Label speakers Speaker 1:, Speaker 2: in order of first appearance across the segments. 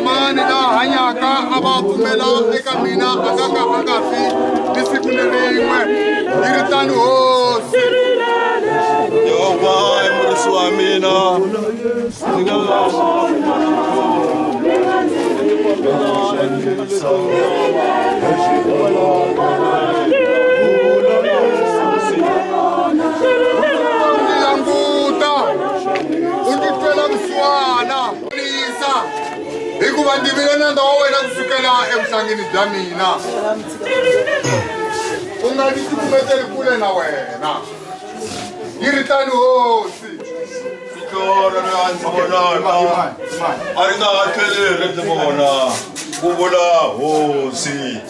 Speaker 1: Mani la hanyaka a va pfumela eka mina a nga ka a nga fi ni siku ni rin'we yi ri tano hosi.
Speaker 2: Yehovha i murisi wa mina, ndzi nga
Speaker 1: Ndzi languta u ndzi twela vusiwana lisa hikuva ndzi vile nandza wa wena kusukela evuhlangini bya mina, u nga ndzi cukumeteli kule na wena. Yi ri tano hosi.
Speaker 2: Tihlo ra loyi a ndzi vonaka a ri nga ha tlheli ri ndzi vona, ku vula hosi.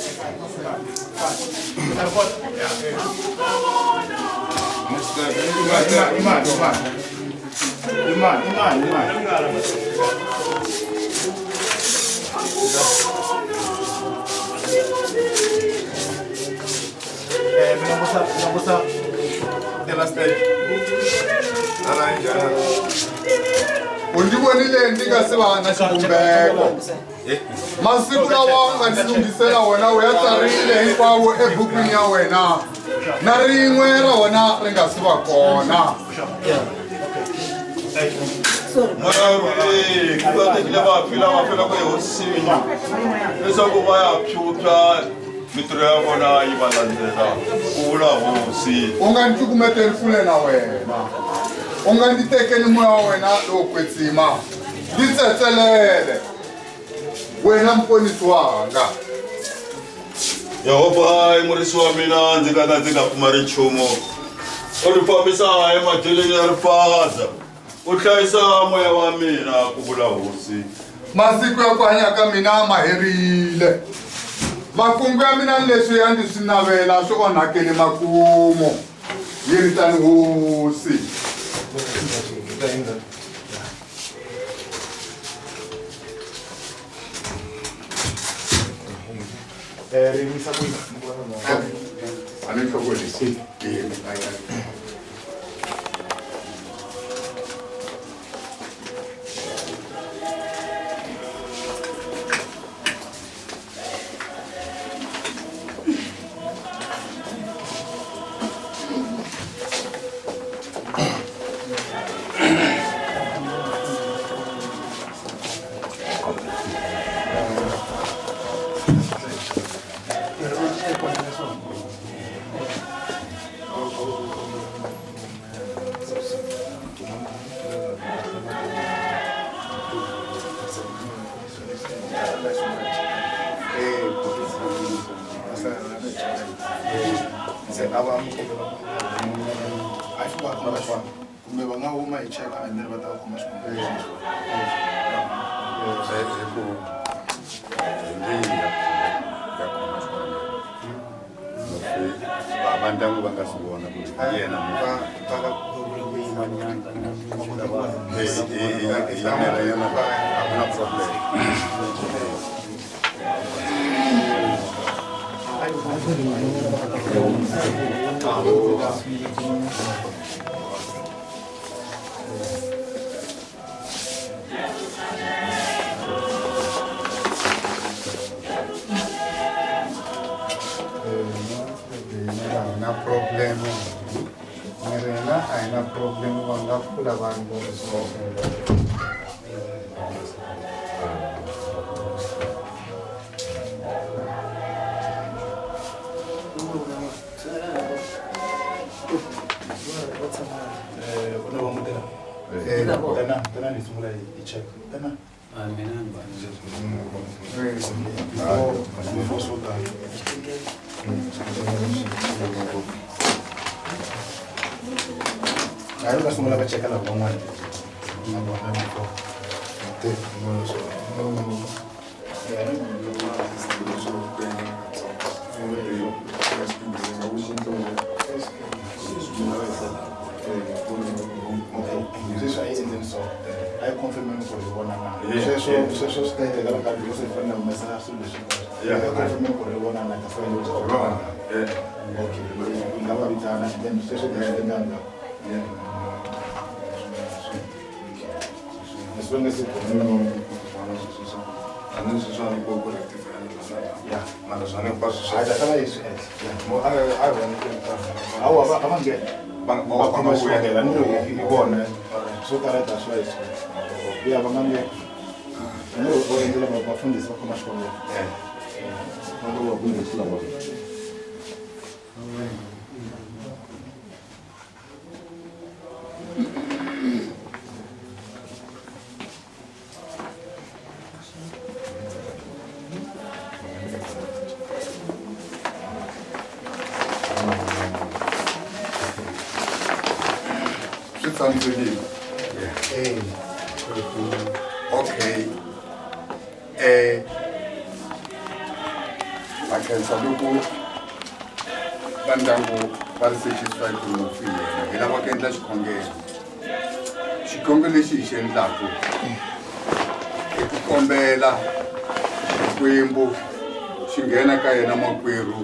Speaker 1: U ndzi vonile ndzi nga si va na xivumbeko, masiku lawa u nga ndzi lunghisela wona u ya tsarile hinkwawo ebukwini ya wena, na rin'we ra wona ri nga si va kona.
Speaker 2: Mara ku katekile vafi lava felaka ehosini, leswaku va ya phyuphya mitirho ya vona yi va landzela, ku vula hosi.
Speaker 1: U nga ndzi cukumeteli kule na wena, u nga ndzi tekeli moya wa wena lowo kwetsima, ndzi tsetselele wena muponisi wanga.
Speaker 2: Yehovha i murisi wa mina, ndzi nga ka ndzi nga pfumali nchumu. U ndzi fambisa emadyelweni ya rifaza, u hlayisa moya wa mina, ku vula hosi.
Speaker 1: Masiku ya ku hanya ka mina ma herile, makungu ya mina ni leswi ya ndzi swi navela swi onhakele makumu. Yi ri tani hosi. A ni nhloko leyi.
Speaker 3: Se a va mi kombela a xi va khoma xona kumbe va nga huma hi cheka and then va ta va khoma xikombelo.
Speaker 1: Hi ku hi leyi ya ya khoma xikombelo, mufi va ndyangu va nga swi vona ku hi yena mufi. Hi yimela yena, a ku na problem.
Speaker 4: Ni ri a hi na problem ni ri hina a hi na problem va nga pfula vanhu
Speaker 3: Tana ni sungula hi check. Tana. Hayi va sungula va cheka lava van'wana na vona before. Sweswi a yi endleni so a yi confirmeni ku ri vona na sweswo sweswo swi ta yi tekela nkarhi loko se hi fanele humesa swilo leswi a yi confirmeni ku ri vona na ka fanele okay hi nga va vitana and then sweswo hi ta endla ndhawu leswi va nga se hayi ta sala yi swi endla hawa a va nghena va khoma xivangelo a ni ri hi vona swo tala ta swi va yi swi ya va nga nghena a ni ri va endlela vafundhisi va khoma xivangelo
Speaker 1: Swi tshamisekile. Okay, va khensa loko va ndyangu va ri satisfied ku mufi yena. Hi lava ku endla xikhongelo. Xikhongelo lexi hi xi endlaku i ku kombela Xikwembu xi nghena ka yena makwerhu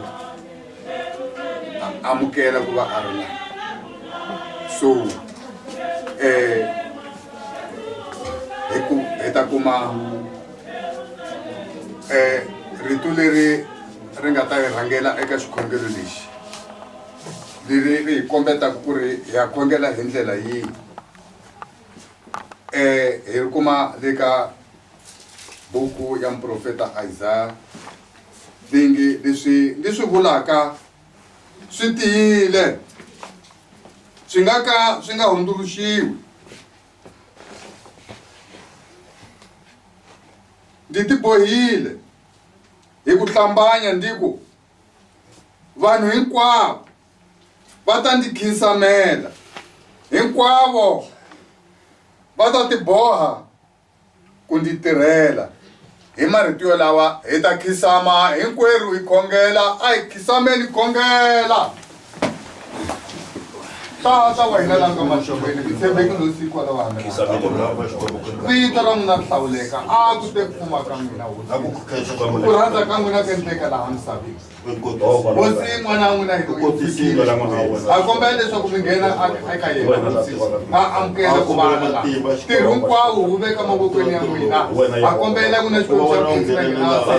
Speaker 1: a amukela ku va a ri laha. So hi ku hi ta kuma rito leri ri nga ta hi rhangela eka xikhongelo lexi leri ri hi kombetaka ku ri hi ya khongela hi ndlela yihi. Hi ri kuma le ka buku ya muprofeta Isaya leyi nge leswi ni swi vulaka swi tiyile swi nga ka swi nga hundzuluxiwi. Ndzi tibohile hi ku hlambanya ndzi ku vanhu hinkwavo va ta ndzi khinsamela, hinkwavo va ta tiboha ku ndzi tirhela. Hi marito yolawa hi ta khinsama hinkwerhu hi khongela. A hi khisameni hi khongela. Tata wa hina la nga matilweni, mi tshembeki loyi siku la wa vito ra n'wina ri hlawuleka, a ku te ku fuma ka n'wina Hosi, ku rhandza ka n'wina ku endleka laha misaveni. Hosi, n'wana wa n'wina hi loyi fikile, ha kombela leswaku mi nghena eka yena Hosi, a amukela ku va la ntirho hinkwawo wu veka mavokweni ya n'wina. Ha kombela n'wina Xikwembu xa Prince na Nginasi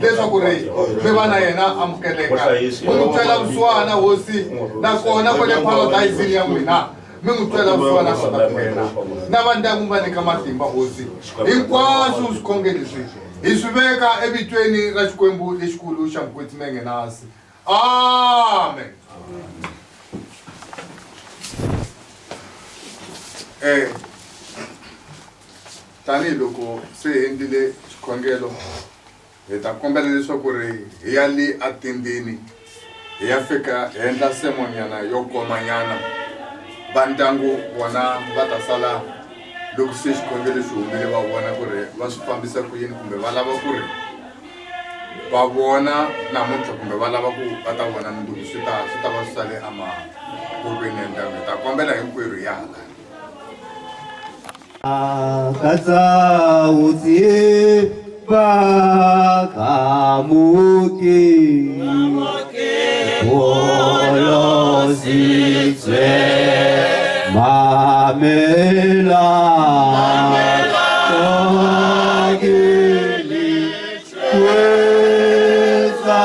Speaker 1: leswaku ri mi va na yena amukeleka, mi n'wi twela vusiwana Hosi, nakona kwale paradisini ya n'wina mi n'wi twela vusiwana a kota ku nghena na va ndyangu va nyika matimba Hosi. Hinkwaswo swikhongelo leswi hi swi veka evitweni ra Xikwembu lexikulu xa Mukwetsimenge-nasi. Amen. Tanihi loko se hi endlile xikhongelo, hi ta kombela leswaku ri hi ya le atendeni hi ya fika hi endla sermon-nyana yo komanyana. Va ndyangu vona va ta sala loko se xikhongelo xi humile va vona ku ri va swi fambisa ku yini kumbe va lava ku ri va vona namuntlha kumbe va lava ku va ta vona mundzuku, swi ta swi ta va swi sale emavokweni ya ndyangu. Hi ta kombela hinkwerhu hi ya hala.
Speaker 5: Akatsautsi bakamuki Bolositswe mamela Kagili kweza.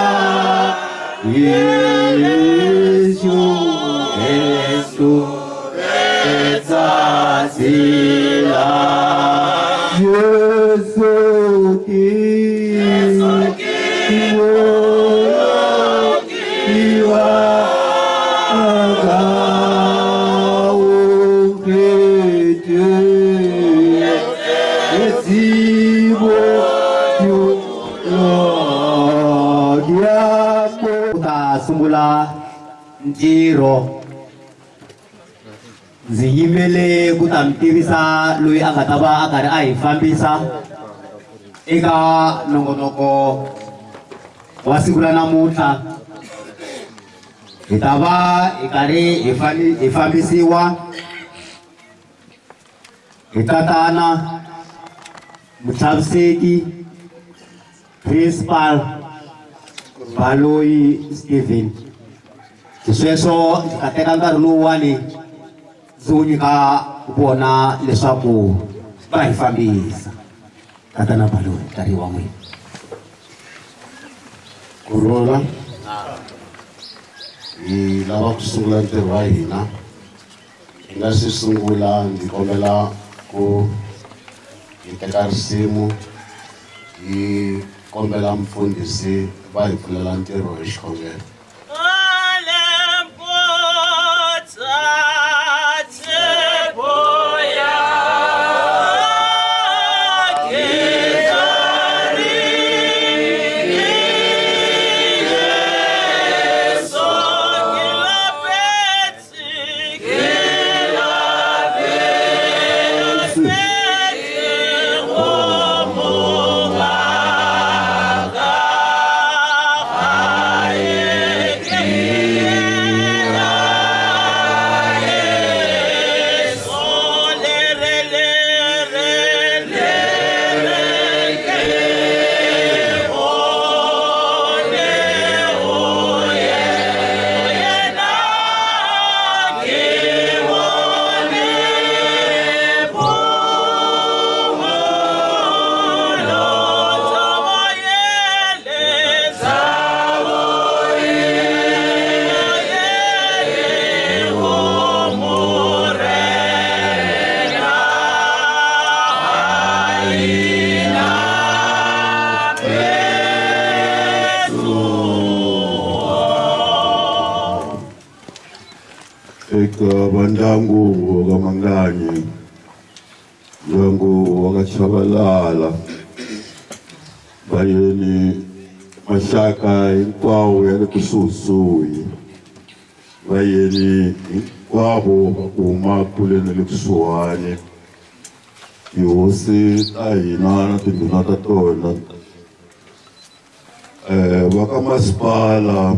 Speaker 5: Ku ta sungula ntirho ndzi yimele ku ta mi tivisa loyi a nga ta va a karhi a hi fambisa eka nongonoko wa siku ra namuntlha hi ta va hi karhi hi hi fambisiwa hi tatana muchaviseki principal Baloyi Steven xisweswo ndzi ta teka nkarhi lowuwani ndzi wu nyika vona leswaku va hi fambisa tatana Baloyi nkarhi wa n'wina
Speaker 6: Kurhula hi lava ku sungula ntirho wa hina hi nga si sungula ndzi kombela ku hi teka risimu hi kombela mfundhisi va hi pfulela ntirho hi xikhongelo. Eka vandyangu wa ka Manganyi, ndyangu wa ka Chabalala, vayeni maxaka hinkwawo ya le kusuhisuhi, vayeni hinkwavo va ku huma kule na le kusuhani, tihosi ta hina na tindhuna ta tona, va ka masipala,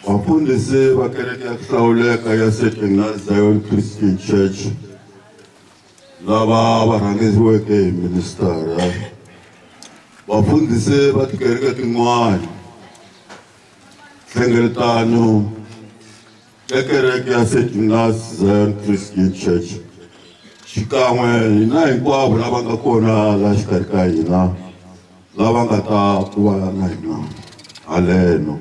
Speaker 6: vafundhisi va kereke ya ku hlawuleka ya St Ignatius Zion Christian Church lava va rhangeriweke hi ministara, vafundhisi va tikereke tin'wana, nhlengeletano ya kereke ya St Ignatius Zion Christian Church xikan'we hina hinkwavo lava nga kona laha xikarhi ka hina lava nga ta ku va na hina haleno.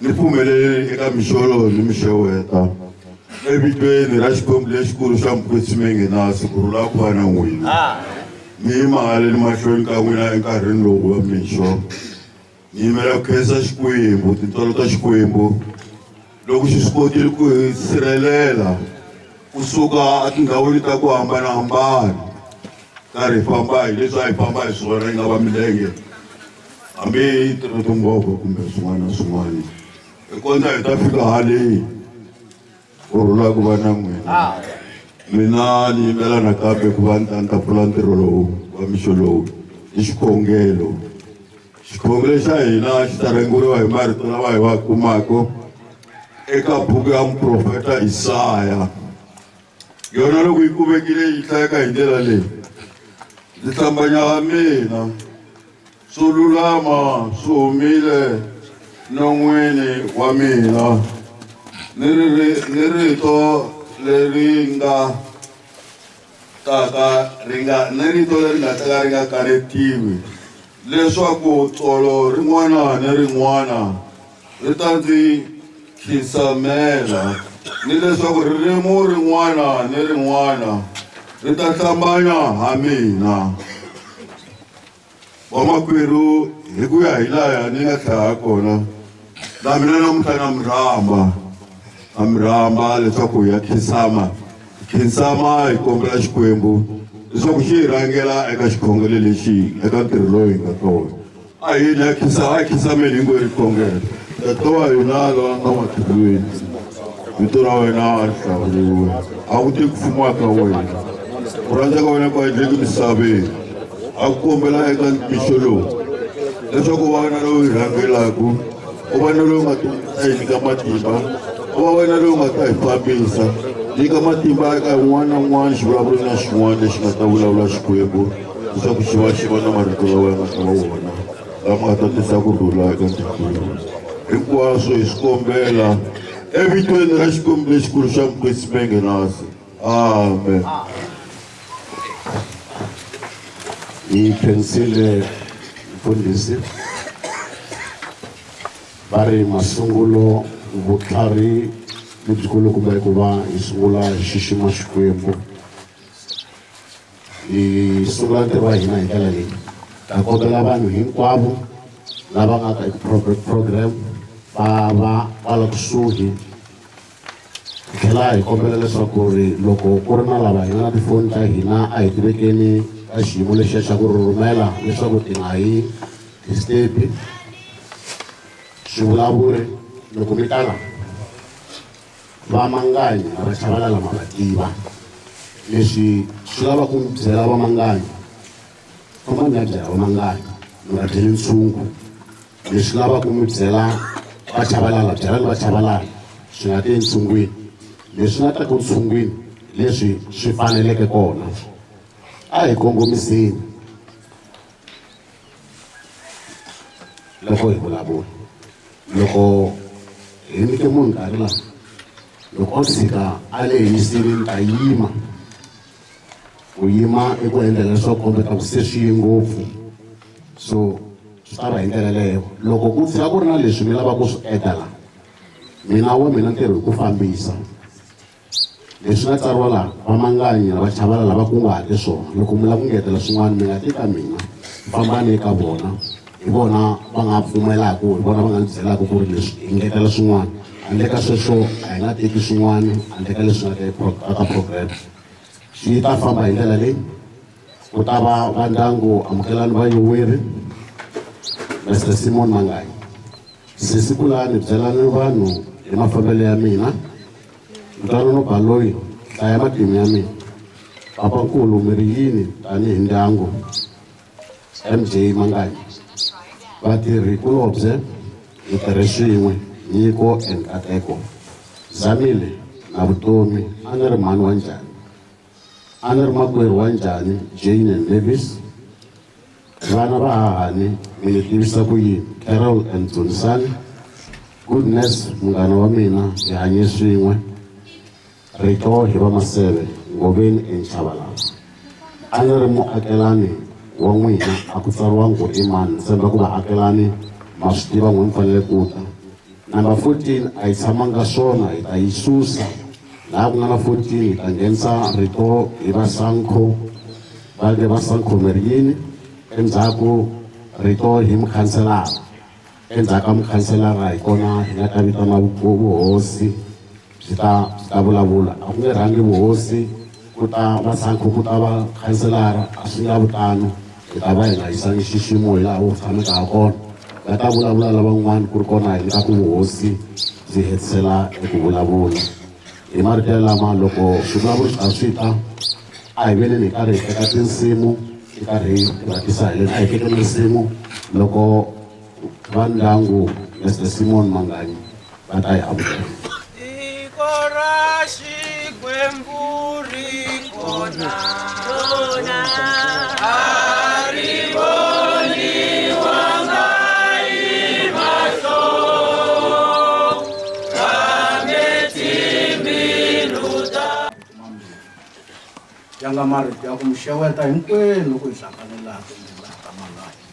Speaker 6: Ni pfumeleli eka mixolo ni mixeweta evitweni ra Xikwembu lexikulu xa Mukwetsimi Ngenasi ku rhula ku va na n'wina. Ni yima haleni mahlweni ka n'wina enkarhini lowu wa mixo, ni yimela ku khensa Xikwembu, tintswalo ta Xikwembu loko xi swi kotile ku hi sirhelela kusuka etindhawini ta ku hambanahambana, karhi hi famba hi leswi a hi famba hi swona yi nga va milenge hambi ti ri timovha kumbe swin'wana na swin'wana, hi kondza hi ta fika haleni. Ku rhula ku va na n'wina. Mina ni yimela nakambe ku va ni ta ni ta pfula ntirho lowu wa mixo lowu hi xikhongelo. Xikhongelo xa hina xi ta rhangeriwa hi marito lawa hi wa kumaka eka buku ya muprofeta Isaya. Yona loko yi kumekile yi hlayeka hi ndlela leyi: ndzi hlambanya ha mina, swo lulama swi humile non'wini wa mina, ni ni rito leri nga taka ri nga ni rito leri nga ta ka ri nga kanetiwi, leswaku tsolo rin'wana ni rin'wana ri ta ndzi khisamela, ni leswaku ririmi rin'wana ni rin'wana ri ta hlambanya ha mina. Vamakwerhu, hi ku ya hi laha ni nga hlaya kona, na mina namuntlha na mi rhamba, na mi rhamba leswaku hi ya khinsama, khinsama hi kombela Xikwembu leswaku xi hi rhangela eka xikhongelo lexi, eka ntirho lowu hi nga ka wona. A hi yini a khisa a hi khisameni hinkwerhu hi khongela. Tata wa hina loyi a nga matilweni, vito ra wena a ri hlawuriwe. A ku te ku fuma ka wena. Ku rhandza ka wena ku endleke misaveni. A ku kombela eka mixo lowu leswaku u va wena loyi u hi rhangelaka, u va na loyi u nga ta hi nyika matimba, u va wena loyi u nga ta hi fambisa. Nyika matimba eka un'wana na un'wana xivulavuri na xin'wana lexi nga ta vulavula Xikwembu. Leswaku xi va xi va na marito lawa ya nga ta va wona lama nga ta tisa ku rhula eka ndyangu lowu. Hinkwaswo hi swi kombela evitweni ra Xikwembu lexikulu xa Mukwetsimi Ngenasi. Amen.
Speaker 7: Hi khensile mfundhisi va ri masungulo vutlhari lebyikulukumba i ku va hi sungula hi xixima Xikwembu. Hi sungula ntirho wa hina hi ndlela leyi ta kombela vanhu hinkwavo lava nga ta program va va kwala kusuhi hi tlhela hi kombela leswaku ri loko ku ri na lava hi nga na tifoni ta hina a hi tivekeni ka xiyimo lexiya xa ku rhumela leswaku ti nga hi disturb swivulavuri loko mi tala Vamanganyi na Vachavalala ma va tiva. Leswi swi lava ku mi byela Vamanganyi, fambani mi ya byela Vamanganyi, mi nga byeli ntshungu. Leswi lava ku mi byela Vachavalala, byelani Vachavalala, swi nga ti entshungwini. Leswi nga ta ku ntshungwini hi leswi swi faneleke kona. A hi kongomiseni loko hi vulavula. Loko hi nyike munhu nkarhi la loko o tshika a lehisile ni ta yima ku yima i ku endlela leswaku kombeta ku se swi ye ngopfu so swi ta va hi ndlela leyo loko ku tshika ku ri na leswi mi lavaka ku swi eda la mina wa mina ntirho hi ku fambisa Leswi nga tsariwa laha, Vamanganyi na Vachavalala va kunguhate swona. Loko mi lava ku ngetela swin'wana, mi nga ti ka mina, fambani eka vona. Hi vona va nga pfumelaka, hi vona va nga ni byelaka ku ri leswi hi ngetela swin'wana. Handle ka sweswo, a hi nga teki swin'wana handle ka leswi nga ka program. Swi ta famba hi ndlela leyi, ku ta va va ndyangu Amukelani va Yoweri, Mister Simon Manganyi. Sesi Kulani, byelani vanhu hi mafambelo ya mina. Ntwanano Baloyi, hlaya matimu ya mina. Papankulu, mi ri yini tanihi ndyangu? MJ Manganyi, Vatirhi kulobye, hi tirhe swin'we, Nyiko and Nkateko. Zamile na Vutomi, a ni ri mhani wa njhani? A ni ri makwerhu wa njhani? Jane and Mavis, Vana va hahani, mi ni tivisa ku yini? Carol and Dzunisani, Goodness munghana wa mina, hi hanye swin'we. Rito hi va Maseve, Ngoveni and Chavalala. A ni ri muakelani wa n'wina, a ku tsariwangi ku ri i mani, ni tshemba ku vaakelani ma swi tiva n'we mi fanele ku ta. Number 14 a yi tshamanga swona, hi ta yi susa. Laha ku nga na 14 hi ta nghenisa rito hi va Sanco. Va nge va Sankhomeriini, endzhaku rito hi mukhanselara. Endzhaku ka mukhanselara hi kona hi nga ta vitana vuhosi byi ta byi ta vulavula. A ku nge rhangi vuhosi ku ta va Sankho ku ta va khanselara, a swi nga vi tano. Hi ta va hi nga yisangi nxiximo hi laha wu tshameke ha kona. Va ta vulavula lavan'wana ku ri kona hi nyikaku vuhosi byi hetisela eku vulavula. Hi marito yalama loko swivulavuri swi karhi swi ta, a hi veleni hi karhi hi teka tinsimu hi karhi hi va tisa haleni. A hi tekeni risimu loko va ndyangu Mister Simon Manganyi va ta hi amukela.
Speaker 8: Tiko ra Xikwembu ri kona, a ri voniwanga hi mahlo, kambe timbilu ta
Speaker 9: Ya nga marito ya ku mi xeweta hinkwenu loko hi hlangane laha tindlwini laha ka Manganyi.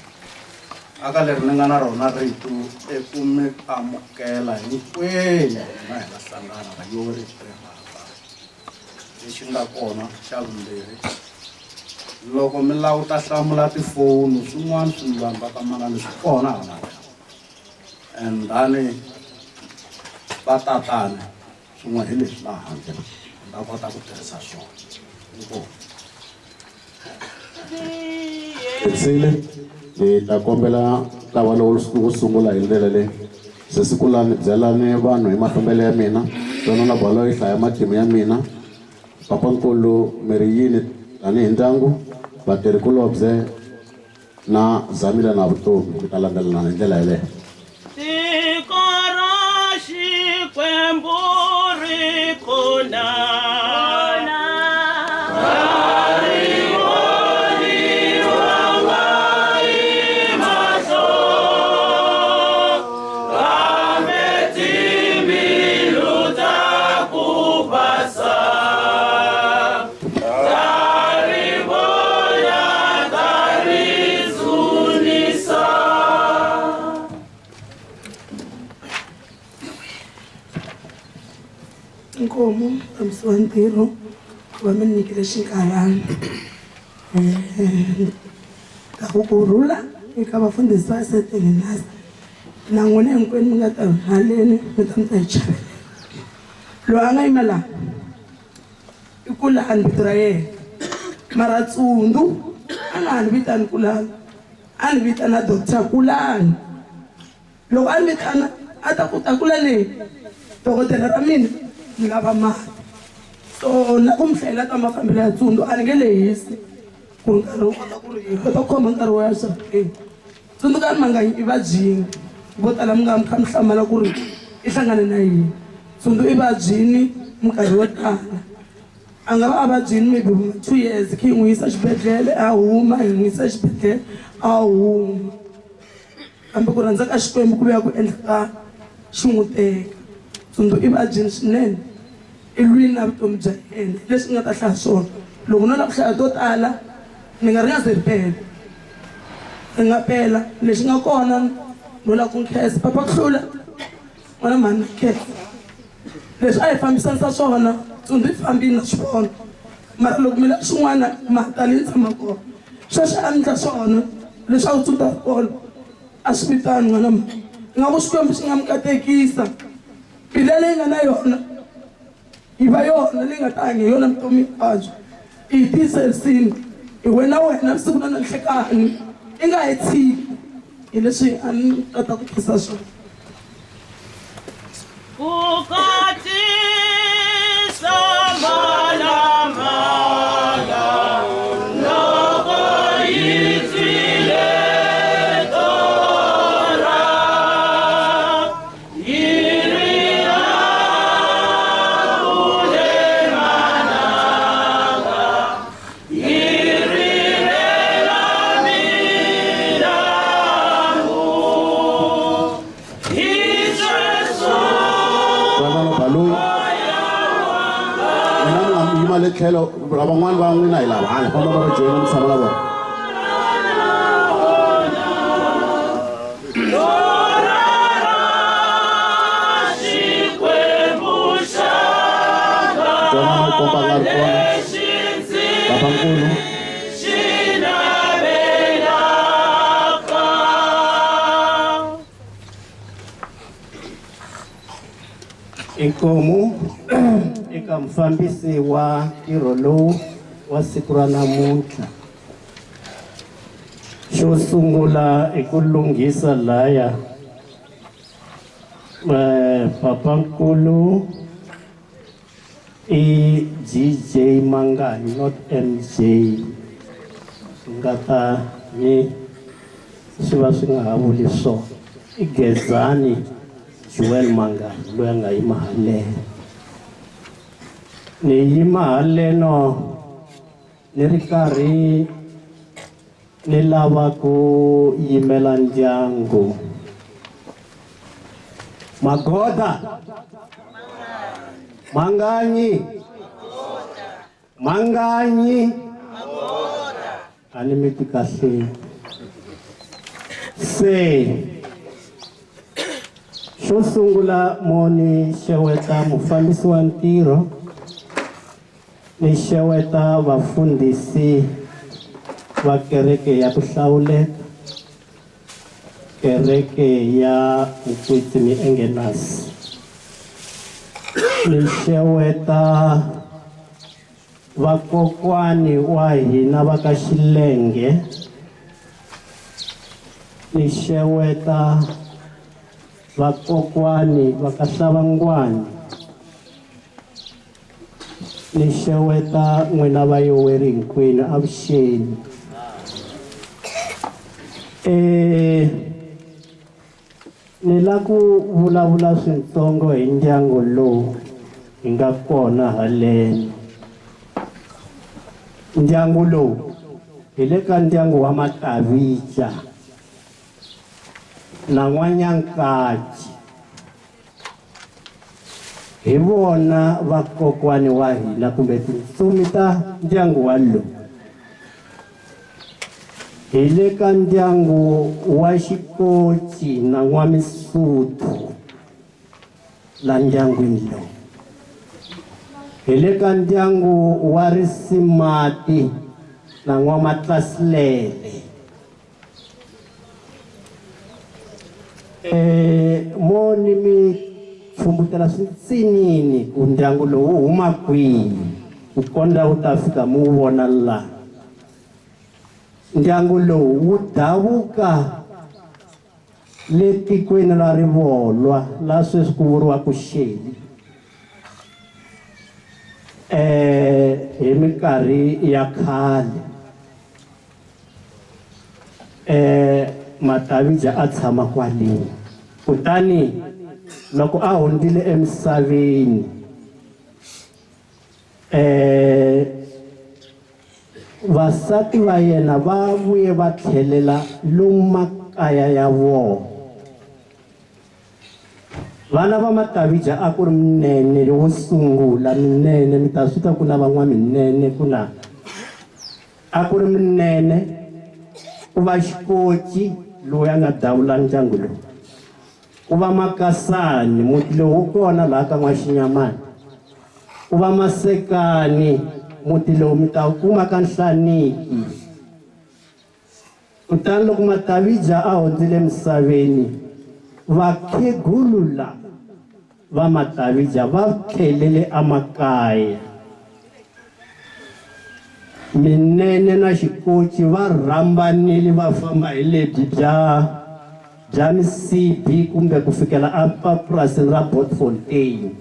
Speaker 9: Aka leri ni nga na rona rito i ku mi amukela hinkwenu hina hi nga hlangana vayori rirhandza. Lexi nga kona xa vumbirhi loko mi lava ku ta hlamula tifoni swin'wana swimilana va ka Manganyi swi kona hala and then va tatana Swin'we hi leswi laha handle mi ta kota ku tirhisa swona. Inkomu.
Speaker 8: Tiyela.
Speaker 7: Khensile ni ta kombela ntlawa lowu wu sungula hi ndlela leyi se siku lani byelani vanhu hi mafambelo ya mina twanana balo yi hlaya matimu ya mina papankulu mi ri yini tanihi ndyangu vatirhikulobye na zamile na vutomi mi ta landzelelana hi ndlela yeleyo.
Speaker 8: Tiko ra Xikwembu ri kona.
Speaker 10: Inkomu mufambisi wa ntirho ku va mi ni nyikile xinkarhana ta ku kurhula eka vafundhisi va St na n'wina hinkwenu mi nga ta haleni mi ta mi ta hi chavelela. Loyi a nga yima laha i Kulani vito ra yena mara Tsundu a nga ha ni vitani Kulani a ni vitana Doctor Kulani. Loko a ni vitana a ta ku ta kula leyi dokodela ra mina ni lava mati so na ku mi hlayela ta mafambelo ya Tsundu a ni nge lehisi ku ri nkarhi wu kota ku ri hi kota ku khoma nkarhi wo ya swakeni. Tsundzukani Manganyi i vabyini vo tala mi nga mi kha mi hlamala ku ri i hlangane na yini. Tsundu i vabyini minkarhi yo tala a nga va a vabyini maybe 2 years khe hi n'wi yisa xibedhlele a huma hi n'wi yisa xibedhlele a huma kambe ku rhandza ka Xikwembu ku vuya ku endla ka xi n'wi teka. Tsundu i vabyini swinene i lwini na vutomi bya yena leswi nga ta hlaya swona loko no lava ku hlaya to tala ni nga ri nga ze ri pela ri nga pela lexi nga kona no lava ku nkhensa papa ku hlula n'wana mhani na khensa leswi a hi fambisanisa swona Tsundu i fambini na swi vona mara loko mi lava swin'wana mhata leyi tshama kona sweswi a ndla swona leswaku Tsundu a ri kona a swi vitani n'wana mhani ingaku Xikwembu xi nga mi katekisa mbilu leyi nga na yona yi va yona leyi nga ta hanya hi yona vutomi hinkwabyo i hi tiyiserisini hi wena wena vusiku na nanhlekani i nga hi tshiki hi leswi a ni kota ku khensa swona.
Speaker 8: Ku katisa mhalamhala loko yi twile torha yi rila kule mananga yi rilela milambu hi sweswo.
Speaker 7: Twanana Baloyi n'wina mi nga yima le tlhelo lavan'wana va n'wina hi lava hala famba va va joyina mi tshama na vona. Twanana komba nga ri kona papankulu.
Speaker 11: Inkomu eka mufambisi wa ntirho lowu wa siku ra namuntlha. Xo sungula i ku lunghisa laya papankulu i GJ Manganyi not MJ swi nga ta ni swi va swi nga ha vuli swona i Gezani Joel Manganyi loyi a nga yima haleno. Ni yima haleno ni ri karhi ni lava ku yimela ndyangu. Magoda Manganyi Manganyi a ni mi twi kahle se xo sungula mo ni xeweta mufambisi wa ntirho ni xeweta vafundhisi va kereke ya ku hlawuleka kereke ya Mukwetsimi Engenas ni xeweta vakokwani wa hina va ka Xilenge Ni xeweta vakokwani va ka Hlavangwani. Ni xeweta n'wina vayoweri hinkwenu avuxeni. Ni la ku vulavula switsongo hi ndyangu lowu hi nga kona haleno. Ndyangu lowu hi le ka ndyangu wa Matavija na N'wanyankaci. Hi vona vakokwani wa hina kumbe tintsumi ta ndyangu wa lowu. Hi le ka ndyangu wa Xikoci na N'wamisuthu la ndyangwini lowu. Hi le ka ndyangu wa Risimati na N'wamatlasilele. Mo ni mi chumbutela switsinini ku ndyangu lowu wu huma kwihi ku kondza wu ta fika mi wu vona la. Ndyangu lowu wu davuka le tikweni ra Rivolwa la sweswi ku vuriwaka Shelly. Hi minkarhi ya khale Matavija a tshama kwaleni. Kutani loko a hundzile emisaveni vasati va yena va vuye va tlhelela lomu makaya ya vona. Vana va Matavija a ku ri Minene wo sungula, Minene mi ta swi twa ku na van'wana Minene ku na a ku ri Minene ku va Xikoci loyi a nga davula ndyangu lowu, ku va Makasani muti lowu wu kona laha ka N'waxinyamani, ku va Masekani muti lowu mi ta wu kuma ka Nhlaniki. Kutani loko Matavija a hundzile emisaveni, vakhegulu lava va Matavija va tlhelele emakaya. Minene na Xikoci va rhambanile va famba hi lebyi bya Misibi kumbe ku fikela epurasini ra Botfontein.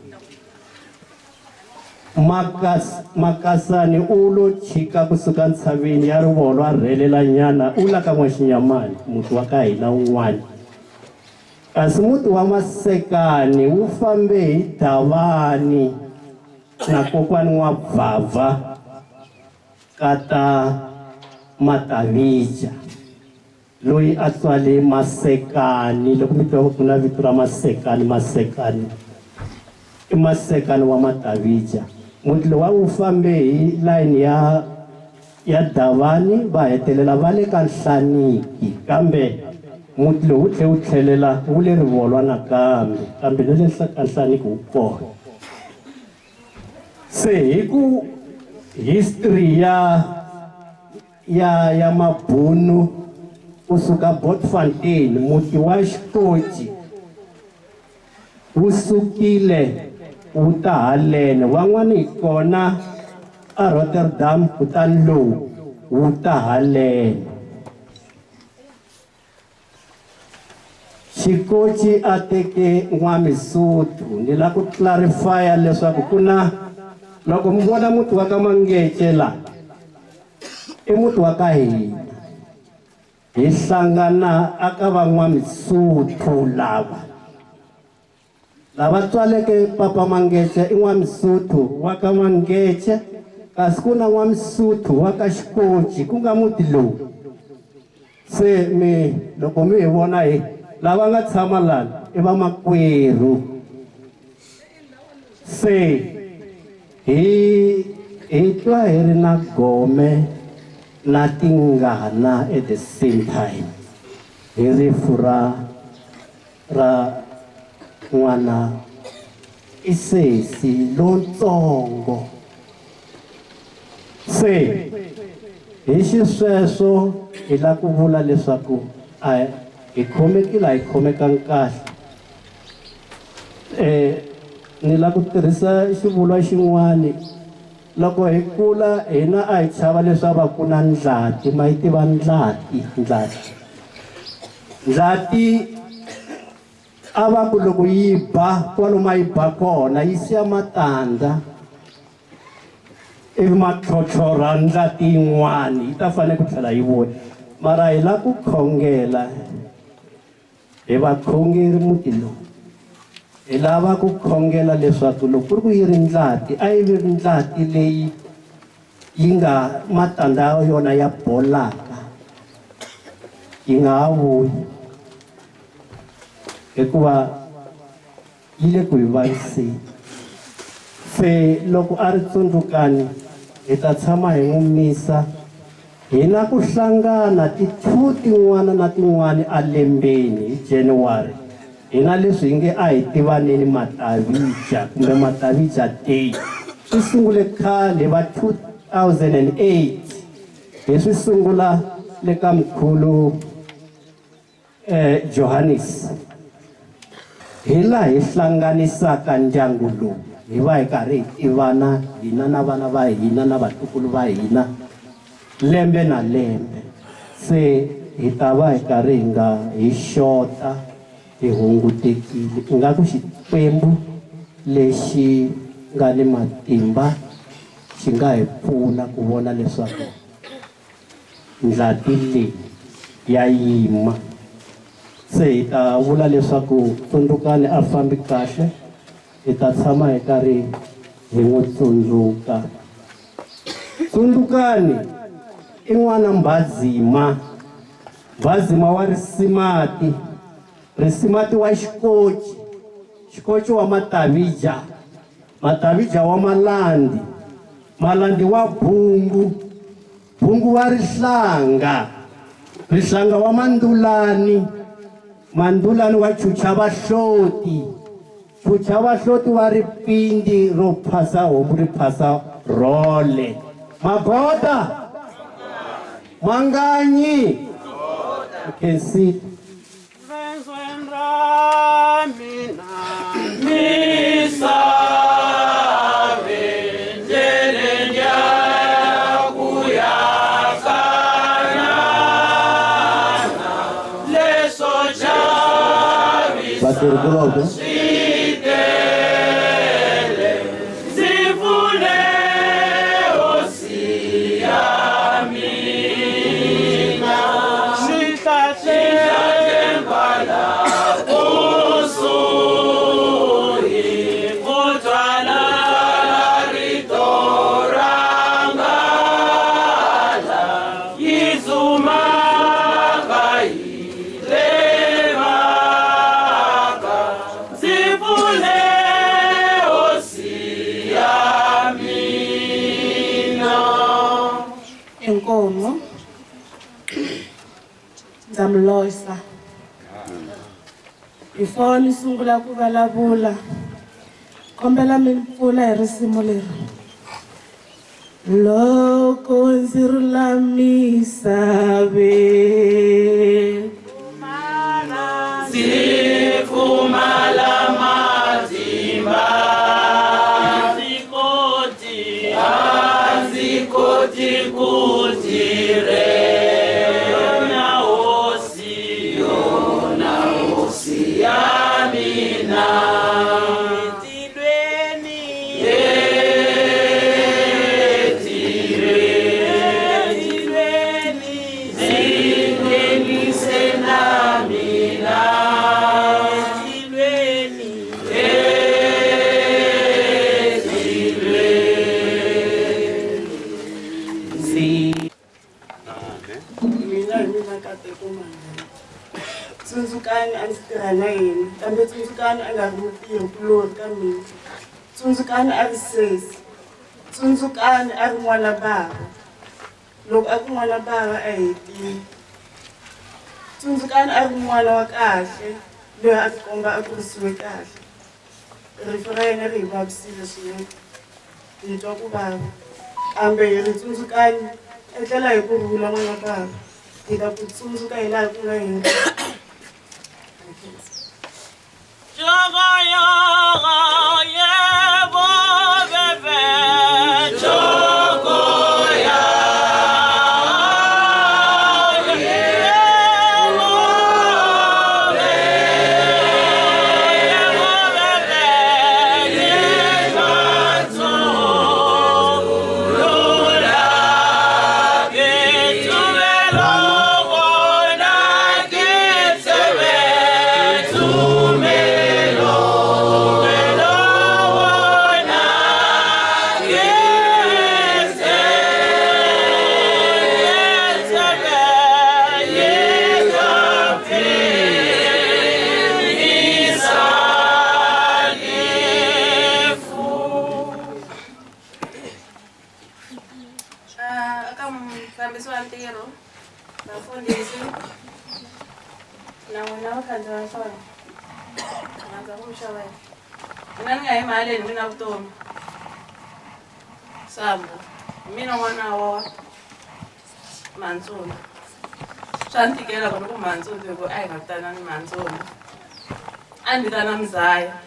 Speaker 11: Makasani u lo chika kusuka ntshaveni ya Rivolo a rhelela nyana u la ka N'waxinyamani, muti wa ka hina wun'wana. Kasi muti wa Masekani wu fambe hi Davani na kokwani N'wabvabva kata Matavija loyi a tswale Masekani. Loko mi twa ku na vito ra Masekani, Masekani i Masekani wa Matavija. Muti lowa wu fambe hi layini ya Davani va hetelela va le ka Nhlaniki, kambe muti lowu wu tlhe wu tlhelela wu le Rivolwa nakambe, kambe na le ka Nhlaniki wu kona. Se hi ku history ya mabunu kusuka Botfontein, muti wa Xikoci wu sukile wu ta haleni, van'wani hi kona a Rotterdam, kutani lowu wu ta haleni. Xikoci a teke N'wamisuthu. Ni la ku clarify leswaku ku na loko mi vona muti wa ka Mangece la i muti wa ka hina, hi hlangana aka va N'wamisuthu lava lava tswaleke Papa Mangece i N'wamisuthu wa ka Mangece, kasi ku na N'wamisuthu wa ka Xikoci ku nga muti lowu. Se mi loko mi hi vona hi lava nga tshama lani i vamakwerhu. Se hi twa hi ri na gome na tingana at the same time hi rifu ra n'wana i sesi lontsongo. Se hi xisweswo hi la ku vula leswaku a hi khomekile, a hi khomekangi kahle. Ni la ku tirhisa xivulwa xin'wani. Loko hi kula hina a hi chava leswaku va ku na ndlati, ma yi tiva ndlati, ndlati. Ndlati a va ku loko yi ba kwalomu a yi ba kona yi siya matandza ivi ma tlhotlhorha ndlati yin'wani yi ta fanele ku tlhela yi vuya mara hi la ku khongela hi vakhongeri muti lowu hi lava ku khongela leswaku loko ku ri ku yi ri ndlati a yi vi ri ndlati leyi yi nga matandza ya yona ya bolaka yi nga ha vuyi hikuva yi le ku hi vaviseni se loko a ri tsundzukani hi ta tshama hi n'wi misa hi na ku hlangana ti-two tin'wana na tin'wana a lembeni hi January hi na leswi hi nge a hi tivaneni matavija kumbe matavija day swi sungule khale va 2008 hi swi sungula le ka mkhulu Johannes hi laha hi hlanganisaka ndyangu lowu hi va hi karhi hi tivana hina na vana va hina na vatukulu va hina lembe na lembe se hi ta va hi karhi hi nga hi xota hi hungutekile ingaku Xikwembu lexi nga ni matimba xi nga hi pfuna ku vona leswaku ndlati leyi ya yima se hi ta vula leswaku tsundzukani a fambi kahle hi ta tshama hi karhi hi n'wi tsundzuka tsundzukani i n'wana Mbhazima Mbhazima wa Risimati Risimati wa Xikoci Xikoci wa Matavija Matavija wa Malandi Malandi wa Bungu Bungu wa Rihlanga Rihlanga wa Mandulani Mandulani wa Chucha Vahloti Chucha Vahloti wa Ripindi ro phasa homu ri phasa rhole Magoda Manganyi Khensile Vatirhikulobye
Speaker 10: Inkomo ndza mi losa before ni sungula ku vulavula kombela mi pfuna hi risimu leri loko ndzi ri la misaveni
Speaker 8: ndzi pfumala matimba a ndzi koti ku tirhela yona hosi ya mina etilweni ndzi nghenise na mina etilweni
Speaker 10: mina hi mina Nkateko Manganyi tsundzukani a ndzi tirha na yena kambe tsundzukani a nga ri mutirhi kulorhi ka mina tsundzukani a ri sesi tsundzukani a ri n'wana bava loko a ku n'wana bava a hetile tsundzukani a ri n'wana wa kahle loyi a tikomba a kurisiwe kahle rifu ra yena ri hi vavisile swinene hi twa ku vava kambe hi ri tsundzukani etlela hi ku rhula n'wana bava hi ta ku tsundzuka hi laha ku nga heriki.
Speaker 8: Yebo
Speaker 12: N'wina vakhandziyi va swona, rhandza ku mi xeweta. Mina ni nga yima haleni mina vutomi. Sambo, hi mina n'wana wa Mantsundzu. Swa ni tikela ku ni ku Mantsundzu hi ku a hi nga vitanani Mantsundzu. A ni vitana Mzaya.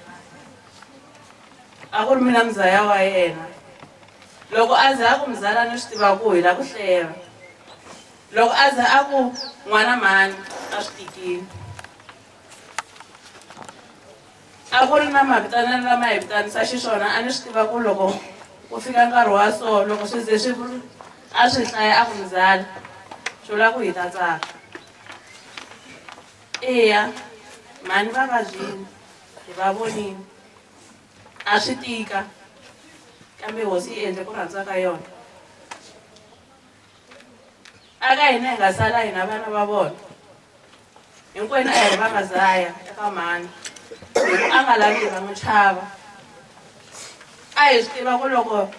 Speaker 12: A ku ri mina mzaya wa yena. Loko a ze a ku mzala ni swi tiva ku hi la ku hleva. Loko a ze a ku n'wana mhani a swi tikile. A ku ri na mavitanelo lama hi vitanisa xiswona a ni swi tiva ku loko ku fika nkarhi wa so loko swi ze swi a swi hlaya a ku mzala swi vula ku hi ta tsaka. Eya mhani va vabyile hi va vonile a swi tika kambe hosi yi endle ku rhandza ka yona. Aka hina hi nga sala hina vana va vona hinkwenu a hi ri va mazaya eka mhani hi ku a nga lavi hi va n'wi chava a hi swi tiva ku loko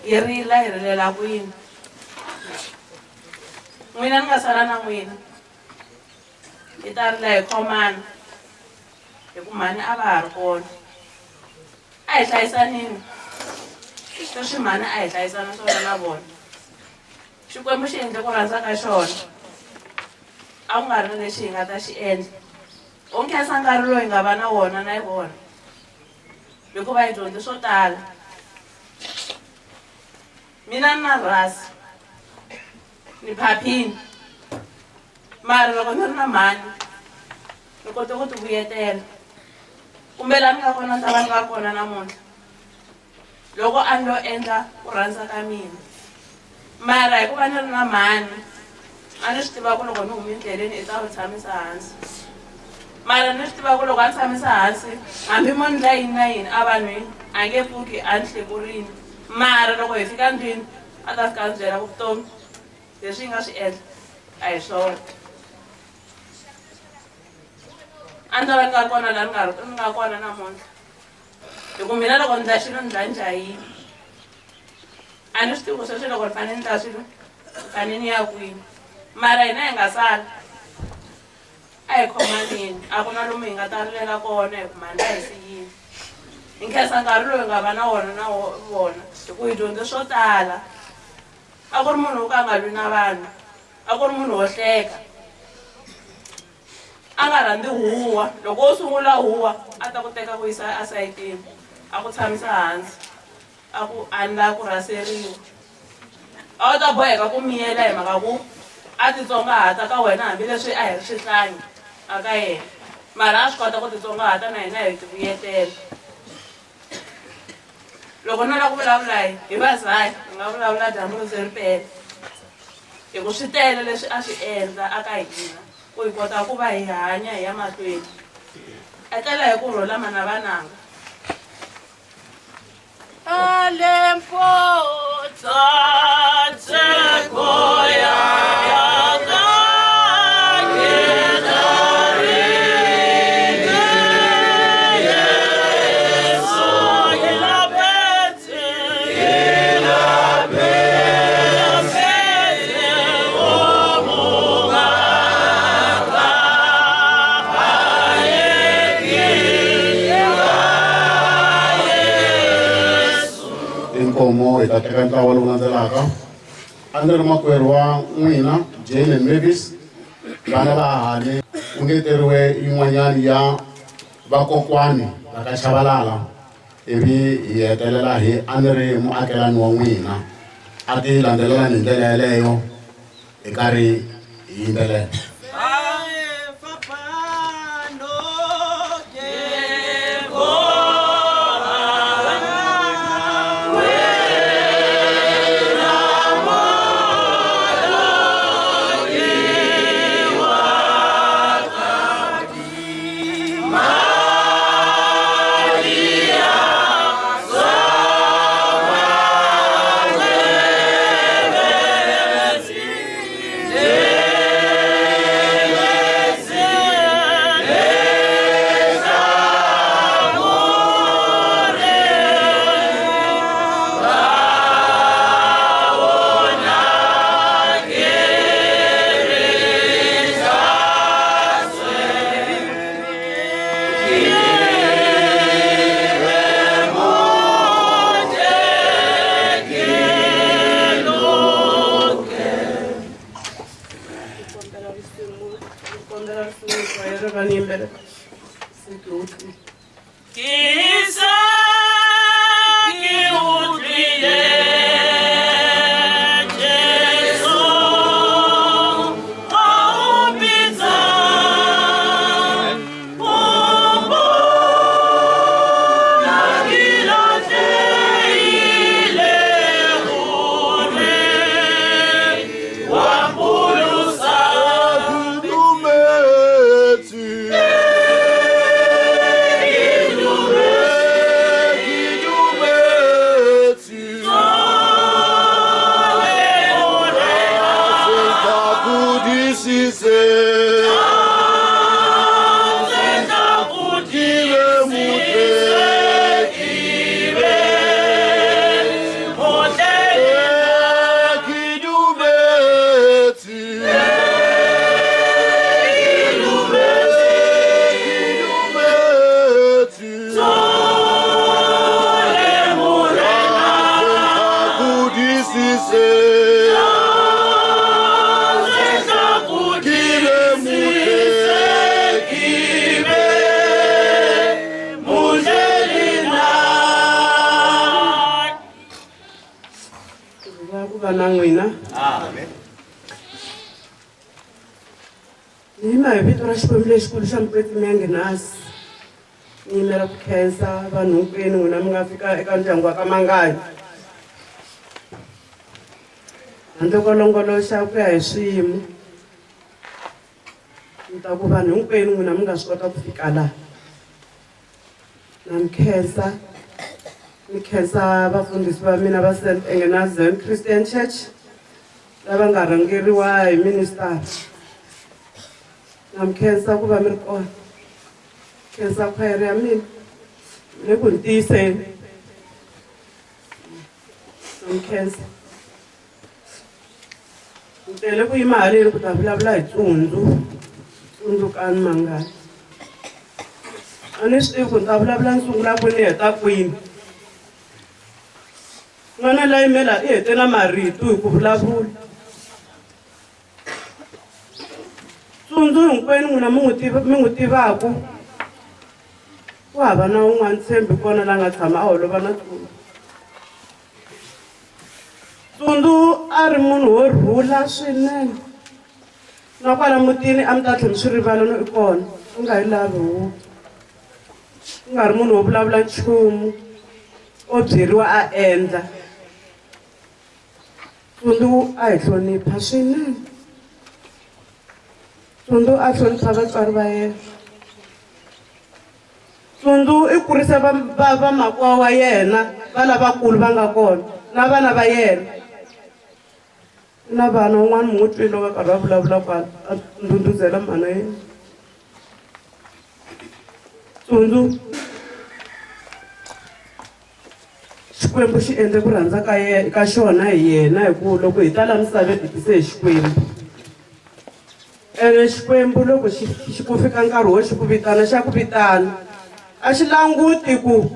Speaker 12: hi rila hi rilela kwini n'wina ni nga sala na n'wina hi ta rila hi khomana hi ku mhani a va ha ri kona a hi hlayisanini sweswi mhani a hi hlayisana swona na vona Xikwembu xi endle ku rhandza ka xona a ku nga ri na lexi hi nga ta xi endla u nkhensa nkarhi lowu hi nga va na wona na vona hikuva hi dyondze swo tala mina ni na rhasi ni phaphini mara loko ni ri na mhani ni kote ku ti vuyetela kumbe laha ni nga kona ni ta va ni nga kona namuntlha loko a ni lo endla ku rhandza ka mina mara hikuva ni ri na mhani a ni swi tiva ku loko ni hume endleleni i ta wu tshamisa hansi mara ni swi tiva ku loko a ni tshamisa hansi hambi mo ndla yini na yini a vanhwini a nge pfuki a ni hlekurini mara loko hi fika ndlwini a ta fika a ni byela ku vutomi leswi yi nga swi endla a hi swona a ni ta va ni nga kona laha ni nga ni nga kona namuntlha hi ku mina loko ni ndla xilo ni ndla njhayini a ni swi tivi ku sweswi loko ni fanele ni ndla swilo ni fanele ni ya kwini mara hina hi nga sala a hi khomanini a ku na lomu hi nga ta rilela kona hi ku mhani a hi siyini hi nkhensa nkarhi lowu hi nga va na wona na vona hi ku hi dyondze swo tala a ku ri munhu wo ka a nga lwi na vanhu a ku ri munhu wo hleka a nga rhandzi huwa loko wo sungula huwa a ta ku teka ku yisa esayitini a ku tshamisa hansi a ku a ni lava ku rhaseriwa a wu ta boheka ku miyela hi mhaka ku a titsongahata ka wena hambileswi a hi ri swihlangi a ka yena mara a swi kota ku titsongahata na hina hi tivuyetela loko no lava ku vulavula hi vazaya ni nga vulavula dyambu ri ze ri pela hi ku swi tele leswi a swi endla a ka hina ku hi kota ku va hi hanya hi ya mahlweni etlela hi ku rhula mana vananga Alempotsa tseko ya
Speaker 7: Inkomo hi ta teka ntlawa lowu landzelaka a ndzi ri makwerhu wa n'wina Jane Mavis vana va hahani ku ngeteriwe yin'wanyana ya vakokwani va ka Chabalala ivi hi hetelela hi a ni ri muakelani wa n'wina a ti landzelelani hi ndlela yeleyo hi karhi hi yimbelela.
Speaker 10: yimbelela se ke utlwile.
Speaker 8: Ke se ke utlwile Jesu a o bitsa, o bona ke lahlehile hore wa mpholosa.
Speaker 10: Va ku va na n'wina. Ni yima hi vito ra Xikwembu lexikulu xa Mukwetsimi ya Nghenasi. Ni yimela ku khensa vanhu hinkwenu n'wina mi nga fika eka ndyangu wa ka Manganyi. Handle ko longoloxa ku ya hi swiyimo, ni ta ku vanhu hinkwenu n'wina mi nga swi kota ku fika laha. Na mi khensa, ni khensa vafundhisi va mina va St Engenas Zion Christian Church lava nga rhangeriwa hi minister. Na mi khensa ku va mi ri kona. Khensa khwayere ya mina le ku ni tiyiseni. Na mi khensa. Ni tele ku yima haleni ku ta vulavula hi Tsundzu, Tsundzukani Manganyi. A ni swi tivi ku ni ta vulavula ni sungula kwini ni heta kwini. N'wana la yimela i hete na marito hi ku vulavula. Tsundzu hinkwenu n'wina mi n'wi tiva, mi n'wi tivaku. Ku hava na un'wana tshembi kona la nga tshama a holova na Tsundzu. Tsundzu a ri munhu wo rhula swinene. Na kwala mutini a mi ta tlhela mi swi rivala no i kona, u nga yi lavi huku. Ku nga ri munhu wo vulavula nchumu, o byeriwa a endla. Tsundzu a hi hlonipha swinene. Tsundzu a hlonipha vatswari va yena. Tsundzu i kurise vamakwavo wa yena va lavakulu va nga kona na vana va yena. Na vana un'wana mi n'wi twile loko a karhi a vulavula kwala, a ndhundhuzela mhana yena. Tsundzu Xikwembu xi endle ku rhandza ka ka xona hi yena, hi ku loko hi ta la misaveni hi tise hi Xikwembu. Ene Xikwembu loko xi ku fika nkarhi wo xi ku vitana, xa ku vitana. A xi languti ku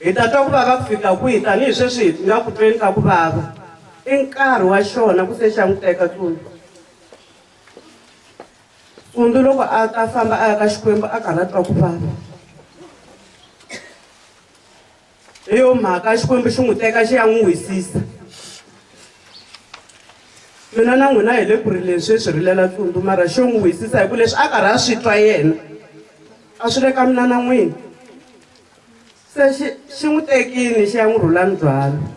Speaker 10: hi ta twa ku vava ku fika kwihi, tanihi sweswi hi nga ku tweni ka ku vava. I nkarhi wa xona ku se xa n'wi teka Tsundzu. Tsundzu loko a ta famba a ya ka Xikwembu a karhi a twa ku vava. Hi yo mhaka Xikwembu xi n'wi teka xi ya n'wi wisisa. Mina na n'wina hi le ku rileni sweswi rilela Tsundzu, mara xo n'wi wisisa hi ku leswi a karhi a swi twa yena a swi le ka mina na n'wina. Se xi n'wi tekile xi ya n'wi rhula ndzhwalo.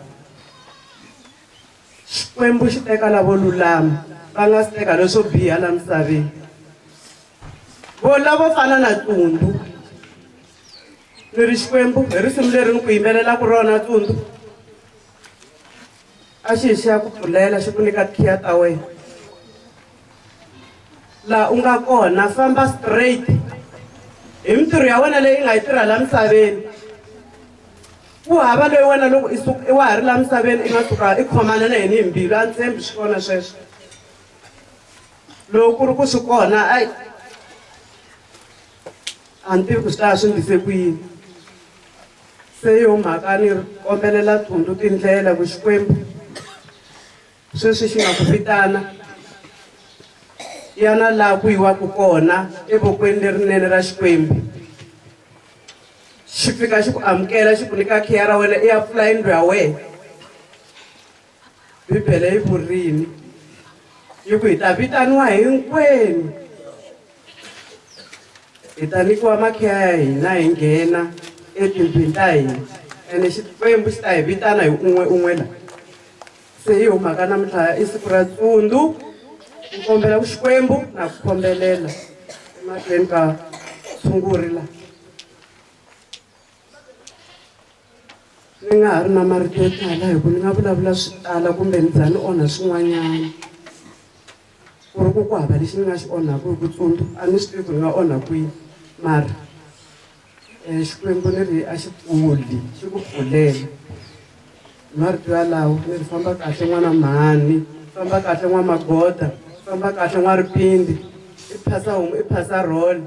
Speaker 10: Xikwembu xi teka lavo lulama va nga si teka leswo biha la misaveni. Vo lavo fana na Tsundzu. Ni ri Xikwembu hi risimu leri ni ku yimbelelaka rona Tsundzu. A xi hi xi ya ku pfulela xi ku nyika tikhiya ta wena. Laha u nga kona famba straight hi mintirho ya wena leyi nga yi tirha la misaveni. Ku hava loyi wena loko i suka wa ha ri la misaveni i nga suka i khomana na yena hi mbilu, a ni tshembi swi kona sweswo. Loko ku ri ku swi kona, ai a ni tivi ku swi ta ya swi ndlise ku yini. Se yo mhaka ni kombelela Tsundzu tindlela ku Xikwembu sweswi xi nga ku vitana.
Speaker 13: Yana laha ku yiwaka kona evokweni lerinene ra Xikwembu. Xi fika xi ku amukela xi ku nyika khiya ra wena i ya pfula yindlu ya wena. Bibele yi vurini yi ku hi ta vitaniwa hinkwenu hi ta nyikiwa makhiya ya hina hi nghena etindlwini ta hina ene Xikwembu xi ta hi vitana hi un'we un'we la. Se hi yo mhaka namuntlha i siku ra Tsundu ni kombela ku Xikwembu na ku khombelela emahlweni ka tshunguri la. Ni nga ha ri na marito yo tala hi ku ni nga vulavula swi tala kumbe ni za ni onha swin'wanyana. Ku ri ku ku hava lexi ni nga xi onhaka hi ku Tsundu a ni swi tivi ku ni nga onha kwini mara Xikwembu ni ri a xi pfuli xi ku pfulela. Hi marito yalawo ni ri famba kahle n'wana mhani, famba kahle n'wamagoda, famba kahle n'waripindi, i phasa homu i phasa rhole.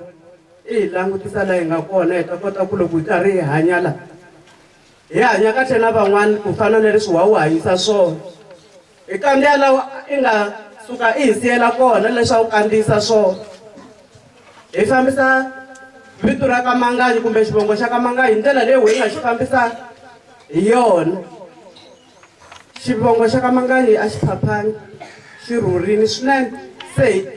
Speaker 13: I hi langutisa laha hi nga kona hi ta kota ku loko hi karhi hi hanya la hi hanya kahle na van'wana ku fana na leswi wa wu hanyisa swona. Hi kandziya lawa i nga suka i hi siyela kona leswaku kandziyisa swona. Hi fambisa vito ra ka Manganyi kumbe xivongo xa ka Manganyi hi ndlela leyi hi nga xi fambisa hi yona. Xivongo xa ka Manganyi a xi phaphangi, xi rhurini swinene. Se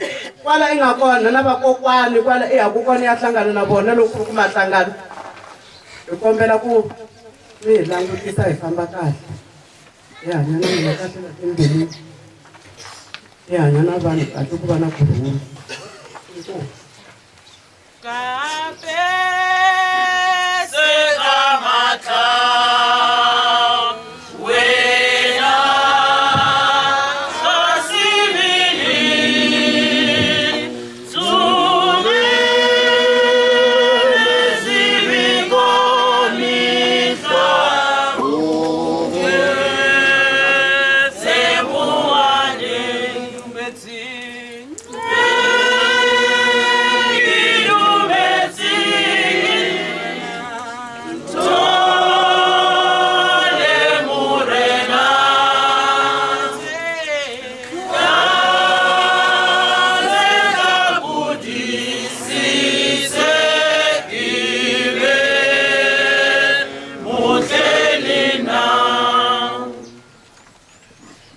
Speaker 13: kwala i nga kona na vakokwani kwala i ya ku kona i ya hlangana na vona loko ku ri ku ma hlangana. Hi kombela ku mi hi langutisa hi famba kahle, hi hanya na n'wina kahle la timbilwini, hi hanya na vanhu kahle ku va na kurhula. Inkomu.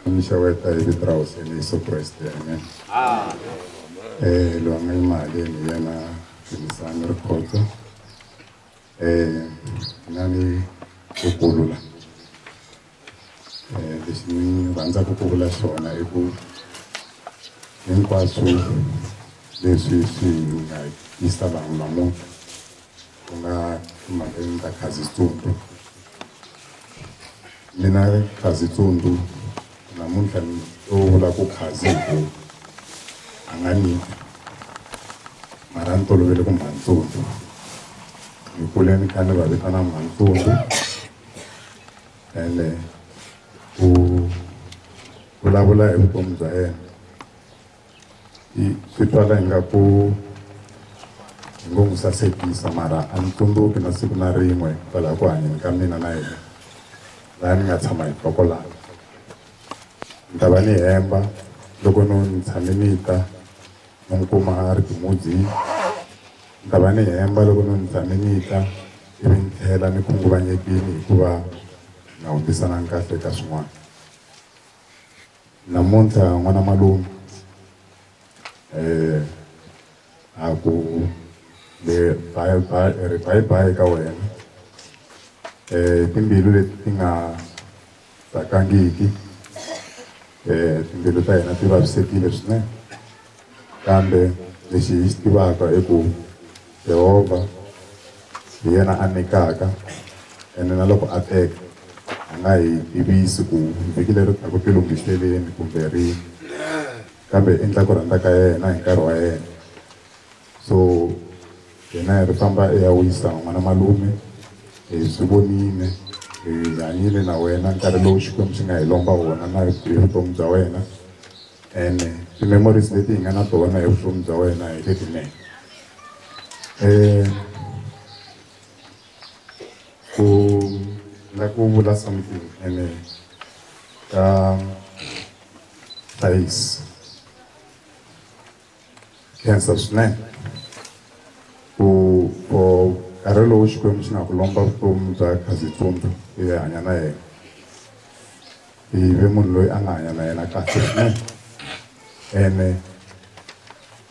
Speaker 3: Mi xeweta hi vito ra Hosi Yesu Kreste, amen. Loyi a nga yima haleni hi yena Dumisani Rikhotso. Na ni kukulu la. Lexi ni rhandzaka ku vula xona i ku hinkwaswo leswi swi nga yisa vanhu namuntlha ku nga timhakeni ta Khazi Tsundu. Mina Khazi Tsundu namuntlha ni to vula ku Khazi hi ku a nga ni mara ni tolovele ku Mhantsundu. Ni kule ni kha ni va vitana Mhantsundu ene ku vulavula hi vutomi bya yena i swi twala ingaku hi ngo n'wi sasekisa mara a ni tsundzuki na siku na rin'we kwalaho ku hanyeni ka mina na yena laha ni nga tshama hi tlokolana. Ni ta va ni hemba loko no ni tshame ni ta ni n'wi kuma a ri timudzini. Ni ta va ni hemba loko no ni tshame ni ta ivi ni tlhela ni khunguvanyekile hikuva ni nga hundzisanangi kahle eka swin'wana. Namuntlha n'wana malume ha ku le bye bye ri bye bye ka wena timbilu leti ti nga tsakangiki timbilu ta hina ti vavisekile swinene kambe lexi hi xi tivaka i ku Yehovha hi yena a nyikaka ene na loko a teka a nga hi tivisi ku vhiki leri taka ti lunghiseleni kumbe rini kambe i endla ku rhandza ka yena hi nkarhi wa yena. So hina hi ri famba i ya wisa n'wana malume hi swi vonile hi hanyile na wena nkarhi lowu Xikwembu xi nga hi lomba wona na hi vutomi bya wena ene ti-memories leti hi nga na tona hi vutomi bya wena hi letinene. Ku la ku vula something ene ka hlayisi. Khensa swinene ku for nkarhi lowu Xikwembu xi nga ku lomba vutomi bya Khazitsundzu i hanya na yena. I ve munhu loyi a nga hanya na yena kahle swinene. Ene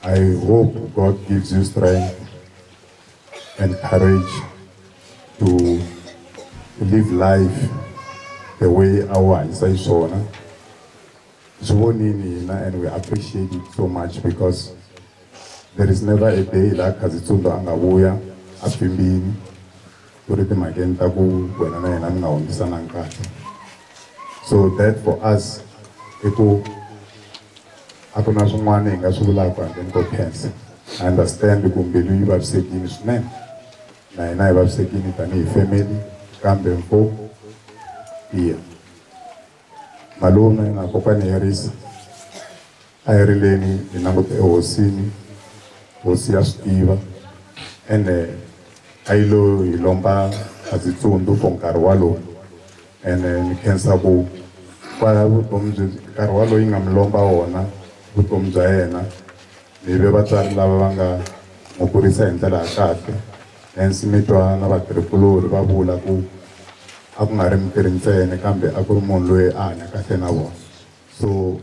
Speaker 3: I hope God gives you strength and courage to live life the way a wu hanyisa xiswona. Swi vonini hina and we appreciate it so much because there is never a day laha Khazitsundzu a nga vuya a pfimbini ku ri timhakeni ta ku wena na yena mi nga hundzisanangi kahle. So that for us i ku a ku na swin'wana hi nga swi vulaka handleni ko khensa. I understand ku mbilu yi vavisekile swinene na hina hi vavisekile tanihi family kambe mfo tiya. Malume na kokwani Herisa a hi rileni hi langute ehosini hosi ya swi tiva ene a yi lo hi lomba Khazitsundzu for nkarhi walowo ene ni khensa ku kwala vutomi byi nkarhi walowo yi nga mi lomba wona vutomi bya yena mi ve vatswari lava va nga n'wi kurisa hi ndlela ya kahle hence mi twa na vatirhikulorhi va vula ku a ku nga ri mutirhi ntsena kambe a ku ri munhu loyi a hanya kahle na vona so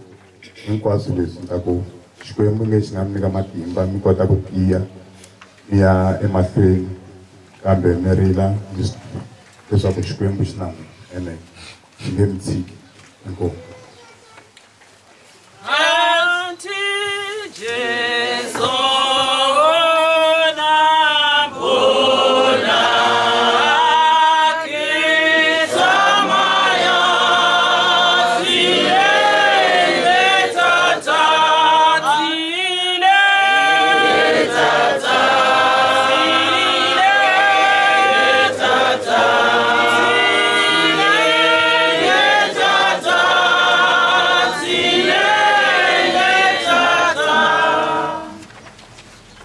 Speaker 3: hinkwaswo leswi ni ta ku Xikwembu nge xi nga mi nyika matimba mi kota ku tiya mi ya emahlweni kambe mi rila leswaku Xikwembu xi na n'wina ene xi nge mi tshiki inkomu.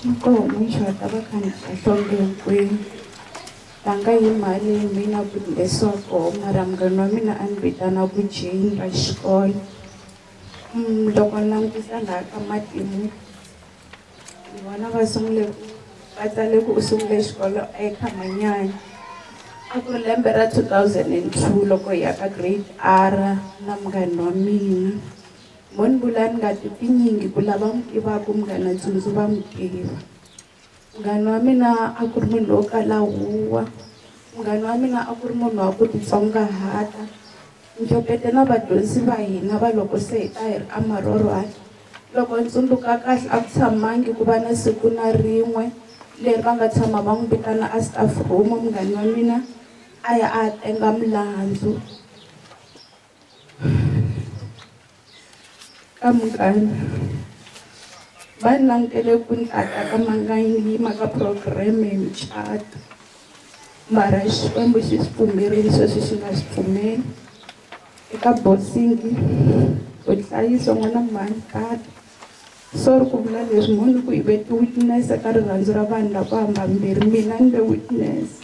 Speaker 14: Inkomu xota va kha ni hlombe hinkwenu va nga yi mali mina ku leswaku mara munghana wa mina a ni vitana ku Jane ra xikolo. Loko ni langutisa laha ka matimu ni vona va sungule va tsale ku u sungule xikolo eKhamanyana a ku ri lembe ra 2002 loko hi ya ka grade R na munghana wa mina. Mo ni vula ni nga ti tinyingi ku lava n'wi tivaka munghana Tsundzu va n'wi tiva. Munghana wa mina a ku ri munhu wo kala huwa, munghana wa mina a ku ri munhu wa ku titsongahata. Njhopete na vadyondzi va hina va loko se hi ta hi ri eMarorwana. Loko ni tsundzuka kahle a ku tshamangi ku va na siku na rin'we leri va nga tshama va n'wi vitana a staff room munghana wa mina a ya a ya tenga milandzu. Ka munghana va ni langutele ku ni tata ka Manganyi yima ka program hi mucato mara Xikwembu xi swi pfumerile sweswi xi nga swi pfumeli eka boxing u hlayisa n'wana mhani tata sorry ku vula leswi mo ni ku hi ve ti-witness eka rirhandzu ra vanhu lava vambirhi mina ni ve witness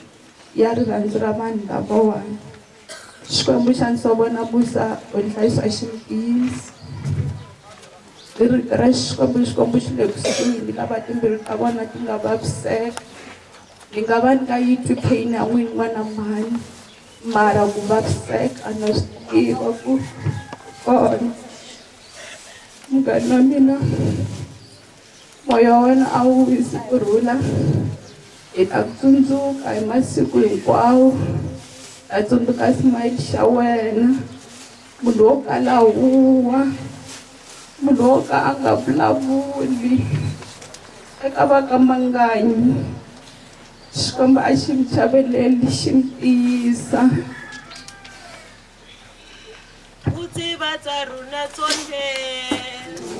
Speaker 14: ya rirhandzu ra vanhu lavawani. Xikwembu xa nsovo na musa u nhlayiso a xi mi tiyisi. I rito ra Xikwembu, Xikwembu xi le kusuhi ni lava timbilu ta vona ti nga vaviseka. Ni nga va ni nga yi twi pain ya n'wini n'wana mhani, mara ku vaviseka na swi tiva ku kona. Munghana wa mina, moya wa wena a wu wisi kurhula, hi ta ku tsundzuka hi masiku hinkwawo. Ta tsundzuka smile xa wena, munhu wo kala huwa, munhu wo ka a nga vulavuli eka va ka Manganyi. Xikwembu a xi mi chaveleli xi mi tiyisa.
Speaker 8: U tiva tsa rona tsohle.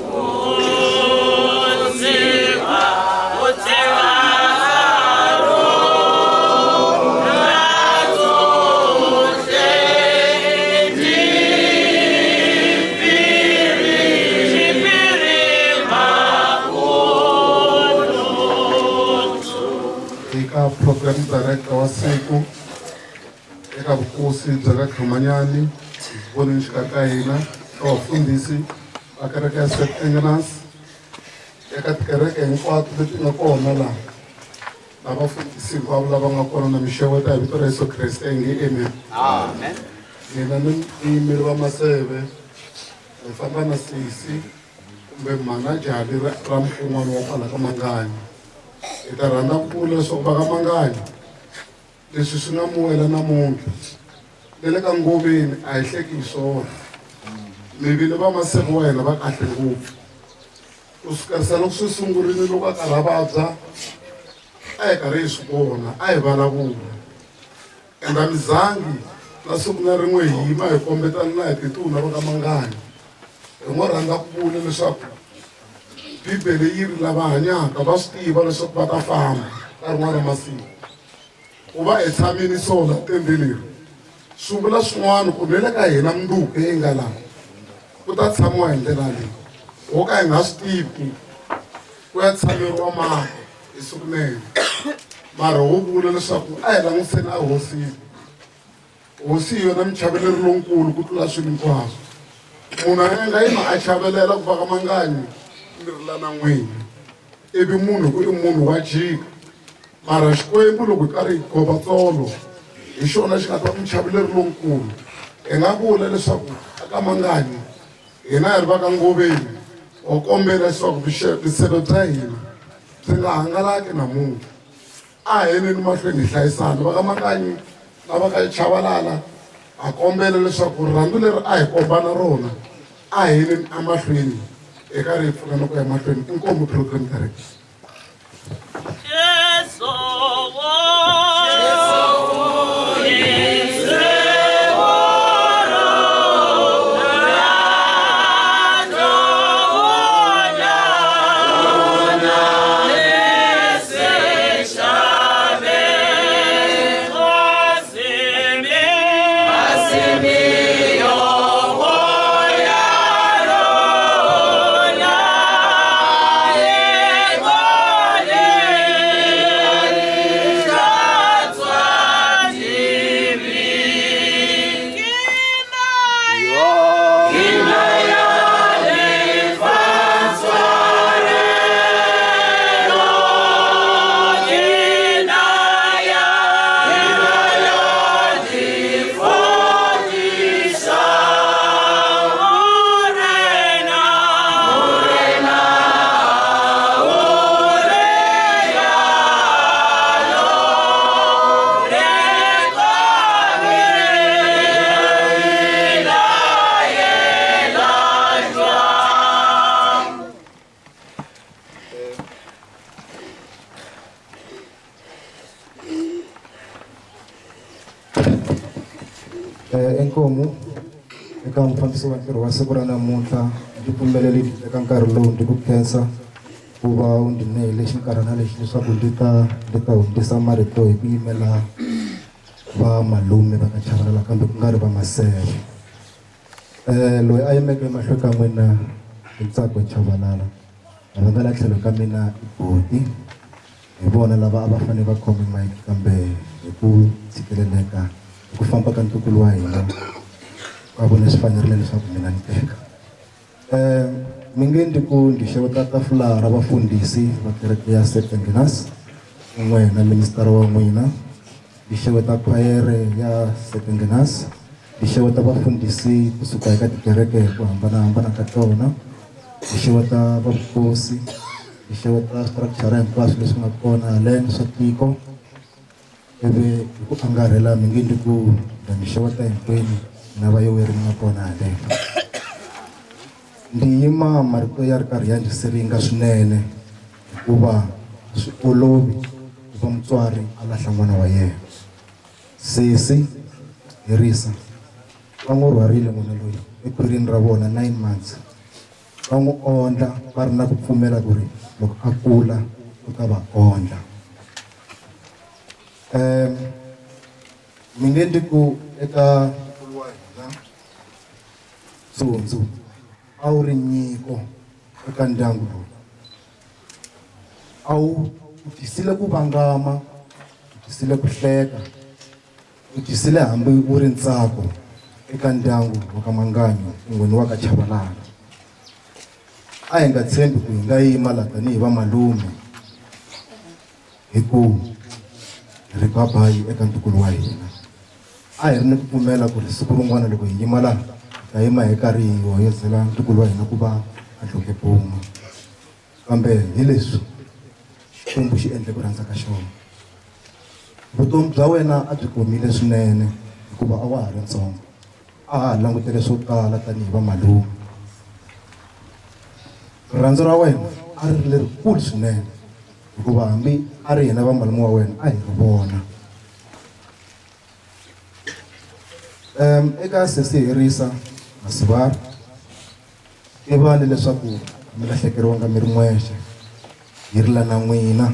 Speaker 8: U tiva tsa rona tsohle. Xiphiri makunutu.
Speaker 1: Eka program director wa siku eka vukosi bya ka Khamanyani voneni xikarhi ka hina ka vafundhisi va kereke ya St Agnes
Speaker 4: Eka tikereke hinkwato leti nga kona laha, na vafundhisi hinkwavo lava nga kona na mixeweta hi vito ra Yesu Kreste nge amen.
Speaker 5: Amen.
Speaker 4: Mina ni yimeri va Maseve, ni famba na sesi kumbe mhana Jali ra mukun'wana wa kwala ka Manganyi. Hi ta rhandza ku vula leswaku va ka Manganyi leswi swi nga mi wela namuntlha ni le ka Ngoveni a hi hleki hi swona. Mi vile va Maseve wa hina va kahle ngopfu. Ku sukerisa loko swi sungurile loko a karhi a vabya a hi karhi hi swi vona a hi vulavula ende a mi zangi na siku na rin'we hi yima hi kombetana na hi tituna va ka Manganyi. Hi ngo rhandza ku vula leswaku Bibele yi ri lava hanyaka va swi tiva leswaku va ta famba ka rin'wana ra masiku. Ku va hi tshamile so la tende leri swi vula swin'wana ku ne le ka hina mundzuku yi nga laha ku ta tshamiwa hi ndlela leyi ho ka hi nga swi tivi ku ku ya tshameriwa mani hi siku nene. Mara ho vula leswaku a hi langutiseni a hosini. Hosi hi yona muchaveleri lonkulu ku tlula swilo hinkwaswo. Munhu a nga yima a chavelela ku va ka Manganyi ni rila na n'wina ivi munhu ku i munhu wa jika. Mara Xikwembu loko hi karhi hi gova tsolo hi xona xi nga ta muchaveleri lonkulu. Hi nga vula leswaku a ka Manganyi hina hi ri va ka Ngoveni ho kombela leswaku vuseve bya hina byi nga hangalaki namuntlha. A hi yeni mahlweni hi hlayisana. Va ka Manganyi na va ka Chavalala ha kombela leswaku rirhandzu leri a hi kombana rona a hi yeni emahlweni hi karhi hi pfunana ku ya mahlweni. Inkomu program director.
Speaker 8: Jesu,
Speaker 3: Inkomu eka mufambisi wa ntirho wa siku ra namuntlha ndzi pfumeleli ndzi teka nkarhi lowu ndzi ku khensa ku va u ndzi nehile xinkarhana lexi leswaku ndzi ta ndzi ta hundzisa marito hi ku yimela va malume va ka Chavalala kambe ku nga ri va Maseve. Loyi a yimeke emahlweni ka n'wina i Ntsako Chavalala lava nga la tlhelo ka mina i Boti. Hi vona lava a va fanele va khome mic kambe hi ku tshikeleleka hi ku famba ka ntukulu wa hina va vone swi fanerile leswaku mina ni teka. Mi nge ndzi ku ndzi xeweta tafula ra vafundhisi va kereke ya St Agnes kun'we na ministara wa n'wina. Ndzi xeweta khwayere ya St Agnes, ndzi xeweta vafundhisi kusuka eka tikereke hi ku hambanahambana ka tona, ndzi xeweta va vukosi, ndzi xeweta structure hinkwaswo leswi nga kona haleni swa tiko. Ivi hi ku angarhela mi nge ndzi ku ndza mi xeweta hinkwenu na vayoweri mi nga kona haleni. Ndzi yima marito ya ri karhi ya ndzi siringa swinene hikuva a swi olovi ku va mutswari a lahla n'wana wa yena. Sesi Herisa va n'wi rhwarile n'wana loyi ekhwirini ra vona 9 months va n'wi ondla va ri na ku pfumela ku ri loko a kula u ta va ondla. Mi nge ndzi ku eka nkulu wa hina Tsundzu a wu ri nyiko eka ndyangu lowu. A wu u tisile ku vangama, u tisile ku hleka, u tisile hambi wu ri ntsako eka ndyangu wa ka Manganyo kun'we ni wa ka Chavalala.
Speaker 15: A hi nga tshembi ku hi nga yima la tanihi vamalume hi ku hi ri babayi eka ntukulu wa hina. A hi ri ni ku pfumela ku ri siku rin'wana loko hi yima laha hi ta yima hi karhi hi hoyozela ntukulu wa hina ku va a dloke buma. Kambe hi leswi Xikwembu xi endle ku rhandza ka xona. Vutomi bya wena a byi komile swinene hikuva a wa ha ri ntsongo. A ha ha langutele swo tala tanihi vamalume. Rirhandzu ra wena a ri ri lerikulu swinene hikuva hambi a ri hina vamalume wa wena a hi ri vona. Um eka sesi Herisa Masivar tivani leswaku a mi lahlekeriwanga mi ri n'wexe hi rila na n'wina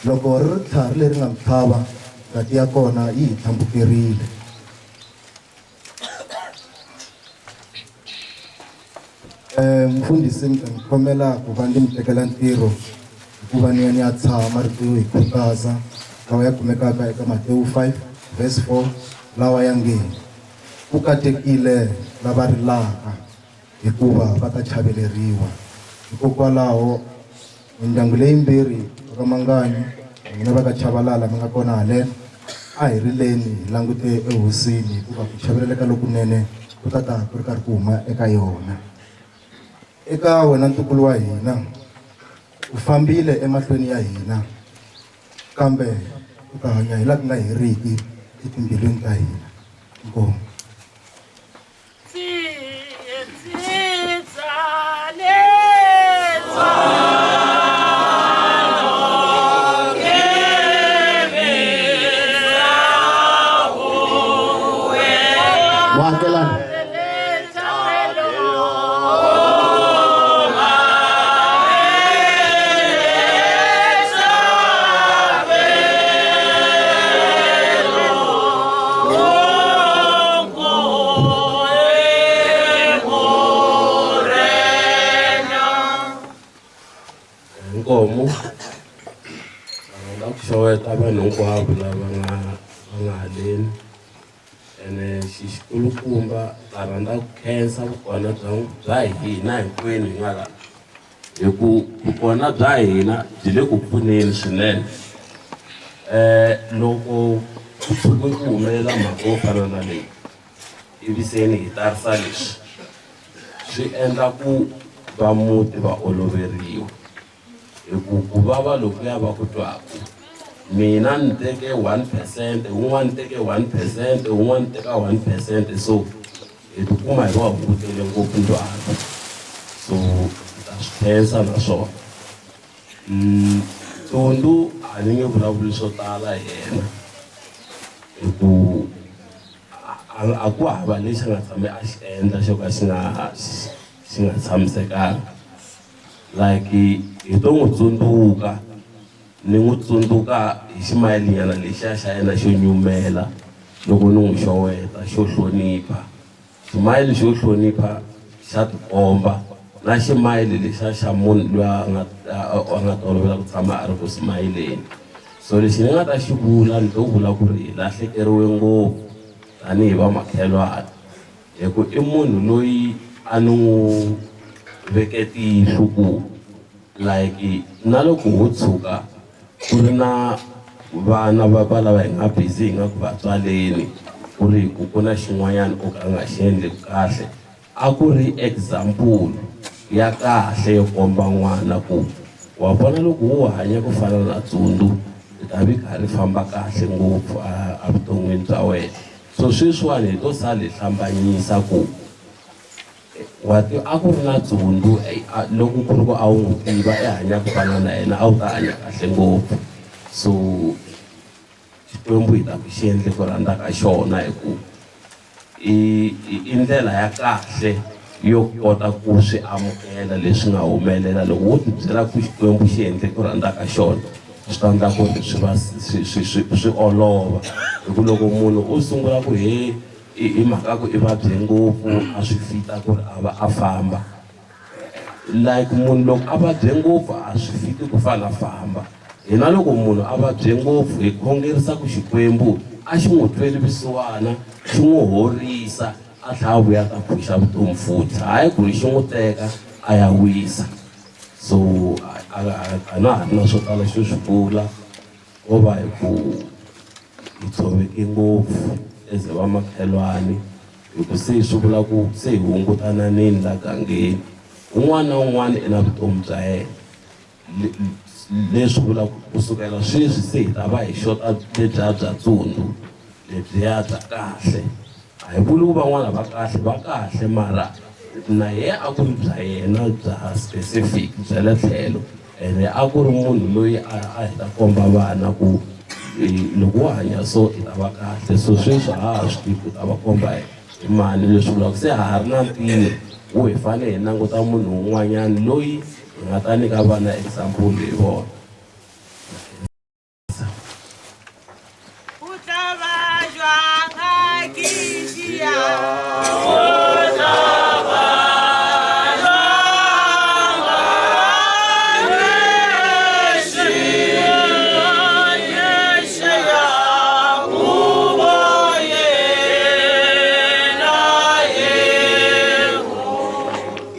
Speaker 15: loko ri ri tlhari leri nga mi tlhava ngati ya kona yi hi tlhambukerile Mufundhisi mi ta ni khomela ku va ndzi mi tekela ntirho hikuva ni ya ni ya tshaha marito yo hi khutaza lawa ya kumekaka eka Matewu 5 verse 4 lawa ya nge ku katekile lava rilaka hikuva va ta chaveleriwa. Hikokwalaho mindyangu leyimbirhi va ka Manganyi n'wina va ka Chabalala mi nga kona haleno a hi rileni hi langute ehosini hikuva ku chaveleleka lokunene ku ta ta ku ri karhi ku huma eka yona. Eka wena ntukulu wa hina u fambile emahlweni ya hina kambe u ta hanya hi laha ku nga heriki etimbilwini ta hina. Inkomu.
Speaker 7: Muakelani.
Speaker 16: Inkomu rhandza ku xeweta vanhu hinkwavo lava nga va nga haleni ene xi xikulukumba ta rhandza ku khensa vukona bya bya hina hinkwenu hi nga la hi ku vukona bya hina byi le ku pfuneni swinene loko ku tshuke ku humelela mhaka yo fana na leyi ivi se ni hi tarisa leswi swi endla ku va muti va oloveriwa hi ku ku vava lokuya va ku twaku mina ni teke 1 percent wun'wana teke 1 percent wun'wana teka 1 percent so hi tikuma hi va hungutele ngopfu ndlwalo so ta swi khensa naswona Tundu a ni nge vulavuli swo tala hi yena hi ku a ku hava lexi a nga tshame a xi endla xo ka xi nga xi nga tshamisekanga like hi to n'wi tsundzuka ni n'wi tsundzuka hi ximayilinyana lexiya xa yena xo nyumela loko ni n'wi xeweta xo hlonipha ximayili xo hlonipha xa tikomba na ximayili lexiya xa munhu loyi a nga a nga tolovela ku tshama a ri ku simayileni so lexi ni nga ta xi vula ni to vula ku ri hi lahlekeriwe ngopfu tanihi vamakhelwani hi ku i munhu loyi a ni n'wi veke tihlo ku like na loko ho tshuka ku ri na vana va va lava hi nga busy hi nga ku va tswaleni ku ri ku ku na xin'wanyana o ka nga xi endli kahle a ku ri example ya kahle yo komba n'wana ku wa vona loko wo hanya ku fana na Tsundu i ta vi kha ri famba kahle ngopfu a evuton'wini bya wena so sweswiwani hi to sala hi hlambanyisa ku wa tiva a ku ri na Tsundu loko ku ri ku a wu n'wi tiva i hanya ku fana na yena a wu ta hanya kahle ngopfu so Xikwembu hi ta ku xi endle ku rhandza ka xona hi ku i i ndlela ya kahle yo kota ku swi amukela leswi nga humelela loko wo ti byela ku Xikwembu xi endle ku rhandza ka xona swi ta endla ku ri swi va swi swi swi swi olova hi ku loko munhu u sungula ku he i mhaka ku i vabye ngopfu a swi fita ku ri a va a famba like munhu loko a vabye ngopfu a swi fiti ku fana a famba hina loko munhu a vabye ngopfu hi khongerisa ku Xikwembu a xi n'wi tweli vusiwana xi n'wi horisa a tlhela a vuya ta pfuxa vutomi futhi hayi ku ri xi n'wi teka a ya wisa. So a na ha ri na swo tala xo swi vula, ko va hi ku hi tshoveke ngopfu as vamakhelwani, hi ku se swi vula ku se hi hungutananini la gangeni. Un'wana na un'wana i na vutomi bya yena, leswi vula ku kusukela sweswi se hi ta va hi xota lebyiya bya tsundzu lebyiya bya kahle. A hi vuli ku van'wana va kahle, va kahle, mara na ye a ku ri bya yena bya specific bya le tlhelo, ene a ku ri munhu loyi a hi ta komba vana ku loko wo hanya so i ta va kahle. So sweswi a ha swi tivi ku ta va komba hi mani, leswi vulaka se ha ha ri na ntirho wo hi fanele hi languta munhu un'wanyana loyi hi nga ta nyika vana example hi vona.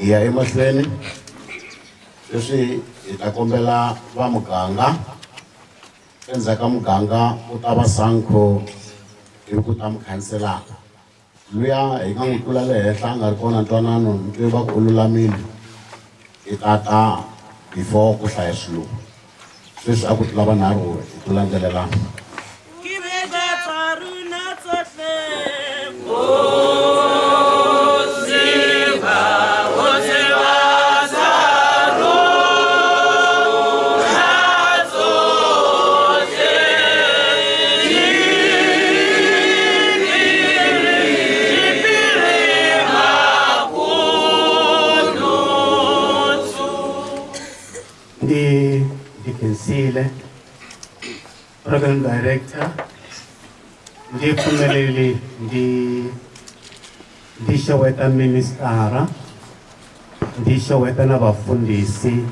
Speaker 7: Hi ya emahlweni sweswi hi ta kombela va muganga. Endzhaku ka muganga ku ta va Sanco ivi ku ta mukhanselara. Luya hi nga n'wi tlula le henhla a nga ri kona ntwanano ni twe va ku u lulamile i ta ta before ku hlaya xilungu. Sweswi a ku tlula vanharhu hi ku landzelelana.
Speaker 11: Ndi ndi khensile program director, ndi pfumeleli ndi ndi xeweta ministara, ndi xeweta na vafundhisi,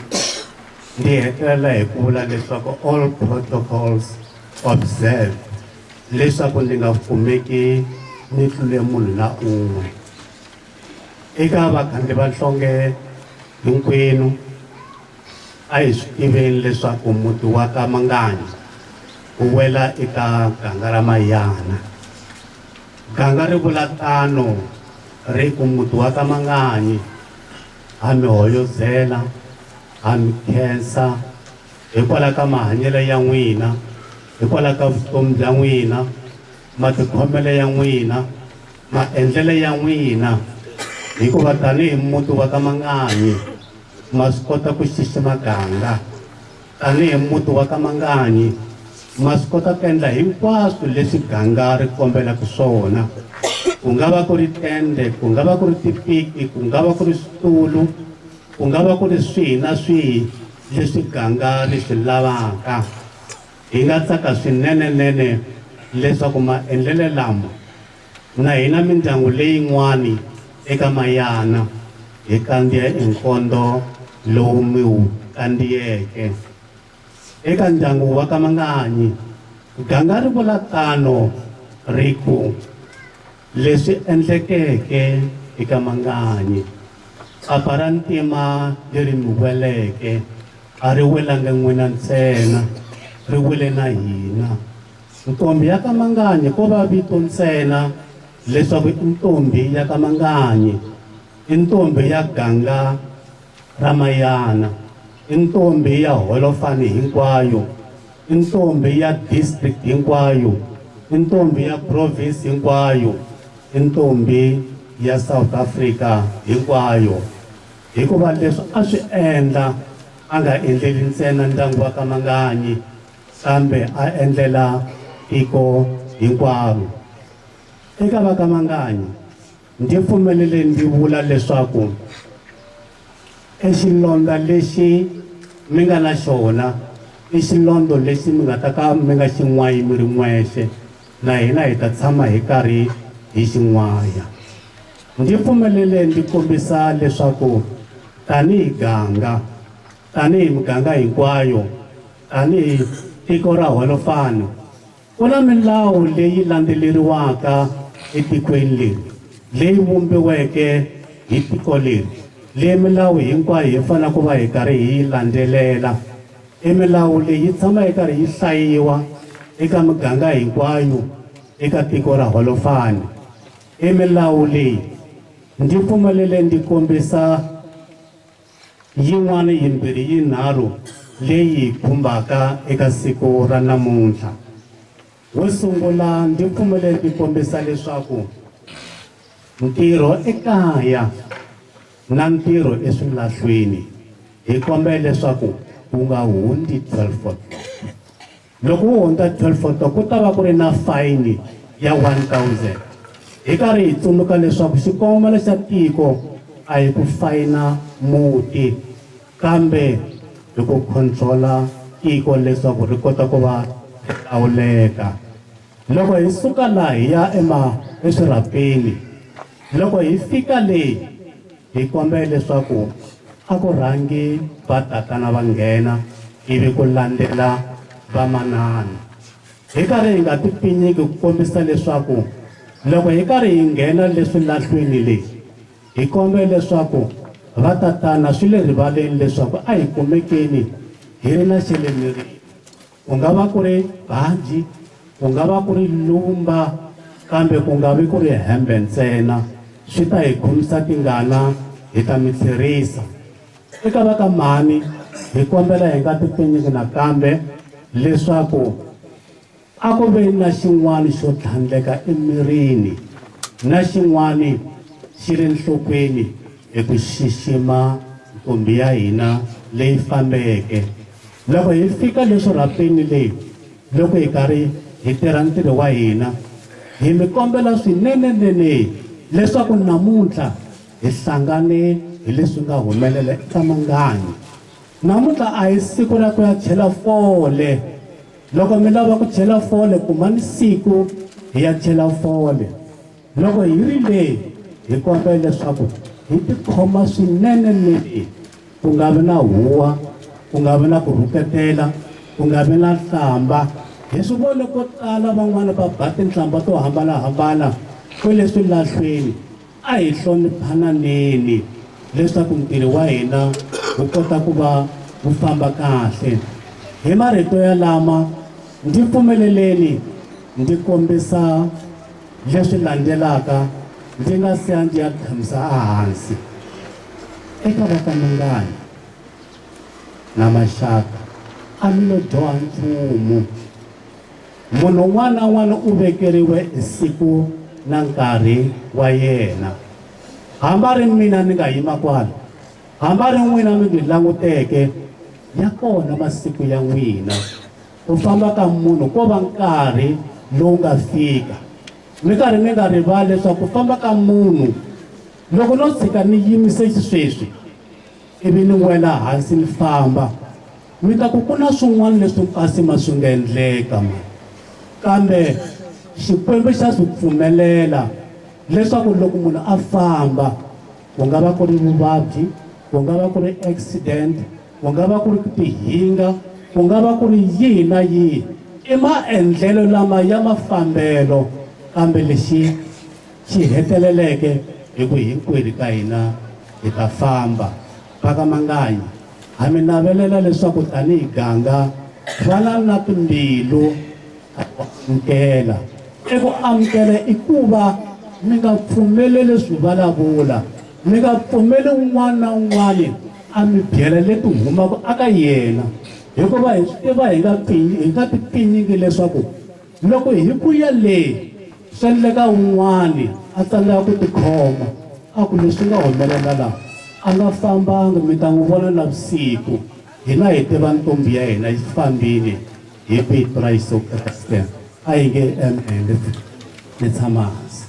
Speaker 11: ndi hetelela hi ku vula leswaku all protocols observed, leswaku ndzi nga kumeki ni tlule munhu na un'we. Eka vakhandli va nhlonge hinkwenu, a hi swi tiveni leswaku muti wa ka Manganyi wu wela eka ganga ra Mayana. Ganga ri vula tano ri ku muti wa ka Manganyi ha mi hoyozela, ha mi khensa hikwalaho ka mahanyelo ya n'wina, hikwalaho ka vutomi bya n'wina, matikhomelo ya n'wina, maendlelo ya n'wina, hikuva tanihi muti wa ka Manganyi ma swi kota ku xixima ganga. Tanihi muti wa ka Manganyi ma swi kota ku endla hinkwaswo leswi ganga ri kombelaka swona, ku nga va ku ri tende, ku nga va ku ri tipiki, ku nga va ku ri switulu, ku nga va ku ri swihi na swihi leswi ganga ri swi lavaka. Hi nga tsaka swinene-nene leswaku maendlelo lama na hina mindyangu leyin'wana eka Mayana hi kandziya enkondo lowu mi wu kandziyeke. Eka ndyangu wa ka Manganyi, ganga ri vula tano ri ku, Leswi endlekeke eka Manganyi, papa ra ntima leri mi weleke a ri welanga n'wina ntsena, ri wele na hina. Ntombhi ya ka Manganyi ko va vito ntsena leswaku i ntombhi ya ka Manganyi, i ntombhi ya ganga ra Mayana, i ntombhi ya Holofani hinkwayo, i ntombhi ya district hinkwayo, i ntombhi ya province hinkwayo, i ntombhi ya South Africa hinkwayo. Hikuva leswi a swi endla a nga endleli ntsena ndyangu wa ka Manganyi, kambe a endlela tiko hinkwaro. Eka va ka Manganyi, ndzi pfumelele ndzi vula leswaku exilondza lexi mi nga na xona i xilondzo lexi mi nga ta ka mi nga xi n'wayi mi ri n'wexe, na hina hi ta tshama hi karhi hi xi n'waya. Ndzi pfumelele ndzi kombisa leswaku tanihi ganga, tanihi miganga hinkwayo, tanihi tiko ra Holofani, ku na milawu leyi landzeleriwaka etikweni leri, leyi vumbiweke hi tiko leri. Leyi milawu hinkwayo hi fanele ku va hi karhi hi yi landzelela. I milawu leyi yi tshama yi karhi yi hlayiwa eka miganga hinkwayo eka tiko ra Holofani. I milawu leyi ndzi pfumelele ndzi kombisa yin'wana yimbirhi yinharhu leyi khumbaka eka siku ra namuntlha. Wo sungula ndzi pfumele ndzi kombisa leswaku ntirho ekaya na ntirho eswilahlweni hi kombela leswaku wu nga hundzi 12 o'clock. Loko wu hundza 12 o'clock ku ta va ku ri na fayini ya 1000. Hi karhi hi tsundzuka leswaku xikongomelo xa tiko a hi ku fayina muti kambe hi ku controla tiko leswaku ri kota ku va ri lawuleka. Loko hi suka laha hi ya eswirhapeni, loko hi fika le hi kombela leswaku a ku rhangi va tatana va nghena ivi ku landzela vamanana. Hi karhi hi nga tipinyiki ku kombisa leswaku loko hi karhi hi nghena leswilahlweni le, hi kombela leswaku va tatana swi le rivaleni leswaku a hi kumekeni hi ri na xa le mirini. Ku nga va ku ri baji, ku nga va ku ri lumba, kambe ku nga vi ku ri hembe ntsena. Swi ta hi khomisa tingana, hi ta mi tlherisa. Eka va ka mhani, hi kombela hi nga tipinyiki nakambe leswaku a ku ve na xin'wana xo tlhandleka emirini na xin'wana xi ri nhlokweni hi ku xixima ntombi ya hina leyi fambeke. Loko hi fika le swirhapeni leyi, loko hi karhi hi tirha ntirho wa hina, hi mi kombela swinene-nene leswaku namuntlha hi hlangane hi leswi nga humelela eka Manganyi. Namuntlha a hi siku ra ku ya chela fole. Loko mi lava ku chela fole, kumani siku hi ya chela fole. Loko hi ri le, hi kombela leswaku hi tikhoma swinene-nene, ku nga vi na huwa, ku nga vi na ku rhuketela, ku nga vi na nhlamba. Hi swi vone ko tala van'wana va ba tinhlamba to hambana-hambana kwele swilahlweni. A hi hloniphananeni leswaku ntirho wa hina wu kota ku va wu famba kahle. Hi marito yalama, ndzi pfumeleleni ndzi kombisa leswi landzelaka ndzi nga si ya ndzi ya tshamisa ehansi. Eka va ka Mangani na maxaka a mi lo dyoha nchumu. Munhu un'wana na un'wana u vekeriwe siku na nkarhi wa yena. Hambi a ri mina ni nga yima kwala, hambi a ri n'wina mi ndzi languteke, ya kona masiku ya n'wina. Ku famba ka munhu ko va nkarhi lowu nga fika. Mi karhi mi nga rivali leswaku ku famba ka munhu, loko no tshika ni yimise xisweswi ivi ni wela hansi ni famba, mi ta ku ku na swin'wana leswi kasi ma swi nga endleka mani. Kambe Xikwembu xa swi pfumelela leswaku loko munhu a famba, ku nga va ku ri vuvabyi, ku nga va ku ri accident, ku nga va ku ri ku tihinga, ku nga va ku ri yihi na yihi, i maendlelo lama ya mafambelo, kambe lexi xi heteleleke hi ku hinkwerhu ka hina hi ta famba. Va ka Manganyi, ha mi navelela leswaku tanihi ganga, vana na timbilu ta ku amukela. Eku amukela i ku va mi nga pfumeleli swivulavula, mi nga pfumeli un'wana na un'wana a mi byela leti humaka aka yena, hikuva hi swi tiva hi nga hi nga tipinyingi leswaku loko hi vuya le swi endleka un'wana a tsandzeka ku tikhoma a ku leswi nga humelela laha a nga fambanga, mi ta n'wi vona navusiku. Hina hi tiva ntombi ya hina yi fambile hi vito ra Yesu Kreste. A hi nge amen, ni tshama hansi.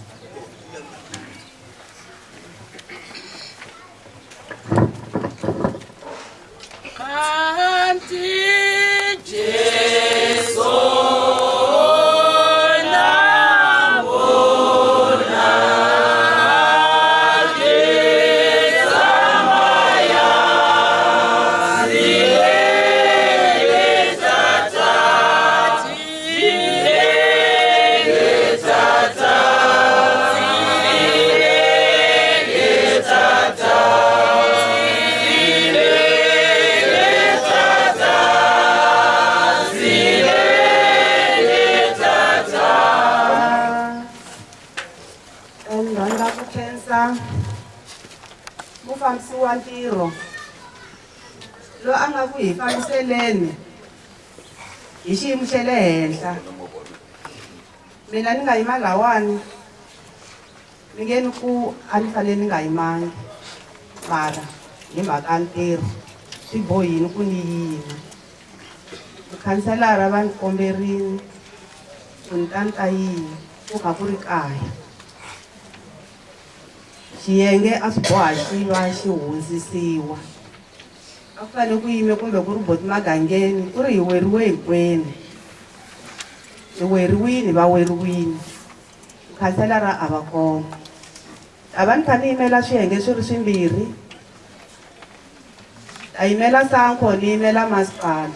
Speaker 8: Kanti Jesu
Speaker 13: xeweta mufambisi wa ntirho loyi a nga ku hi fambiseleni hi xiyimo xa le henhla. Mina ni nga yima lawani ni nge ni ku a ni fanele ni nga yimangi, mara hi mhaka ya ntirho swi bohile ku ni yima. Mukhanselara va ni komberile ku ni ta ni ta yima ku kha ku ri kaya. Xiyenge a swi boha xi va xi hundzisiwa. A ku fanele ku yime kumbe ku ri boti magangeni ku ri hi weriwe hinkwenu. Hi weriwile va weriwile. Mukhanselara a va kona. A va ni kha ni yimela swiyenge swi ri swimbirhi. Ta yimela Sanko ni yimela masipala.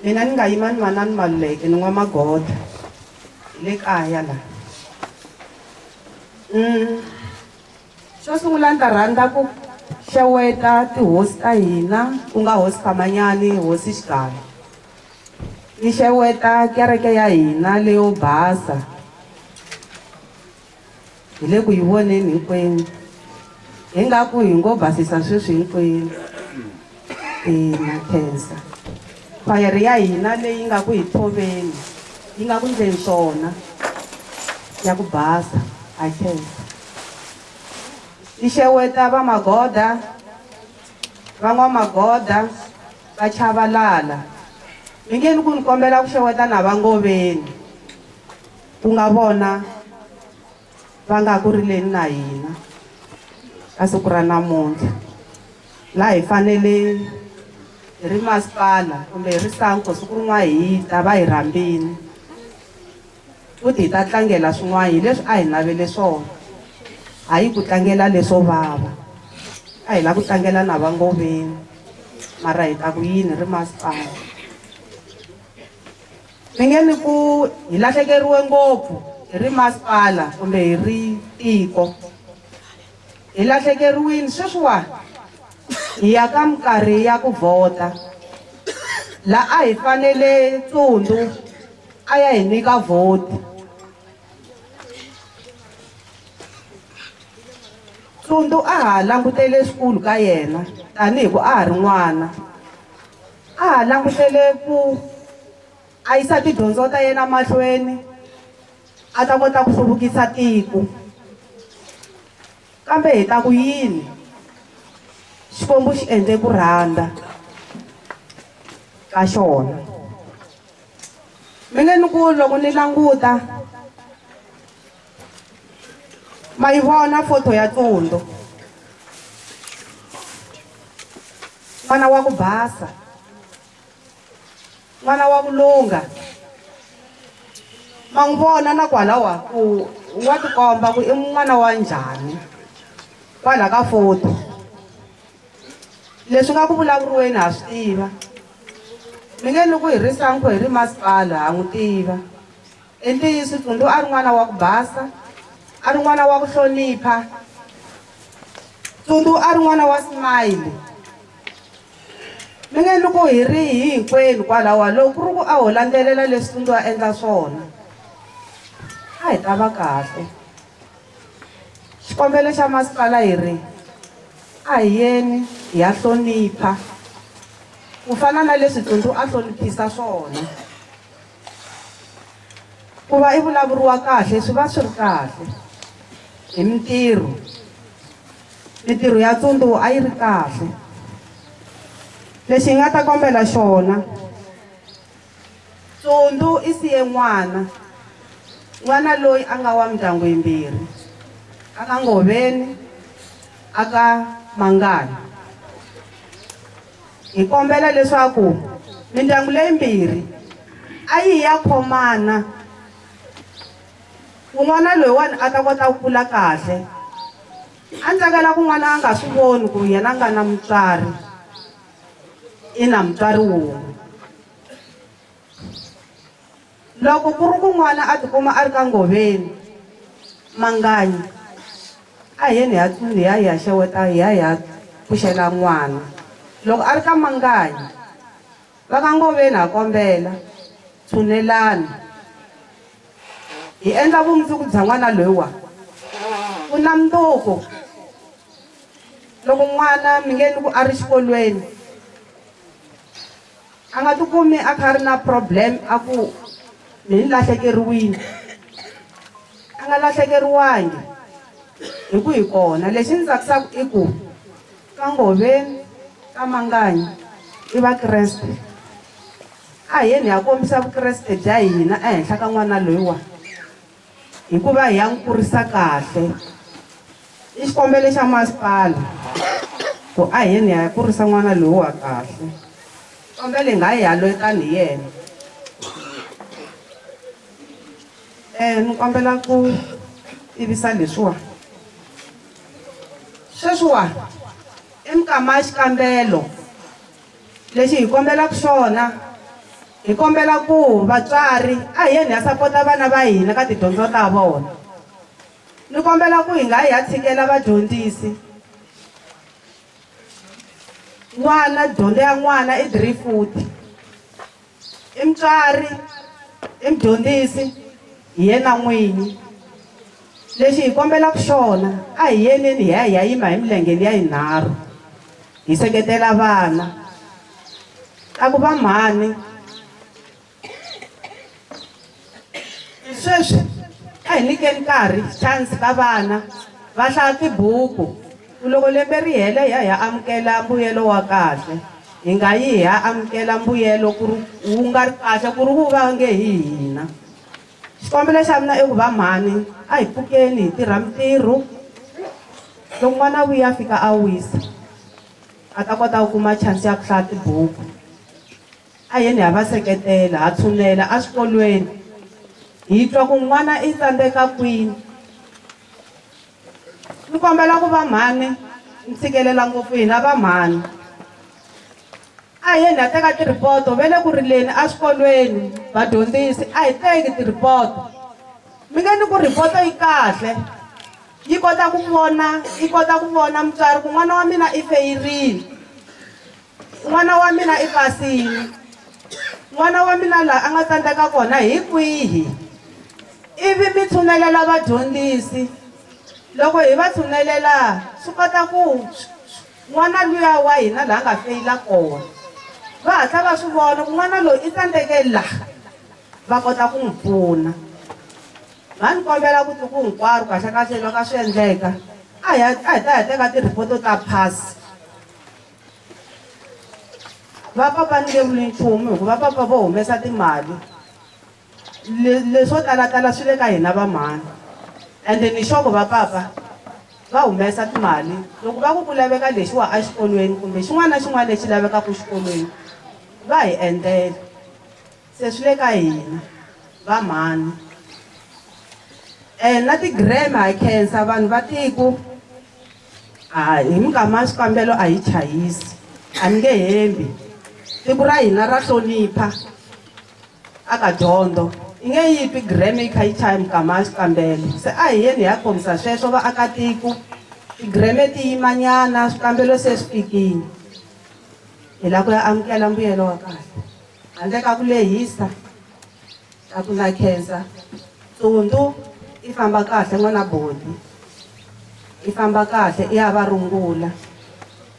Speaker 13: Mina ni nga yima ni manani Maluleke ni n'wa Magoda. Hi le kaya la. Xo sungula ni ta rhandza ku xeweta tihosi ta hina ku nga hosi Khamanyani, hosi Xigava. Ni xeweta kereke ya hina leyo basa. Hi le ku yi voneni hinkwenu. Hi nga ku hi ngo basisa sweswi hinkwenu. Ina khensa. Khwayere ya hina leyi nga ku hi tshoveni, yi nga ku ndleni swona ya ku basa, ha khensa. Ni xeweta va Magoda, va N'wamagoda, va Chavalala. Mi nge ni ku ni kombela ku xeweta na va Ngoveni, ku nga vona va nga ku rileni na hina ka siku ra namuntlha. Laha hi fanele hi ri masipala kumbe hi ri Sanko siku rin'wana hi ta va hi rhambile futhi hi ta tlangela swin'wana hi leswi a hi navele swona, hayi ku tlangela leswo vava. A hi lava ku tlangela na va Ngoveni, mara hi ta ku yini ri masipala. Mi nge ni ku hi lahlekeriwe ngopfu hi ri masipala kumbe hi ri tiko. Hi lahlekeriwile sweswiwani hi ya ka minkarhi ya ku vhota. La a hi fanele Tsundu a ya hi nyika vhoti. Tsundu a ha langutele swikulu ka yena tanihi ku a ha ri n'wana. A ha langutele ku a yisa tidyondzo ta yena mahlweni a ta kota ku hluvukisa tiko. Kambe hi ta ku yini? Xikwembu xi endle ku rhandza ka xona. Mi nge ni ku loko ni languta ma yi vona foto ya Tsundu, n'wana wa ku basa, n'wana wa ku lungha. Ma n'wi vona na kwalawa ku wa tikomba ku i n'wana wa njhani kwala ka foto. Leswi nga ku vulavuriweni ha swi tiva. Mi nge ni ku hi ri Sanko hi ri masipala ha n'wi tiva. I ntiyiso Tsundu a ri n'wana wa ku basa, a ri n'wana wa ku hlonipha. Tsundu a ri n'wana wa smile. Mi nge ni ku hi ri hi hinkwenu kwalawa loko ku ri ku a ho landzelela leswi Tsundu a endla swona, a hi ta va kahle. Xikombelo xa masipala hi ri a hi yeni hi ya hlonipha ku fana na leswi Tsundu a hloniphisa swona. Ku va i vulavuriwa kahle swi va swi ri kahle hi mintirho. Mintirho ya Tsundu a yi ri kahle. Lexi hi nga ta kombela xona, Tsundu i siye n'wana, n'wana loyi a nga wa mindyangu yimbirhi, a ka Ngoveni, a ka Mangani. Hi kombela leswaku mindyangu leyimbirhi a yi ya khomana, ku n'wana loyiwani a ta kota ku kula kahle. A ni tsakela ku n'wana a nga swi voni ku yena a nga na mutswari, i na mutswari wun'we. Loko ku ri ku n'wana a tikuma a ri ka Ngoveni, Manganyi, a hi yeni hi ya hi ya hi ya xeweta hi ya hi ya pfuxela n'wana. Loko a ri ka Manganyi, va ka Ngoveni ha kombela, tshunelani hi endla vumundzuku bya n'wana loyiwa. Ku na mundzuku loko n'wana mi nge ni ku a ri xikolweni a nga tikumi a kha a ri na problem a ku mi ni lahlekeriwile a nga lahlekeriwangi hi ku hi kona lexi ni tsakisaka i ku ka Ngoveni ka Manganyi i Vakreste a hi yeni hi ya kombisa Vukreste bya hina ehenhla ka n'wana loyiwa hikuva hi ya n'wi kurisa kahle i xikombelo xa masipala ku a hi yeni hi ya kurisa n'wana loyiwa kahle kombela hi nga yi haloyi tani hi yena ni kombela ku tivisa leswiwa sweswiwa i minkama ya xikambelo lexi hi kombelaka xona hi kombela ku vatswari a hi yeni hi ya sapota vana va hina ka tidyondzo ta vona ni kombela ku hi nga yi ya tshikela vadyondzisi n'wana dyondzo ya n'wana i driftwood i mutswari i mudyondzisi hi yena n'winyi lexi hi kombelaka xona a hi yeneni hi ya hi ya yima hi milenge liya yinharhu hi seketela vana ta ku va mhani sweswi a hi nyikeni nkarhi chance ka vana va hlaya tibuku ku loko lembe ri hela hi ya hi ya amukela mbuyelo wa kahle hi nga yi hi ya amukela mbuyelo ku ri wu nga ri kahle ku ri wu va nge hi hina xikombelo xa mina i ku va mhani a hi pfukeni hi tirha mintirho loko n'wana vuya a fika a wisa a ta kota ku kuma chance ya ku hlaya tibuku a yeni ha va seketela ha tshunela eswikolweni hi twa ku n'wana i tsandzeka kwini ni kombela ku va mhani ni tshikelela ngopfu hina va mhani a hi yeni ha teka tiripoto ve le ku rileni eswikolweni vadyondzisi a hi teki tiripoto mi nge ni ku ripoto yi kahle yi kota ku vona yi kota ku vona mutswari ku n'wana wa mina i feyirini n'wana wa mina i pasini n'wana wa mina laha a nga tsandzeka kona hi kwihi ivi mi tshunelela vadyondzisi loko hi va tshunelela swi kota ku n'wana luya wa hina laha nga feyila kona va hatla va swi vona ku n'wana loyi i tsandzeke laha va kota ku n'wi pfuna va ni kombela ku tiko hinkwaro kahle kahle loko a swi endleka a hi a hi ta ya teka tirhipoto ta phasi va papa ni nge vuli nchumu hikuva papa vo humesa timali leswo talatala swi le ka hina va mhani ende ni xoko va papa va humesa timali loko va ku ku laveka lexiwa exikolweni kumbe xin'wana na xin'wana lexi lavekaka exikolweni va hi endlela se swi le ka hina va mhani na ti-gram ha khensa vanhu va tiko a hi minkama ya swikambelo a hi chayisi a ni nge hembi tiko ra hina ra hlonipha a ka dyondzo i nge yi twi gram yi kha yi chaya minkama ya swikambelo se a hi yeni hi ya kombisa sweswo vaakatiko tigreme ti yimanyana swikambelo se swi fikile hi lava ku ya amukela mbuyelo wa kahle handle ka ku lehisa a ku na khensa tsundzu i famba kahle n'wana bodi i famba kahle i ya va rungula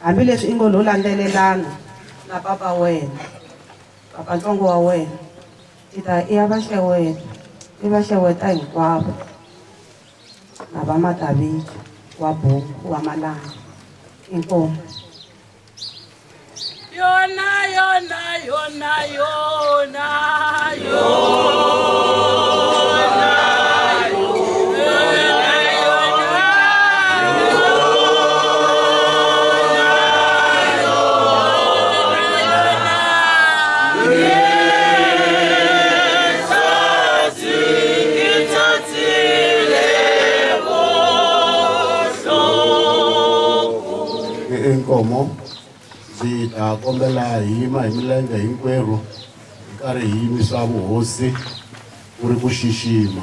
Speaker 13: hambileswi i ngo lo landzelelana na papa wena papa ntsongo wa wena i ta i ya va xeweta i va xeweta hinkwavo na va Matavija wa Buku wa Malangi inkomu
Speaker 8: Yona yona yona yona yona
Speaker 7: Inkomo ndzi ta kombela hi yima hi milenge hinkwerhu hi karhi hi yimisa vuhosi ku ri ku xixima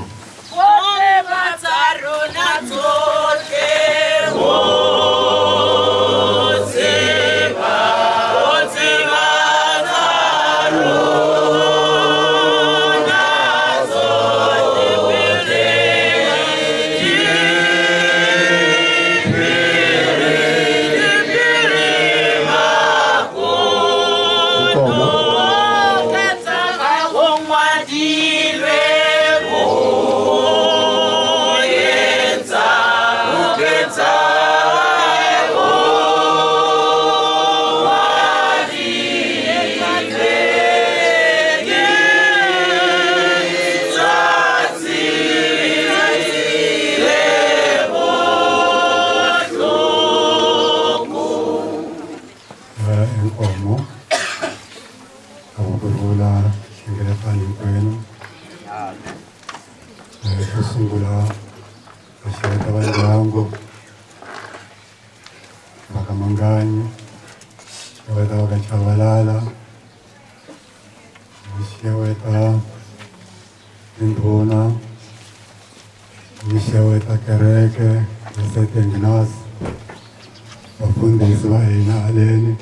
Speaker 17: Xo sungula va xeweta va ndyangu va ka Manganyi, xeweta va ka Chavalala, ni xeweta tindhuna, ni xeweta kereke ya St Ignace, vafundhisi va hina haleni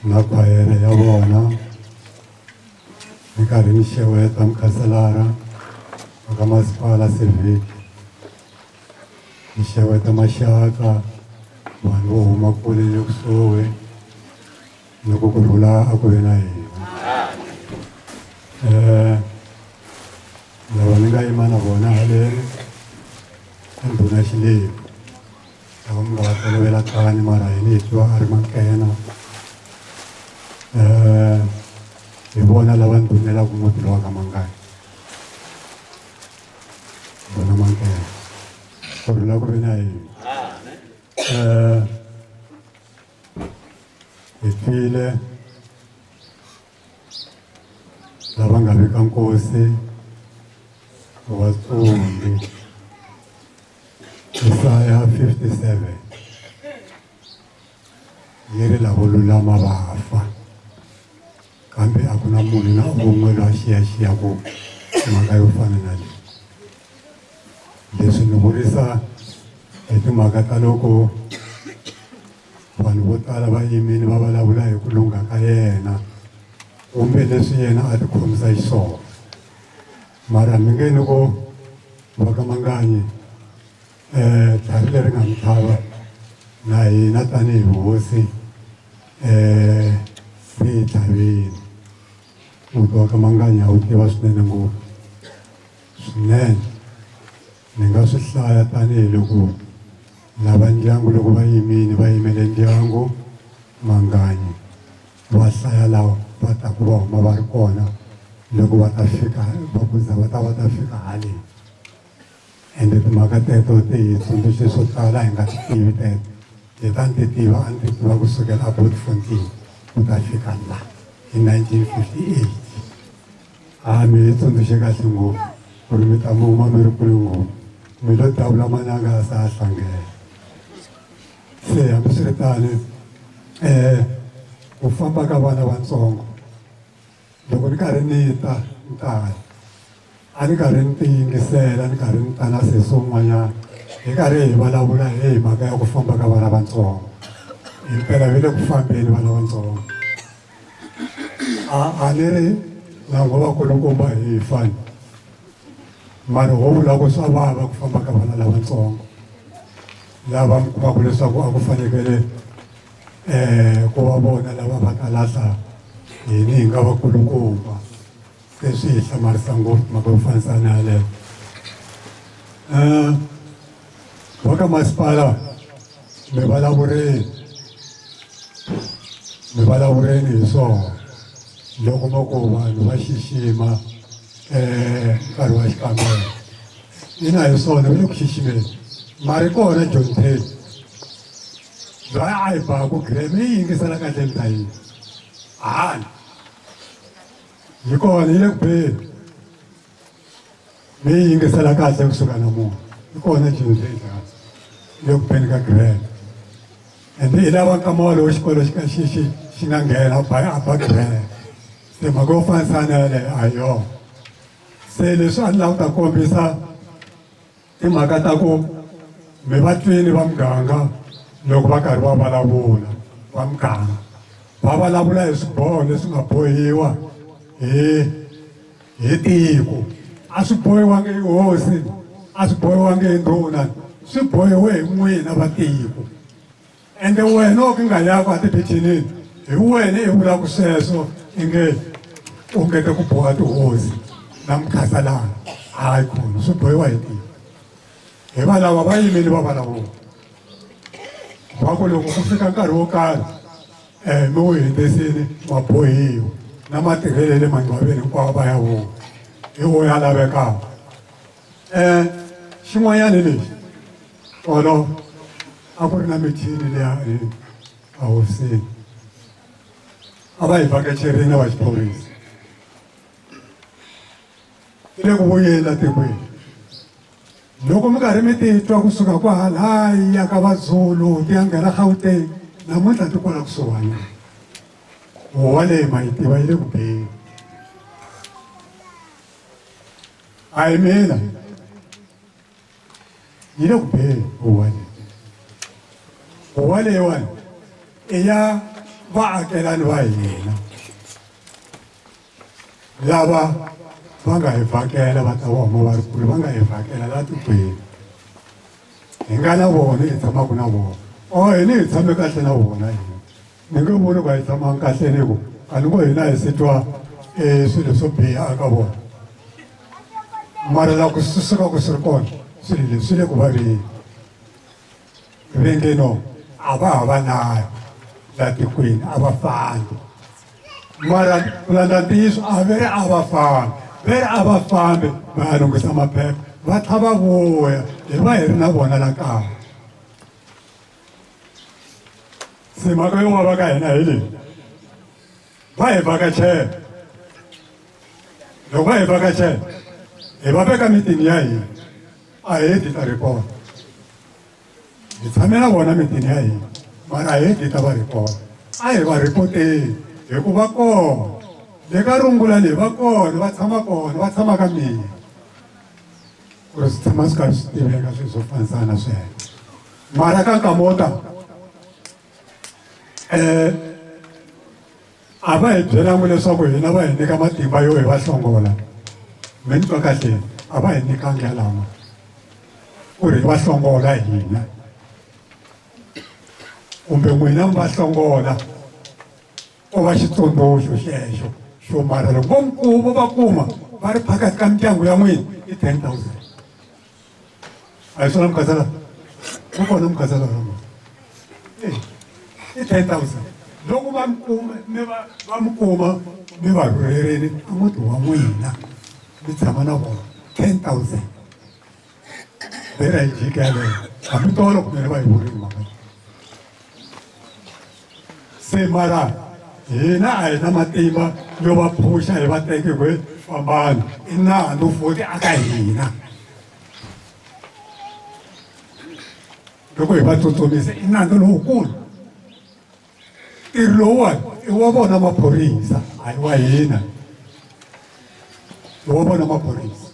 Speaker 17: na khwayere ya vona. Ni karhi ni xeweta mukhanselara wa ka masipala Civic, ni xeweta maxaka, vanhu vo huma kule le kusuhi, loko ku rhula a ku ve na hina. Lava ni nga yima na vona haleni i ndhuna Xilebvu, lava mi nga va tolovela tani mara hina hi twa a ri Mankena. Hi vona lava ndhunelaka muti lowa ka Manganyi, ndhuna Mankena, ku rhula ku ve na hina. Hi twile lava nga vika nkosi wa Tsumbi, Isaya 57 yi ri lavo lulama va fa, kambe a ku na munhu na un'we loyi a xiyaxiyaku mhaka yo fana na leyi. Leswi ni vurisa hi timhaka ta loko vanhu vo tala va yimile va vulavula hi ku lungha ka yena kumbe leswi yena a tikhomisa xiswona, mara mi nge ni ku va ka Manganyi tlhari leri nga mi tlhava na hina tanihi hosi ri hi tlhavile. Muti wa ka Manganyi a wu tiva swinene ngopfu swinene, ni nga swi hlaya tanihiloko lava ndyangu loko va yimile va yimele ndyangu Manganyi va hlaya lava va taku va huma va ri kona loko va ta fika va ku za va ta va ta fika haleni. Ende timhaka teto ti hi tsundzuxe swo tala hi nga ti tivi teto, leti a ni ti tiva a ni ti tiva kusukela a Bultfontein ku ta fika la hi 1958. A mi hi tsundzuxe kahle ngopfu ku ri mi ta mi huma mi ri kule ngopfu, mi lo davula mananga a se a hlangela. Se hambiswiritano ku famba ka vana vatsongo loko ni karhi ni ta ni ta a ni karhi ni ti yingisela, ni karhi ni ta na sesi un'wanyana hi karhi hi vulavula hi mhaka ya ku famba ka vana vatsongo. Himpela va le ku fambeni vana vatsongo, a ni ri na ngo vakulukumba hi fani, mara ho vula ku swa vava ku famba ka vana lavatsongo lava mi kumaka leswaku a ku fanekele ku va vona lava va ta lahla hini hi nga vakulukumba. Se swi hi hlamarisa ngopfu mhaka yo fanisana na yaleyo. Va ka masipala mi vulavureni, mi vulavureni hi swona loko ma ku vanhu va xixima nkarhi wa xikambelo. Ina hi swona va le ku xiximeni, mara yi kona John Taylor loyi a yi baku Grammy yi yingisela kahle mi ta yi hayi yi kona yi le ku beni, mi yi yingisela kahle kusuka namuntlha, yi kona John Taylor yi le ku beni ka Grammy. Ende i lava nkama walowo xikolo xi xi xi xi nga nghena a ba Grammy, se mhaka yo fanisana yaleyo a hi yona. Se leswi a ni lava ku ta kombisa timhaka ta ku mi va twini va muganga loko va karhi va vulavula, va muganga va vulavula hi swiboho leswi nga bohiwa hi tiko. A swi bohiwangi hi hosi, a swi bohiwangi hi ndhuna, swi bohiwe hi n'wina va tiko. Ende wena o ki nga yaku a tipichinini, hi wena i vulaka sweswo i nge u ngete ku boha tihosi na mukhanselara. Hayi khona swi bohiwa hi tiko. Hi va lava va yimile va vulavula va ku loko ku fika nkarhi wo karhi mi wu hundzisile ma bohiwa na matirhelo ya le mangcwaveni hinkwavo va ya vona hi wo ya lavekaka. Xin'wanyana lexi tolo a ku ri na michini liya ehofisini, a va hi vhakacherile va xiphorisa. Ti le ku vuyeni la tikweni. Loko mi karhi mi titwa kusuka kwahalaya ka Vazulu ti ya nghena Gauteng, namuntlha ti kwala kusuhani. Huwa leyi ma yi tiva yi le ku beni. A hi mina. Yi le ku beni huwa leyi. Huwa leyiwani i ya vaakelani va hina lava va nga hi vhakela va ta va huma va ri kule va nga hi vhakela la tikweni hi nga na vona hi tshamaka na vona o hina hi tshame kahle na vona hina ni nge voni ku a hi tshamanga kahle ni ku a ni ngo hina hi se twa swilo swo biha aka vona mara la ku swi sukaka swi ri kona swilo leswi swi le ku vaveni ve nge no a va ha va nayo la tikweni a va fambi mara ku landza ntiyiso a ve ri a va fambi ve ri a va fambi va ya lunghisa maphepha va tlha va vuya hi va hi ri na vona la kaya se mhaka yo vava ka hina hi leyi va hi vhakachela loko va hi vhakachela hi va veka mitini ya hina a hi heti ta report hi tshame na vona mitini ya hina mara a hi heti ta va report a hi va ripoteni hikuva kona le ka rungula leyi va kona va tshama kona va tshama ka mina ku ri swi tshama swi karhi swi tiveka swilo swo fanisana na sweswo mara ka nkama wo tala a va hi byelanga leswaku hina va hi nyika matimba yo hi va hlongola mi ni twa kahle a va hi nyikangi yalama ku ri hi va hlongola hina kumbe n'wina mi va hlongola ko va xitsundzuxo xexo xo mara loko vo mi vo va kuma va ri phakathi ka mindyangu ya n'wina i 10 000. A hi swona mukhansela? U kona mukhansela ramo i 10 000 loko va mi kuma mi va va mi kuma mi va rhurherini a muti wa n'wina mi tshama na vona 10 000 bera yi jika yaleyo hambi tolo kumbe va yi vurini mhaka se mara hina a hi na matimba yo va phusha hi va teke ku fambani i nandzu futhi aka hina loko hi va tsutsumise i nandzu lowukulu ntirho lowuwani i wa vona maphorisa a hi wa hina i wa vona maphorisa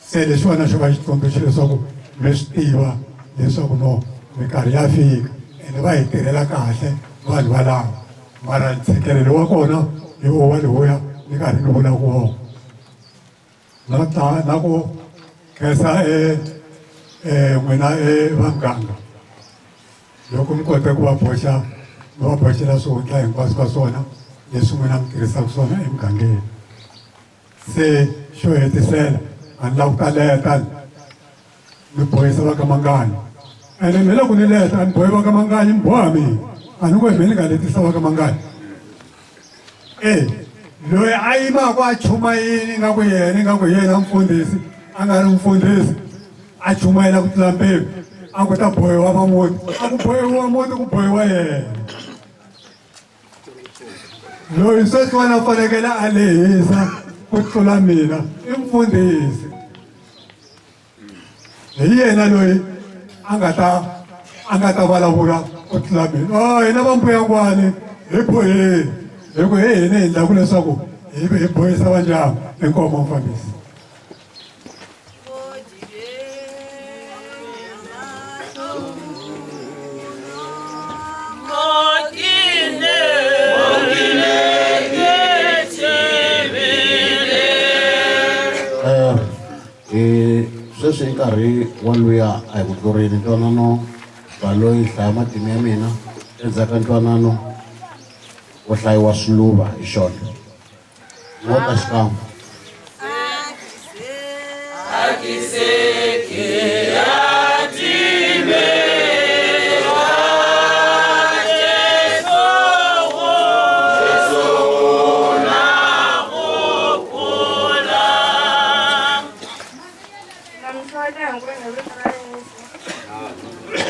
Speaker 17: se lexiwani xo va xitsundzuxo leswaku mi swi tiva leswaku no minkarhi ya fika ene va hi tirhela kahle vanhu valava mara ntshikelelo wa kona hi wo wa lowuya ni karhi ni vula ku wona na ta na ku khensa n'wina va muganga loko mi kote ku va boxa mi va boxela swihundla hinkwaswo ka swona leswi n'wina mi tirhisaka swona emugangeni se xo hetisela a ni lava ku ta leta ni bohisa va ka Manganyi ene mi loko ni leta a ni bohi va ka Manganyi mi boha mina a ni ngo hi mina ni nga letisa va ka Manganyi e loyi a yimaka a chumayini nga ku yena nga ku yena mfundhisi a nga ri mfundhisi a chumayela ku tlula mpimo a ku ta bohiwa va muti a ku bohiwa muti ku bohiwa yena loyi sweswiwani a fanekele a lehisa ku tlula mina i mfundhisi hi yena loyi a nga ta vulavula ku tlula mina o hina va mbuyangwani hi boheni hi ku hi hina hi endlaku leswaku hi bohisa va ndyangu inkomo mfambisi.
Speaker 7: Hi sweswi i nkarhi wa luya a hi ku tlurini ntwanano Baloyi hlaya matimu ya mina endzhaku ka ntwanano wo hlayiwa swiluva hi xona wo ta xikan'we.
Speaker 18: Na mi xeweta hinkwenu hi vito ra Yesu.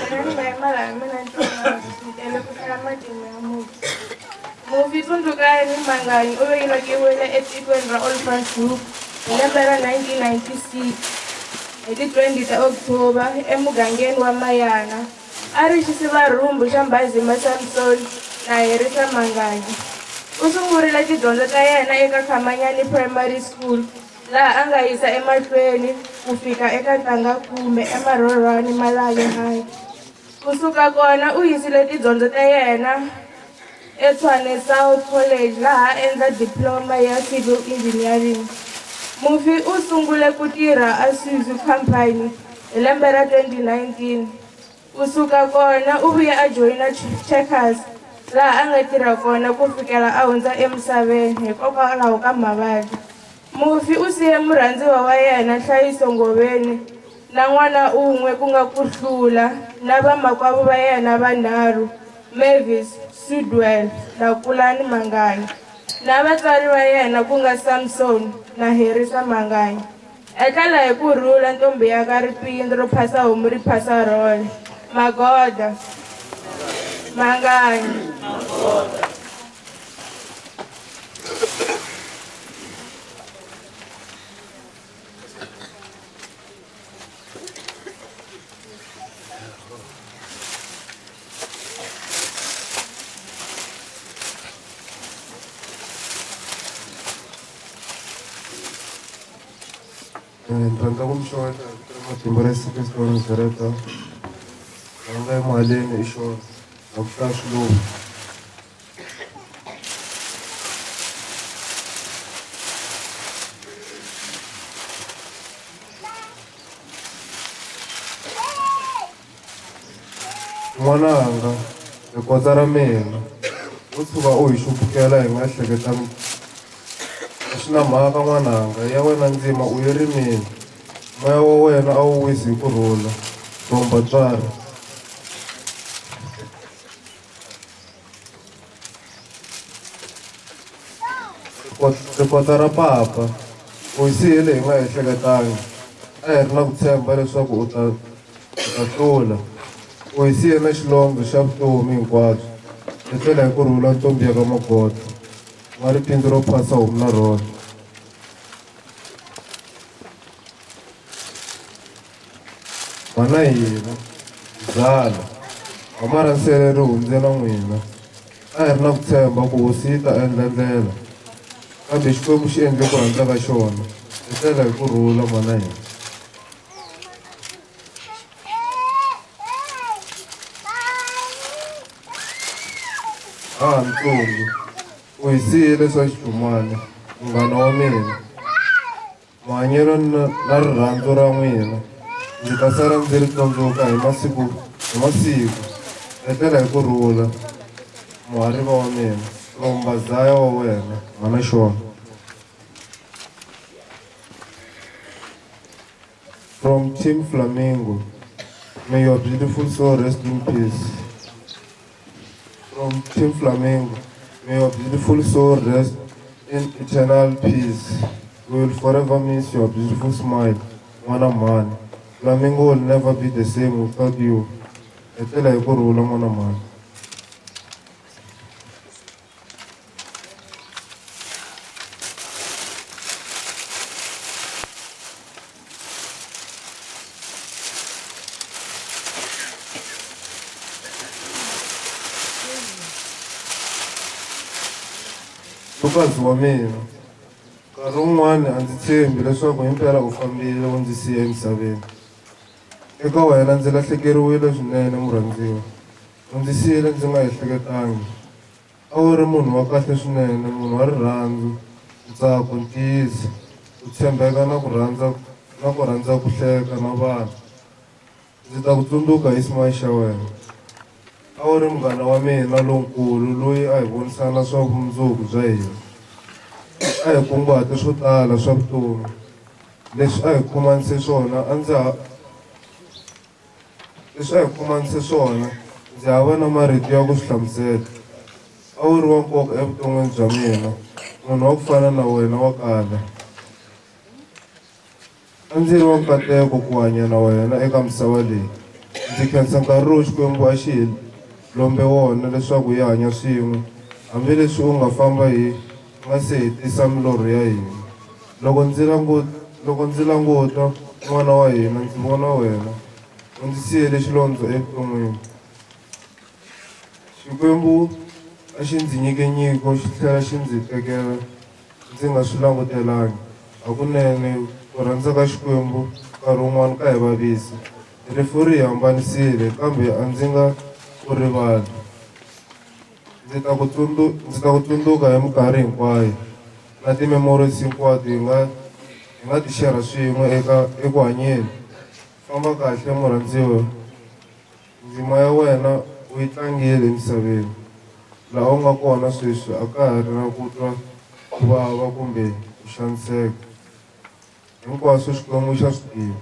Speaker 18: Mina ni nga yima laha mina Ntwanano ni tele ku hlaya matimu ya mufi. Mufi Tsundzukani Manganyi u velekiwile etikweni ra Olifantshoek hi lembe ra 1996 hi ti 20 ta October emugangeni wa Mayana. A ri xisivarhumbu xa Mbhazima Samson na Herisa Manganyi. U sungurile tidyondzo ta yena eka Khamanyani Primary School laha a nga yisa emahlweni ku fika eka ntangha khume eMarhorhwani Malange High. Ku suka kona u yisile tidyondzo ta yena eTshwane South College laha a endla Diploma ya Civil Engineering. Mufi u sungule ku tirha a Isuzu Company hi lembe ra 2019. Ku suka kona u vuye a joyina Checkers laha a nga tirha kona ku fikela a hundza emisaveni hikokwalaho ka mavabyi. Mufi u siye murhandziwa wa yena Nhlayiso Ngoveni na n'wana un'we ku nga Kuhlula na vamakwavo va yena vanharhu Mavis, Sudwell na Kulani Manganyi na vatswari va yena ku nga Samson na Herisa Manganyi. Etlela hi ku rhula ntombhi ya ka ripindzi ro phasa homu ri phasa rhole. Magoda. Manganyi. Magoda.
Speaker 15: Ni rhandza ku mi xeweta hi vito ra matimba ra Yesu Kreste wa Nazareta la nga emuhaleni i xona la ku hlaya swiluva. N'wananga, rikotsa ra mina, wo tshuka u hi xupukela hi nga ehleketangi. A swi na mhaka n'wananga, ya wena ndzima u yi rimile. Moya wa wena a wu wisi hi ku rhula. From vatswari. Rikotsa ra papa, u hi siyile hi nga ehleketangi. A hi ri na ku tshemba leswaku u ta u ta hlula. U hi siye na xilondzo xa vutomi hinkwabyo. Etlela hi ku rhula ntombhi ya ka Magoda. N'wa ripindzi ro phasa homu na rhole. Mhana hina, mzala, gama ra nsele ri hundze na n'wina. A hi ri na ku tshemba ku Hosi yi ta endla ndlela. Kambe Xikwembu xi endle ku rhandza ka xona. Etlela hi ku rhula, mhana hina. A Ntsumbu, u hi siyile swa xijumani, munghana wa mina. Mahanyelo na, na rirhandzu ra n'wina ndzi ta sala ndzi ri tsundzuka hi masiku hi masiku. Etlela hi ku rhula, muhariva wa mina, Romba Zaya wa wena, mhana xona. From Team Flamingo, may your beautiful soul rest in peace. From Team Flamingo, may your beautiful soul rest in eternal peace. We will forever miss your beautiful smile, n'wana mhani. Flamingo will never be the same without you. Etlela hi ku rhula n'wana mhani. Lukazi wa mina, nkarhi wun'wana a ndzi tshembi leswaku himpela u fambile u ndzi siya emisaveni. Eka wena ndzi lahlekeriwile swinene murhandziwa. U ndzi siyile ndzi nga ehleketangi. A wu ri munhu wa kahle swinene, munhu wa rirhandzu, ntsako, ntiyiso, ku tshembeka na ku rhandza na ku rhandza ku hleka na vanhu. Ndzi ta ku tsundzuka hi ximayi xa wena. A wu ri munghana wa mina lonkulu loyi a hi vonisana swa vumundzuku bya hina. A hi kunguhate swo tala swa vutomi. Leswi a hi khomanise swona a ndza ha Leswi a hi khomanise swona, ndzi hava na marito ya ku swi hlamusela. A wu ri wa nkoka evuton'wini bya mina, munhu wa ku fana na wena wa kala. A ndzi ri wa nkateko ku hanya na wena eka misava leyi. Ndzi khensa nkarhi lowu Xikwembu a xi hi lombe wona leswaku hi hanya swin'we, hambileswi u nga famba hi nga se hetisa milorho ya hina.
Speaker 19: Loko ndzi loko ndzi languta n'wana wa hina ndzi vona wena u ndzi siyele xilondzo evuton'wini. Xikwembu a xi ndzi nyike nyiko xi tlhela xi ndzi tekela ndzi nga swi langutelangi. Hakunene ku rhandza ka Xikwembu nkarhi wun'wana ka hi vavisa. Rifu ri hi hambanisile kambe a ndzi nga ku rivali. Ndzi ta ku ndzi ta ku tsundzuka hi minkarhi hinkwayo na ti-memories hinkwato hi nga hi nga ti share swin'we eka eku hanyeni. Famba kahle murhandziwa, ndzima ya wena u yi tlangile emisaveni. Laha u nga kona sweswi a ka ha ri na ku twa ku vava kumbe ku xaniseka. Hinkwaswo Xikwembu xa swi tiva.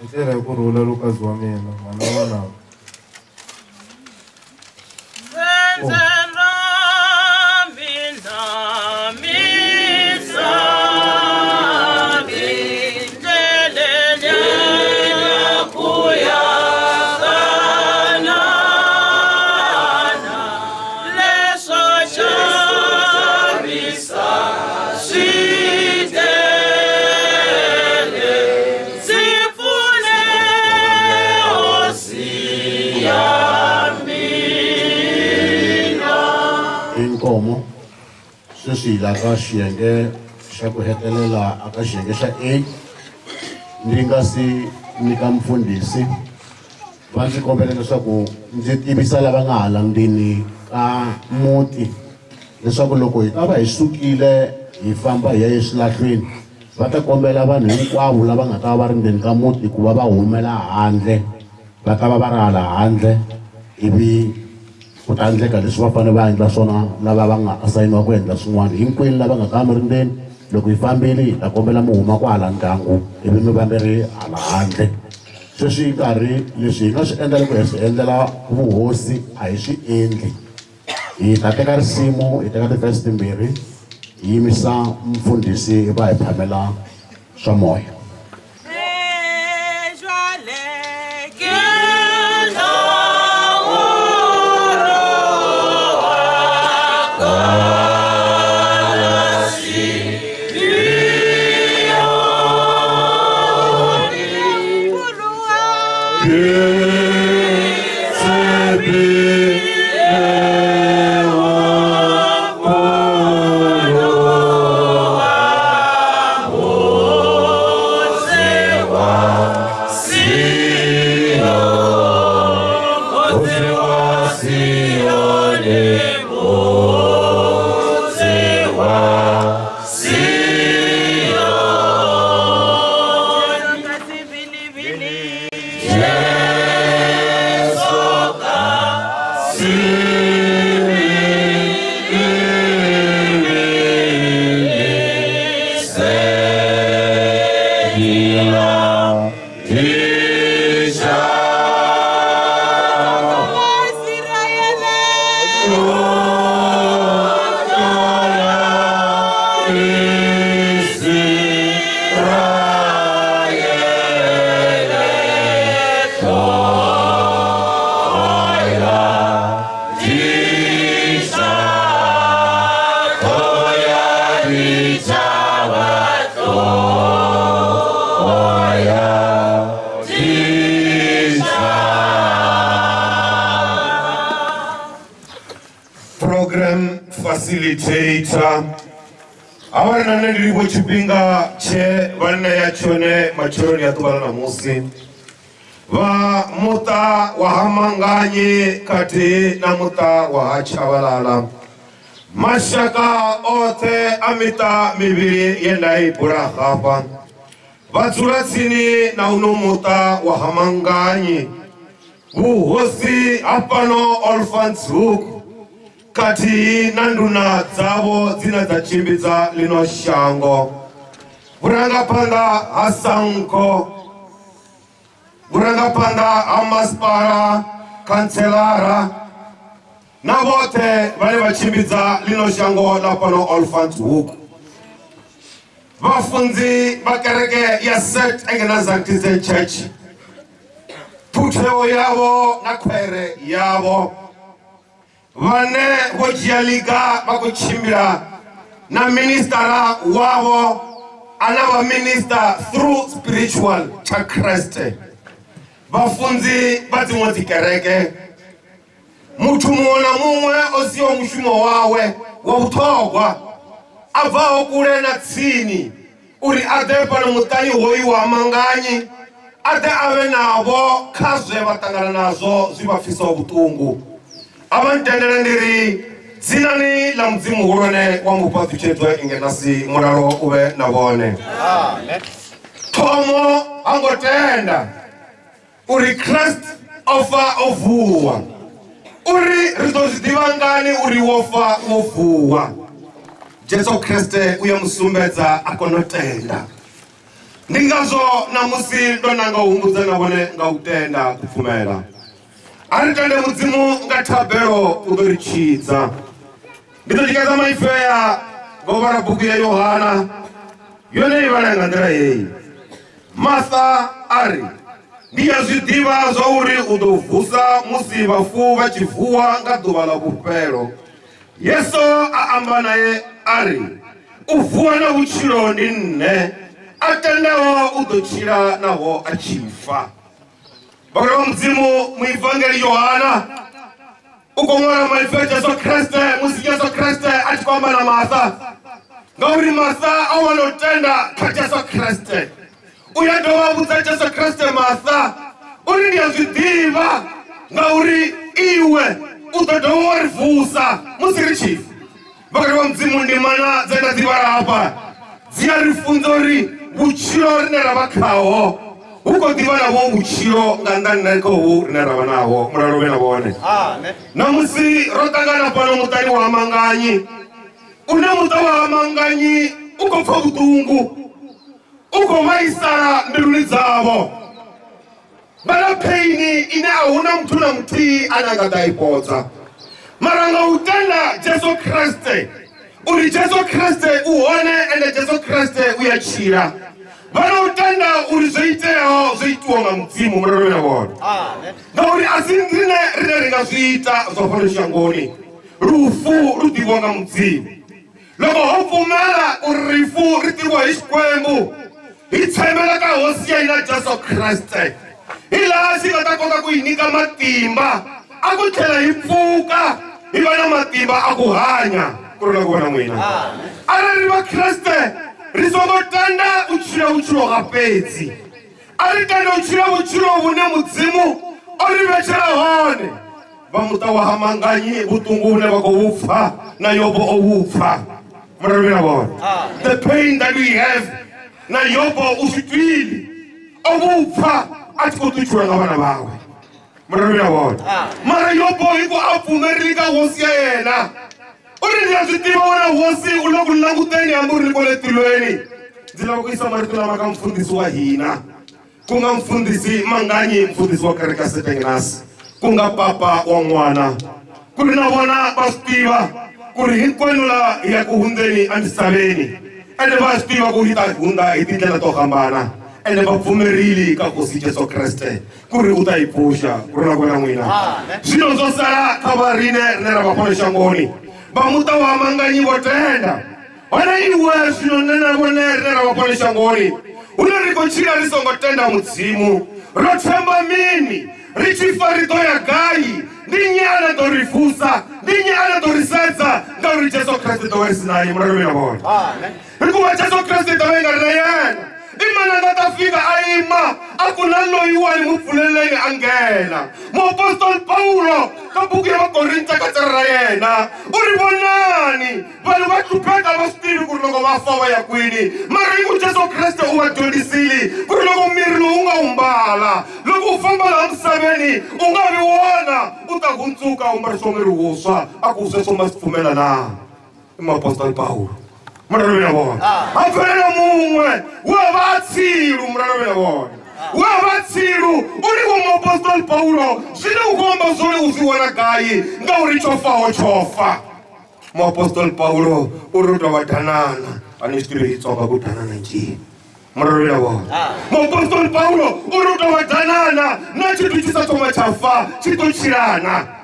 Speaker 19: Etlela hi ku rhula Lukazi wa mina, mhana wa n'wananga.
Speaker 7: Inkomo sweswi hi la ka xiyenge xa ku hetelela aka xiyenge xa A ndzi nga si nyika mufundhisi va ndzi kombela leswaku ndzi tivisa lava nga hala ndzeni ka muti leswaku loko hi ta va hi sukile hi famba hi ya eswilahlweni va ta kombela vanhu hinkwavo lava nga ta va va ri ndzeni ka muti ku va va humela handle va ta va va ri hala handle ivi ku ta endleka leswi va fanele va endla swona lava va nga asayiniwa ku endla swin'wana hinkwenu lava nga ta mi ri ndzeni loko hi fambile hi ta kombela mi huma kwahala ndyangu ivi mi va mi ri hala handle sweswi nkarhi leswi hi nga swi endla loko hi swi endlela vuhosi a hi swi endli hi ta teka risimu hi teka tivhesi timbirhi hi yimisa mfundhisi va hi phamela swa moya.
Speaker 20: Program facilitator a vha ri na nṋe ndi livho tshifhinga tshe vha ṋea tshone matsheloni a ḓuvha ḽa ṋamusi vha muṱa wa ha Manganyi khathihi na muṱa wa ha Tshabalala mashaka oṱhe a miṱa mivhili ye nda i bula hafha vha dzula tsini na uno muṱa wa ha Manganyi vhuhosi ha fhano Olifantshoek khathihi na nduna dzavho dzine dza tshimbidza ḽino shango vhurangaphanḓa ha SANCO vhurangaphanḓa ha masipala khantselara na vhoṱhe vhane vha tshimbidza ḽino shango ḽa fhano Olifantshoek vhafunzi vha kereke ya St Ignatius Christian Church phutheo yavho na khwere yavho vhane vho dzhia ḽiga vha khou tshimbila na ministara wavho a na vha minister through spiritual tsha Kreste. Vhafunzi vha dziṅwe dzikereke, muthu muṅwe na muṅwe o siaho mushumo wawe wa vhuṱhogwa a bvaho kule na tsini uri a ḓe fhano muṱani hoyu wa Manganyi, a ḓe a vhe navho kha zwe vha ṱangana nazwo zwi vha pfisaho vhuṱungu. A vha ntendele ndi ri dzinani ḽa Mudzimu muhulwane wa mufhaṱutshedzwa Ingenasi, mulalo u vhe na vhone. Thomo ha ngo tenda uri Christ o fa o vuwa, uri ri ḓo zwi ḓivha ngani uri wo fa wo vuwa. Jesu Kriste u ya musumbedza a kona u tenda. Ndi ngazwo ṋamusi ndo nanga u humbudza na vhone nga u tenda kupfumela. A ri tende Mudzimu nga thabelo u ḓo ri tshidza. Ndi ḓo tikedza maipfi aya nga u vhala bugu ya Yohana, yone i vhala nga nḓila heyi. Martha a ri, Ndi a zwi ḓivha zwa uri u ḓo vusa musi vhafu vha tshi vuwa nga ḓuvha ḽa vhufhelo. Yesu a amba nae a ri, U vuwa na vhutshilo ndi nṋe, a tendaho u ḓo tshila naho a tshi fa. Vhagwara vha Mudzimu, muivangeli Yohana u khou ṅwala maipfi a Jesu Kriste musi Jesu Kriste a tshi khou amba na Martha, ngauri Martha o vha no tenda kha Jesu Kriste. U ya dovha a vhudza Jesu Kriste Martha uri ndi a zwi ḓivha ngauri iwe u ḓo dovha wa ri vusa musi ri tshi fa. Vhakati vha Mudzimu, ndimana dze nda dzi vhala hafha dzi a ri funza uri vhutshilo rine ra vha khaho hu khou ḓivha na vhuṅwe vhutshilo nga nnḓa nṋe kha hovhu rine ra vha naho. Mulalo vhe na vhone. Ṋamusi ro ṱangana fhano muṱani wa Manganyi, une muṱa wa Manganyi u khou pfa vhuṱungu, u khou vhaisala mbiluni dzavho. Vha na pheini ine a hu na muthu na muthihi ane a nga ḓa i fhodza, mara nga u tenda Jesu Kriste uri Jesu Kriste u hone ende Jesu Kriste u ya tshila, vha na u tenda uri zwo iteaho zwo itiwa nga Mudzimu. Mulalo na vhone, ngauri a si riṋe rine ri nga zwi ita zwa fhano shangoni. Lufu lu ḓivhiwa nga Mudzimu. Loko ho pfumela uri rifu ri ḓivhiwa hi Xikwembu, hi tshembela ka Hosi ya hina Jesu Kreste, hi laha xi nga ta kota ku hi nyika matimba a ku tlhela hi pfuka hi va na matimba a ku hanya. Ku rhula ku va na n'wina. Arali ri va Kreste, ri songo tenda u tshila vhutshilo ha fhedzi. A ri tende u tshila vhutshilo vhune Mudzimu o ri vhetshela hone. Vha muṱa wa ha Manganyi vhuṱungu vhune vha khou vhu pfa na Yobo o vhu pfa. Murero na vhone. The pain that we have na Yobo u zwi twili o vhu pfa a tshi khou ṱutshilwa nga vhana vhawe. Murero na vhone. Mara Yobo hiko a pfumerile ka hosi ya yena. U ri ndi a zwi tiva wena hosi u le ku languteni hambi u ri kwale tilweni. Ndzi lava ku yisa marito lama ka mufundhisi wa hina, ku nga mufundhisi Manganyi, mufundhisi wa kereke ya St Ignace, ku nga papa wa n'wana, ku ri na vona va swi tiva ku ri hinkwenu la hi ya ku hundzeni emisaveni, ende va swi tiva ku hi ta hundza hi tindlela to hambana, ende va pfumerile ka Hosi Jesu Kreste ku ri u ta yi pfuxa. Ku ri na ku na n'wina. Zwino zwo sala kha vha rine rine ra vha fhano shangoni, vha muṱa wa Manganyi vho tenda. Hone iwe zwino nṋe na vhone rine ra vha fhano shangoni, hune ri khou tshila ri songo tenda Mudzimu, ro themba mini? Ri tshi fa ri ḓo ya gai? Ndi nnyi ane ḓo ri vusa? Ndi nnyi ane ḓo ri sedza? Ngauri Jesu Kriste ḓo vha ri si naye. Mulalo vhe na vhone. Ri kuva Jesu Kriste ḓo vha i nga ri na yena. I mani a nga ta fika a ima a ku na loyiwani mu pfuleleni a nghena? Muapostoli Pawulo ka buku ya Vakorinta ka tsara ra yena u ri, Vonani, vanhu va hlupheka, va swi tivi ku ri loko va fa va ya kwini, mara hi ku Jesu Kreste u va dyondzisile ku ri loko miri lowu u nga wu mbala loko u famba laha misaveni u nga vi wona, u ta hundzuka u mbarisiwa miri wuswa. A ku sweswo ma swi pfumela na? I muapostoli Pawulo. Mulalo na vona. A bvelela muṅwe we vha a tsilu. Mulalo na vhone. We vha tsilu u ri vho muapostoli Paulo zwine u khou amba zwone u zwi wana gai, ngauri tsho faho tsho fa. Muapostoli Paulo u ri u tou vha danana, a ni zwi ḓivhi Xitsonga ku danana njhani. Mulalo na vhone. Muapostoli Paulo u ri u tou vha danana na tshithu tshi sa thoma tsha fa tshi ḓo tshilana.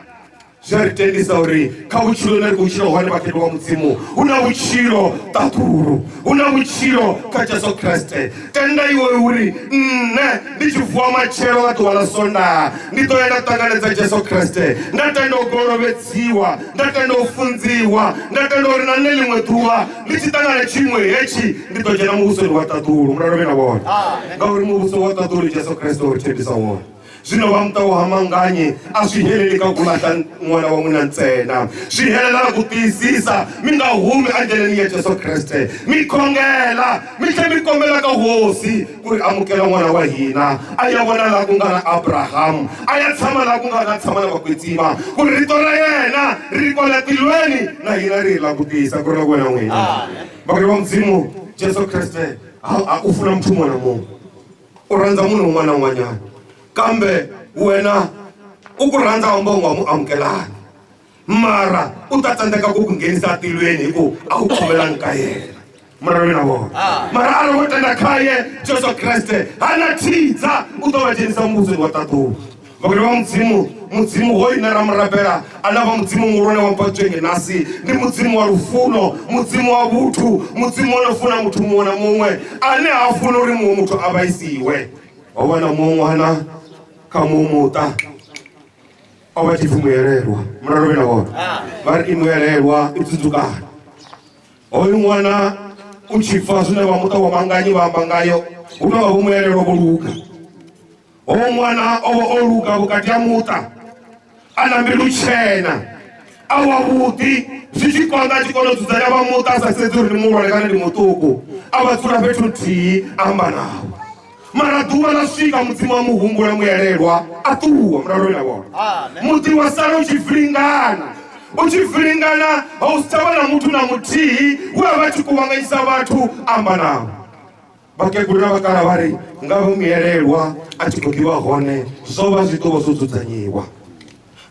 Speaker 20: Zwi a ri tendisa uri kha vhutshilo ne ri khou tshila hone vhakhethwa wa Mudzimu hu na vhutshilo ṱaḓulu, hu na vhutshilo kha Jesu Kriste. Tenda iwe uri nṋe ndi tshi vuwa matshelo nga ḓuvha ḽa Sondaha ndi ḓo ya nda ṱanganedza Jesu Kriste, nda tenda u golovhedziwa, nda tenda u funziwa, nda tenda uri na nṋe ḽiṅwe ḓuvha ndi tshi ṱangana tshiṅwe hetshi ndi ḓo dzhena muvhusoni wa ṱaḓulu. Mulalo vhe na vhone, ngauri muvhuso wa ṱaḓulu Jesu Kristo o ri thembisa wone. Zwino vha muṱa wa ha Manganyi a zwi heleli ka ku lahla ṅwana wa n'wina ntsena, swi helela na ku tiyisisa mi nga humi endleleni ya Jesu Kreste, mi khongela mi tlhe mi kombela ka Hosi ku ri amukela n'wana wa hina a ya vona laha ku nga na Abrahamu, a ya tshama laha ku nga na tshama na vakwetsima, ku ri rito ra yena ri kwala tilweni na hina ri hi langutisa. Ku ri na ku wena n'wina vakweri va Mudzimu, Jesu Kreste a u funa muthu muṅwe na muṅwe. U rhandza munhu un'wana na un'wanyana, kambe wena u ku rhandza hambi u nga mu amukelani, mara u ta tsandzeka ku ku nghenisa tilweni hi ku a wu pfumelani ka yena. Muralo na vona, mara arali wo tenda khaye Jesu Kreste hana thidza u ḓo vha dzhenisa muvhusoni wa ṱaḓulu. Vhakone vha Mudzimu, Mudzimu hoyu ine ra mu rabela a na vha Mudzimu muhulwane wa mphatswenge nasi, ndi Mudzimu wa lufuno, Mudzimu wa vhuthu, Mudzimu o no funa muthu muṅwe na muṅwe, ane ha funi uri muṅwe muthu a vhaisiwe. Ho vha na muṅwe ṅwana kha muṅwe muṱa o vha tshi pfi Muelelwa, mulalo vhe na vhone vha ri i Muelelwa i tsudzukana. Hoyu ṅwana u tshi pfa zwine vha muṱa wa Manganyi vha amba ngayo, hu tou vha vho Muelelwa vho luga. Hoyu ṅwana o vha o luga vhukati ha muṱa, a na mbilu tshena, a wavhuḓi, zwi tshi konḓa a tshi kona u dzudzanya vha muṱa a sa sedzi uri ndi muhulwane kana ndi muṱuku, a vha dzula fhethu nthihi a amba navho. Mara ḓuvha ḽa swika Mudzimu a mu humbula Muelelwa a ṱuwa mulaloni na vhona. Muḓi wa sala u tshi vilingana, u tshi vilingana ha u si tsha vha na muthu na muthihi we a vha tshi kuvhanganyisa vhathu a amba navho. Vhakegulu na vhakalaha vha ri, Ngavhe Muelelwa a tshi khou ḓi vha hone, zwo vha zwi ḓo vha zwo dzudzanyiwa.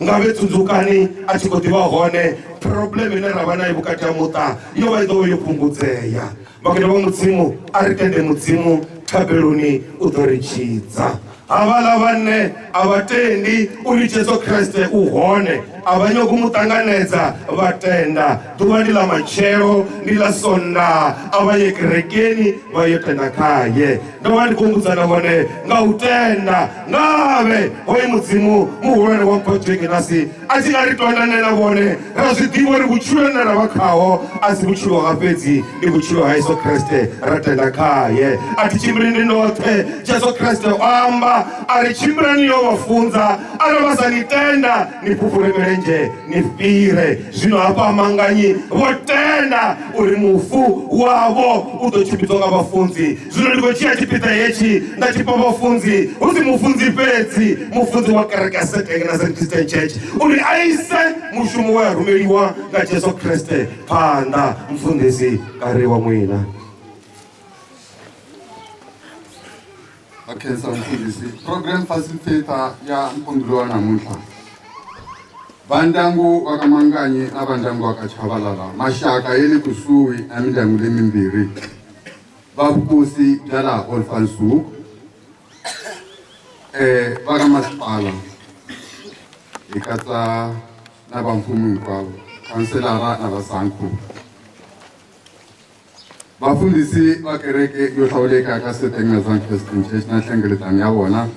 Speaker 20: Ngavhe Tsundzukani a tshi khou ḓi vha hone, problem ine ra vha nayo vhukati ha muṱa yo vha i ḓo vha yo fhungudzea. Vhakegulu vha Mudzimu, a ri tende Mudzimu thabeloni u ḓo ri tshidza. Havhaḽa vhane a vha tendi uri Jesu Kriste u hone, a vha nyagi u mu ṱanganedza, vha tenda ḓuvha ndi ḽa matshelo, ndi ḽa Sondaha, a vha ye kerekeni vha yo tenda khaye. Ndo vha ndi khou humbudza na vhone nga u tenda, ngavhe hoyu Mudzimu muhulwane wa Mphodzwengenasi a tshi nga ri tonda nṋe na vhone ra zwi ḓivha uri vhutshilo ine ra vha khaho a si vhutshilo ha fhedzi, ndi vhutshilo ha Yesu Kriste, ra tenda khaye. A thi tshimbili ndi ndoṱhe, Jesu Kriste o amba a ri tshimbilani yo vha funza, arali vha sa ni tenda ni fhufhure milenzhe ni fhire. Zwino hafha Manganyi vho tenda uri mufu wavho u ḓo tshimbidzwa nga vhafunzi. Zwino ndi khou dzhia tshipiḓa hetshi nda tshi fha vhafunzi, hu si mufunzi fhedzi, mufunzi wa kereke ya St Agnes Christian Church, uri a ise mushumo we a rumeliwa nga Jesu Kriste phanḓa. Mufundisi kari wa mwina.
Speaker 1: Va khensa mufundhisi. Program facilitator ya mpundulo wa namuntlha. Va ndyangu wa ka Manganyi na va ndyangu wa ka Chavalala, maxaka ya le kusuhi na mindyangu leyi mimbirhi. Va vukosi bya laha Olifantshoek, va ka masipala, hi katsa na va mfumo hinkwavo, khanselara na va SANCO. Vafundhisi va kereke yo hlawuleka ka St Agnes Christian Church na nhlengeletano ya vona,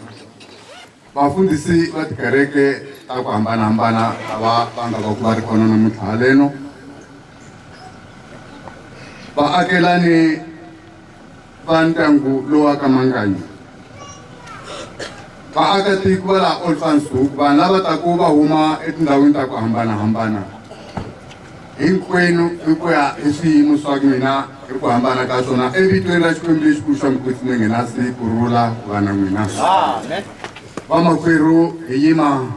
Speaker 1: vafundhisi va tikereke ta ku hambanahambana lava va nga va ku va ri kona namuntlha haleno, vaakelani va ndyangu lowa ka Manganyi, vaakatiko va laha Olifantshoek, vanhu lava taku va huma etindhawini ta ku hambanahambana, hinkwenu hi ku ya hi swiyimo swa n'wina hi ku hambana ka swona, evitweni ra Xikwembu lexikulu xa Mukwetsimi Ngenasi, ku rhula ku va na n'wina. Vamakwerhu, hi yima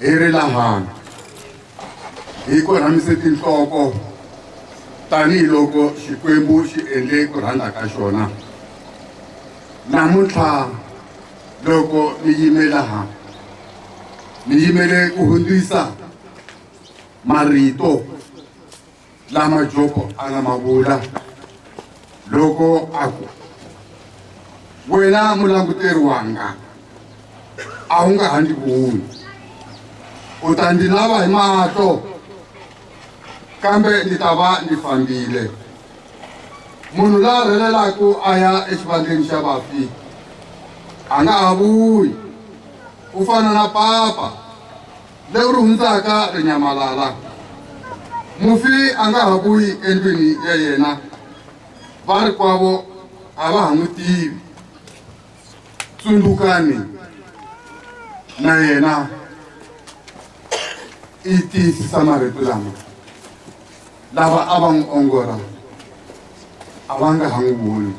Speaker 1: hi ri laha hi korhamise tinhloko tanihiloko Xikwembu xi endle ku rhandza ka xona. Namuntlha loko ni yime laha, ni yimele ku hundzisa marito lama Jobo a nga ma vula loko a ku, Wena mulanguteri wanga, a wu nga ha ndzi voni. U ta ndzi lava hi mahlo kambe ndzi ta va ndzi fambile. Munhu la rhelelaka a ya exivandleni xa vafi a nga ha vuyi, u fana na papa leri hundzaka ri nyamalala. Mufi a nga ha vuyi endlwini ya yena, varikwavo a va ha n'wi tivi. Tsundzukani na yena i tiyisisa marito lama lava a va n'wi ongora a va nga ha n'wi voni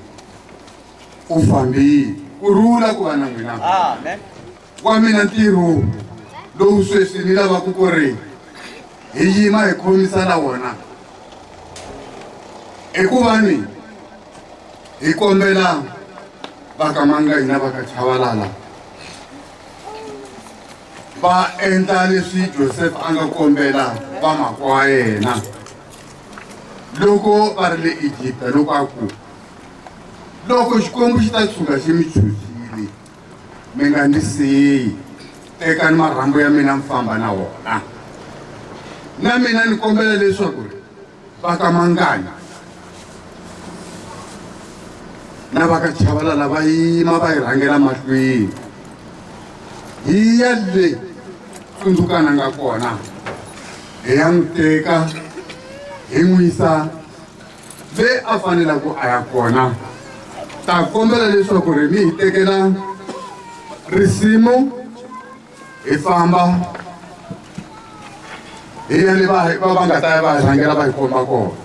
Speaker 1: u fambile ku rhula ku va na n'wina wa mina ntirho lowu sweswi ni lavaka ku ri hi yima hi khomisana wona hikuva ni hi kombela va ka Manganyi na va ka Chavalala va endla leswi Joseph a nga kombela vamakwa wa yena loko va ri le Egipta loko a ku loko Xikwembu xi ta tshuka xi mi chuchile mi nga ndzi siyi tekani marhambu ya mina mi famba na wona na mina ni kombela leswaku va ka Manganya na va ka Chavalala va yima va yi rhangela mahlweni hi ya le tsundzukana nga kona hi ya n'wi teka hi n'wi yisa le a fanelaka a ya kona ta kombela leswaku ri mi hi tekela risimu hi famba hi ya le va va nga ta ya va hi rhangela va hi komba kona.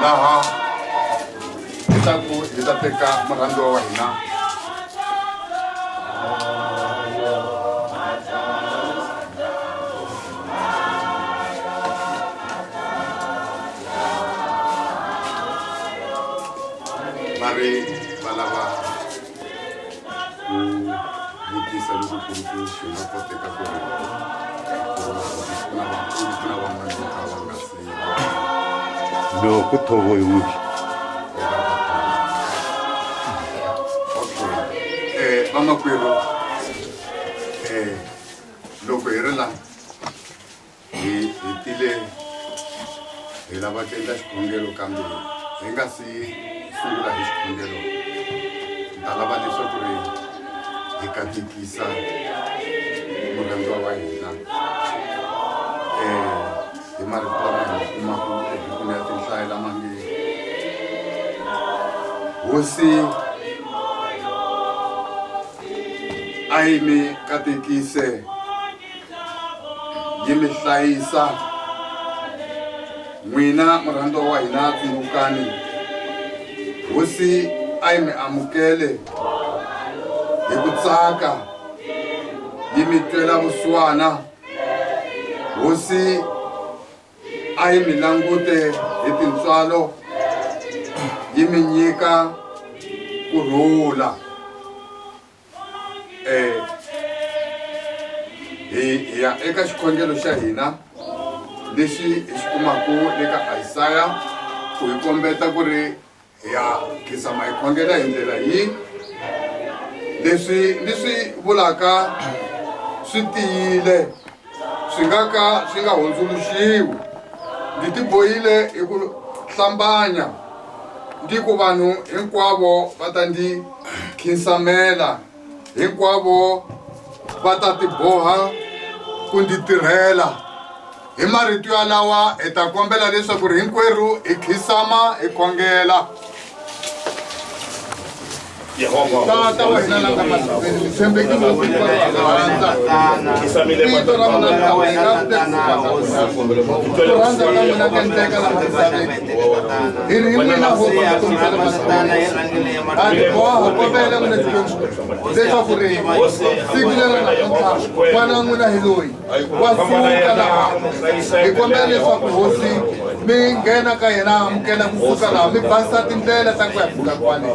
Speaker 1: Laha hi ta ku hi ta teka murhandziwa wa hina va ri va lava ku vutisa loko ku ri ku swi nga koteka ku ri ku na vakulu ku na van'wana vo ka va nga si
Speaker 6: loko thovoyiwile.
Speaker 1: Okay. Vamakwerhu loko hi ri la hi hi tile hi lava ku endla xikhongelo kambe hi nga si sungula hi xikhongelo ni ta lava leswaku ri hi katekisa murhandziwa wa hina hi marito lama hi ma kumaka ebukwini ya tinhlayo lama nge hosi a yi mi katekise yi mi hlayisa n'wina murhandziwa wa hina tsundzukani hosi a yi mi amukele hi ku tsaka yi mi twela vusiwana hosi a yi mi langute hi tintswalo yi mi nyika ku rhula. Hi ya eka xikhongelo xa hina lexi hi xi kumaku le ka Isaya ku hi kombeta ku ri hi ya khinsama hi khongela hi ndlela yi leswi ni swi vulaka swi tiyile swi nga ka swi nga hundzuluxiwi ndzi tibohile hi ku hlambanya ndi ku vanhu hinkwavo va ta ndzi khinsamela hinkwavo va ta tiboha ku ndzi tirhela hi marito yalawa hi ta kombela leswaku ri hinkwerhu hi khinsama hi khongela Tata wa hina la nga matilweni mi tshembekile rhandza vito ra wena ri tlakukeka ku rhandza ka n'wina ku endleka laha misaveni hi ri hi n'wina hosi vutomi bya le matilweni ha tiboha kombela n'wina Xikwembu leswaku ri siku leri namuntlha n'wana wa n'wina hi loyi wa suka laha hi kombela leswaku hosi mi nghena ka yena amukela kusuka laha mi basisa tindlela ta ku ya fika kwale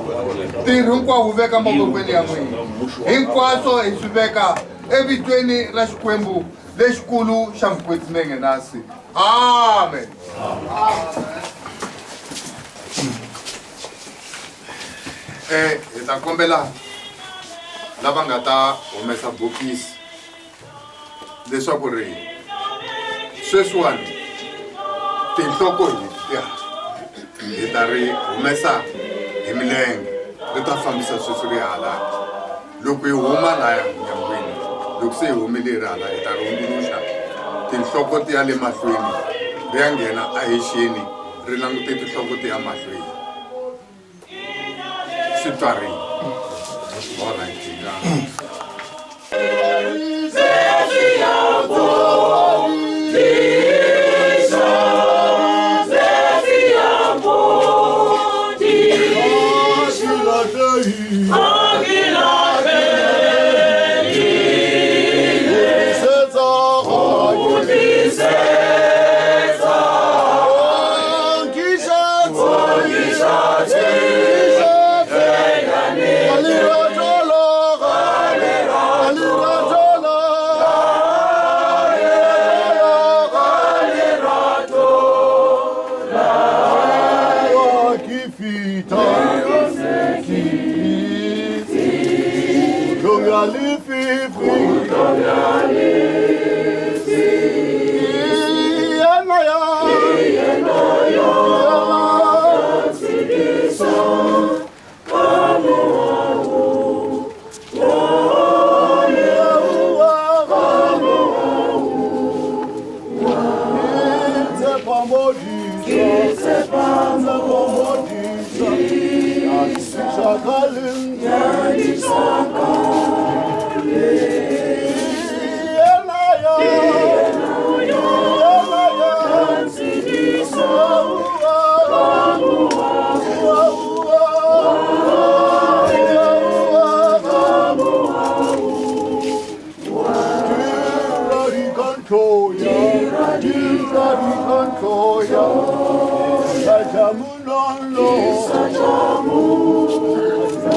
Speaker 1: ntirho hinkwawo wu veka mavokweni ya n'wina hinkwaswo hi swi veka evitweni ra xikwembu lexikulu xa mukwetsimenge-nasi amen. Hi ta kombela lava nga ta humesa bokisi leswaku ri sweswiwani tinhloko hi hi ta ri humesa hi milenge ri ta fambisa sweswi ri hala loko hi huma laya nyangweni loko se hi humile hi ri hala hi ta ri hundzuluxa tinhloko ti ya le mahlweni ri ya nghena ahexeni ri langute tinhloko ti ya mahlweni swi twarini alright hi nga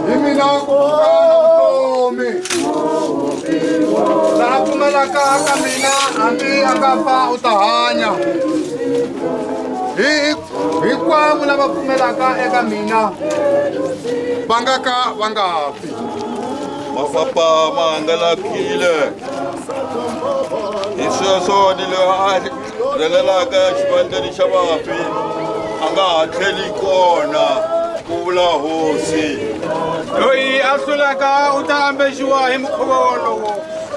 Speaker 1: Hi mina vutomi laha pfumelaka ka mina hambi a nga fa u ta hanya hinkwavo lava pfumelaka eka mina va nga ka va nga fi
Speaker 2: mafapa ma hangalakile hi sweswo ni loyi a rhelelaka xivandleni xa vafi a nga ha tlheli kona ku vula hosi
Speaker 21: loyi a hlulaka u ta ambexiwa hi mukhuva wolowo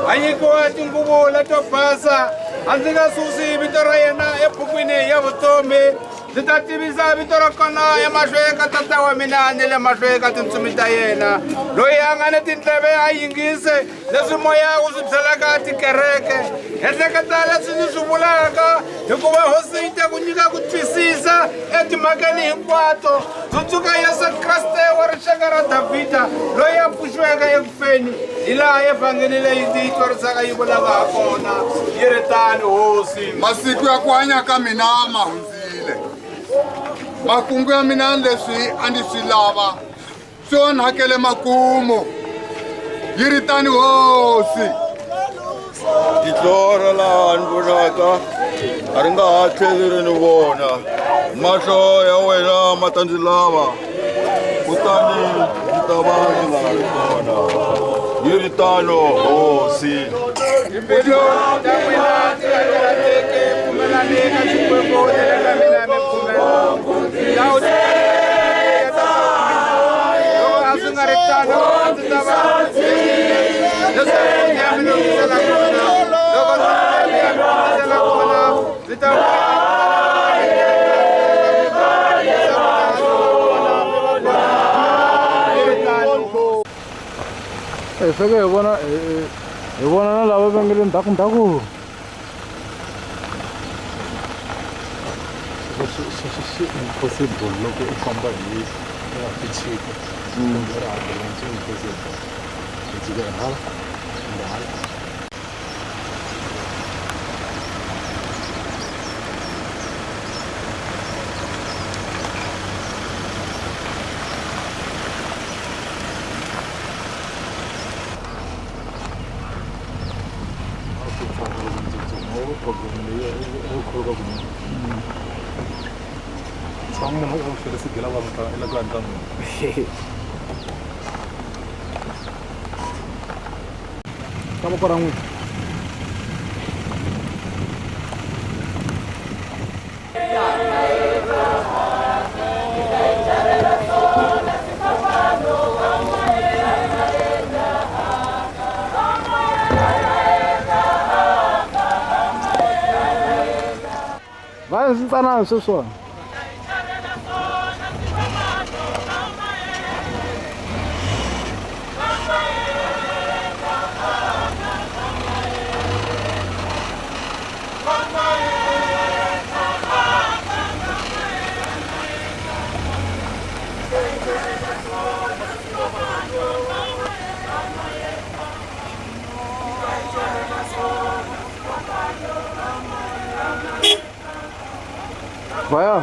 Speaker 21: a nyikiwa tinguvu leto basa a ndzi nga susi vito ra yena ebukwini ya vutomi ndzi ta tivisa vito ra kona emahlweni ka tata wa mina ni le mahlweni ka tintsumi ta yena loyi a nga ni tindleve a yingise leswi moya wu swi byelaka tikereke ehleketa leswi ndzi swi vulaka hikuva hosi yi ta ku nyika ku twisisa etimhakeni hinkwato tsundzuka Yesu Kreste wa rixaka ra Davhida loyi a pfuxiweke ekufeni hi laha evhangeli leyi ndzi yi twarisaka yi vulaka ha kona yi ri tani hosi
Speaker 1: masiku ya ku hanya ka mina ma hundzile makungu ya mina leswi a ndzi swi lava swi onhakele makumu yi ri tani hosi
Speaker 2: Tihlo ra laha ni vonaka a ri nga ha tlheli ri ni vona. Mahlo ya wena ma ta ndzi lava, kutani ndzi ta va ndzi nga ha ri kona. Yi ri tano hosi.
Speaker 21: Timbilu ta n'wina ti nga karhateki, pfumelani ka Xikwembu na le ka mina mi pfumela. Ndhawu loko a swi nga ri tano a ndzi ta va leswaku ndzi ya mi lunghisela kona. Loko ndzi ya mi lunghisela kona ndzi ta
Speaker 9: hi fike hi vona hi vona na lava va nga le ndzhaku ndzhaku
Speaker 3: swi impossible loko u famba hi nga chika kumbe ri ambulance swi impossible hi jika hi hala kumbe hala.
Speaker 9: Ka voko ra n'wina. Va swi ntsanana sweswiwani. Vaya.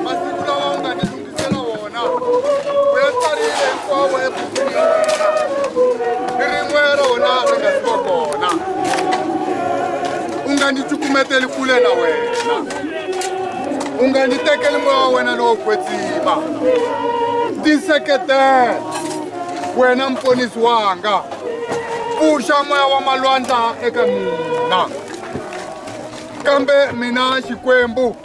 Speaker 1: Masiku lawa u nga ni lunghisela wona u ya tsarile hinkwawo ebukwini ya wena, ni rin'we ra wona ri nga siwa kona. U nga ni cukumeteli kule na wena, u nga ni tekeli moya wa wena lowo kwetsima. Tiseketela wena muponisi wanga, Pfuxa moya wa malwandla eka mina. Kambe mina Xikwembu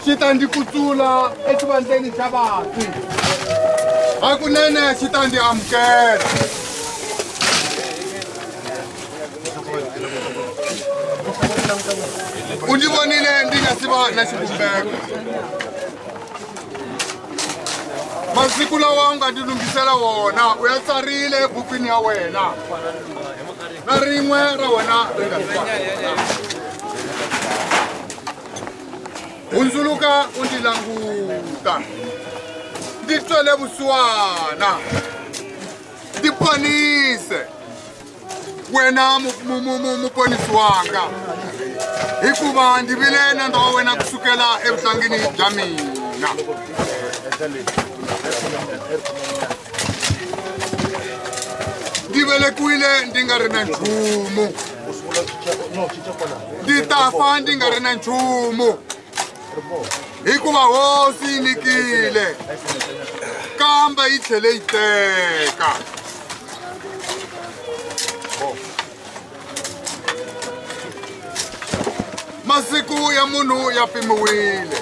Speaker 1: xi ta ndzi kutsula exivandleni xa vafi. Hakunene xi ta ndzi amukela. U ndzi vonile ndzi nga si va na xivumbeko. Masiku lawa u nga ndzi lunghisela wona u ya tsarile ebukwini ya wena. Na rin'we ra wena ri nga si va kona. Hundzuluka u ndzi languta. Ndzi twele vusiwana. Ndzi ponise. Wena muponisi wanga. Hikuva ndzi vile nandza wa wena kusukela evuhlangini bya mina. Ndzi velekiwile ndzi nga ri na nchumu. Ndzi ta fa ndzi nga ri na nchumu. Hikuva hosi yi nyikile, kambe yi tlhele yi teka. Masiku ya munhu ya pimiwile.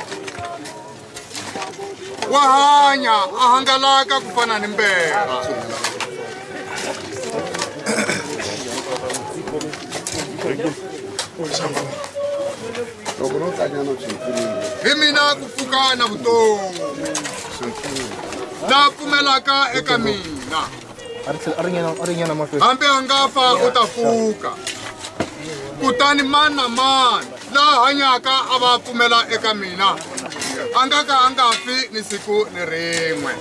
Speaker 1: Wa hanya a hangalaka ku fana ni mberha.
Speaker 7: Loko no tlanyana swi pfunile.
Speaker 1: Hi mina ku pfuka na vutomi. La pfumelaka eka mina. Hambi a nga fa u ta pfuka. Kutani mani na mani la hanyaka a va pfumela eka mina, a nga ka a nga fi ni siku ni rin'we.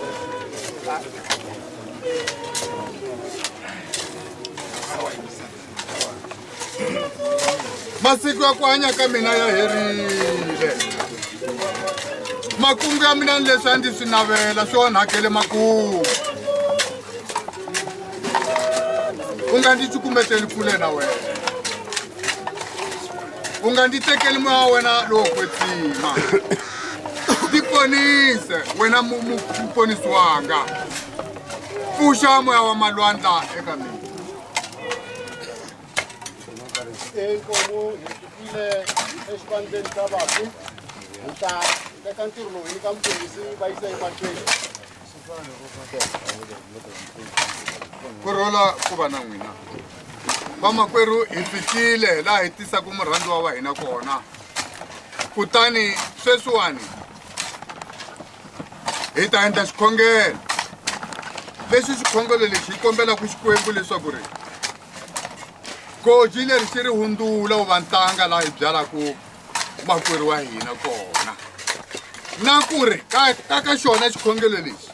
Speaker 1: Masiku ya ku hanya ka mina ya herile. Makungu ya mina ni leswi a ndzi swi navela swi onhakele makumu. U nga ndzi cukumeteli kule na wena. U nga ndzi tekeli moya wa wena lowo kwetsima. Ndzi ponise wena muponisi wanga. Pfuxa moya wa malwandla eka mina.
Speaker 12: Inkomu hi fikile exivandleni xa vafi. Hi ta teka ntirho lowu hi nyika mufundhisi va yisa emahlweni.
Speaker 1: Ku rhula ku va na n'wina. Vamakwerhu, hi fikile laha hi tisaka murhandziwa wa hina kona. Kutani sweswiwani hi ta endla xikhongelo. Lexi xikhongelo lexi hi kombelaka Xikwembu leswaku ri goji leri xi ri hundzula wu va ntanga laha hi byalaka makwerhu wa hina kona. Na ku ri ka xona xikhongelo lexi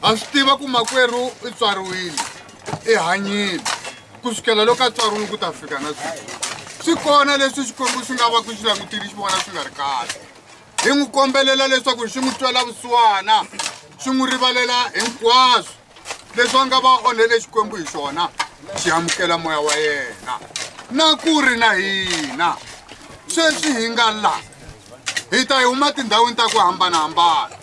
Speaker 1: ha swi tiva ku makwerhu i tswariwile, i hanyile kusukela loko a tswariwile ku ta fika na sweswi. Swi kona leswi Xikwembu xi nga va ku xi langutile xi vona swi nga ri kahle. Hi n'wi kombelela leswaku xi n'wi twela vusiwana, xi n'wi rivalela hinkwaswo leswi a nga va onhele Xikwembu hi xona, xi amukela moya wa yena. Na ku ri na hina sweswi hi nga la, hi ta hi huma tindhawini ta ku hambanahambana.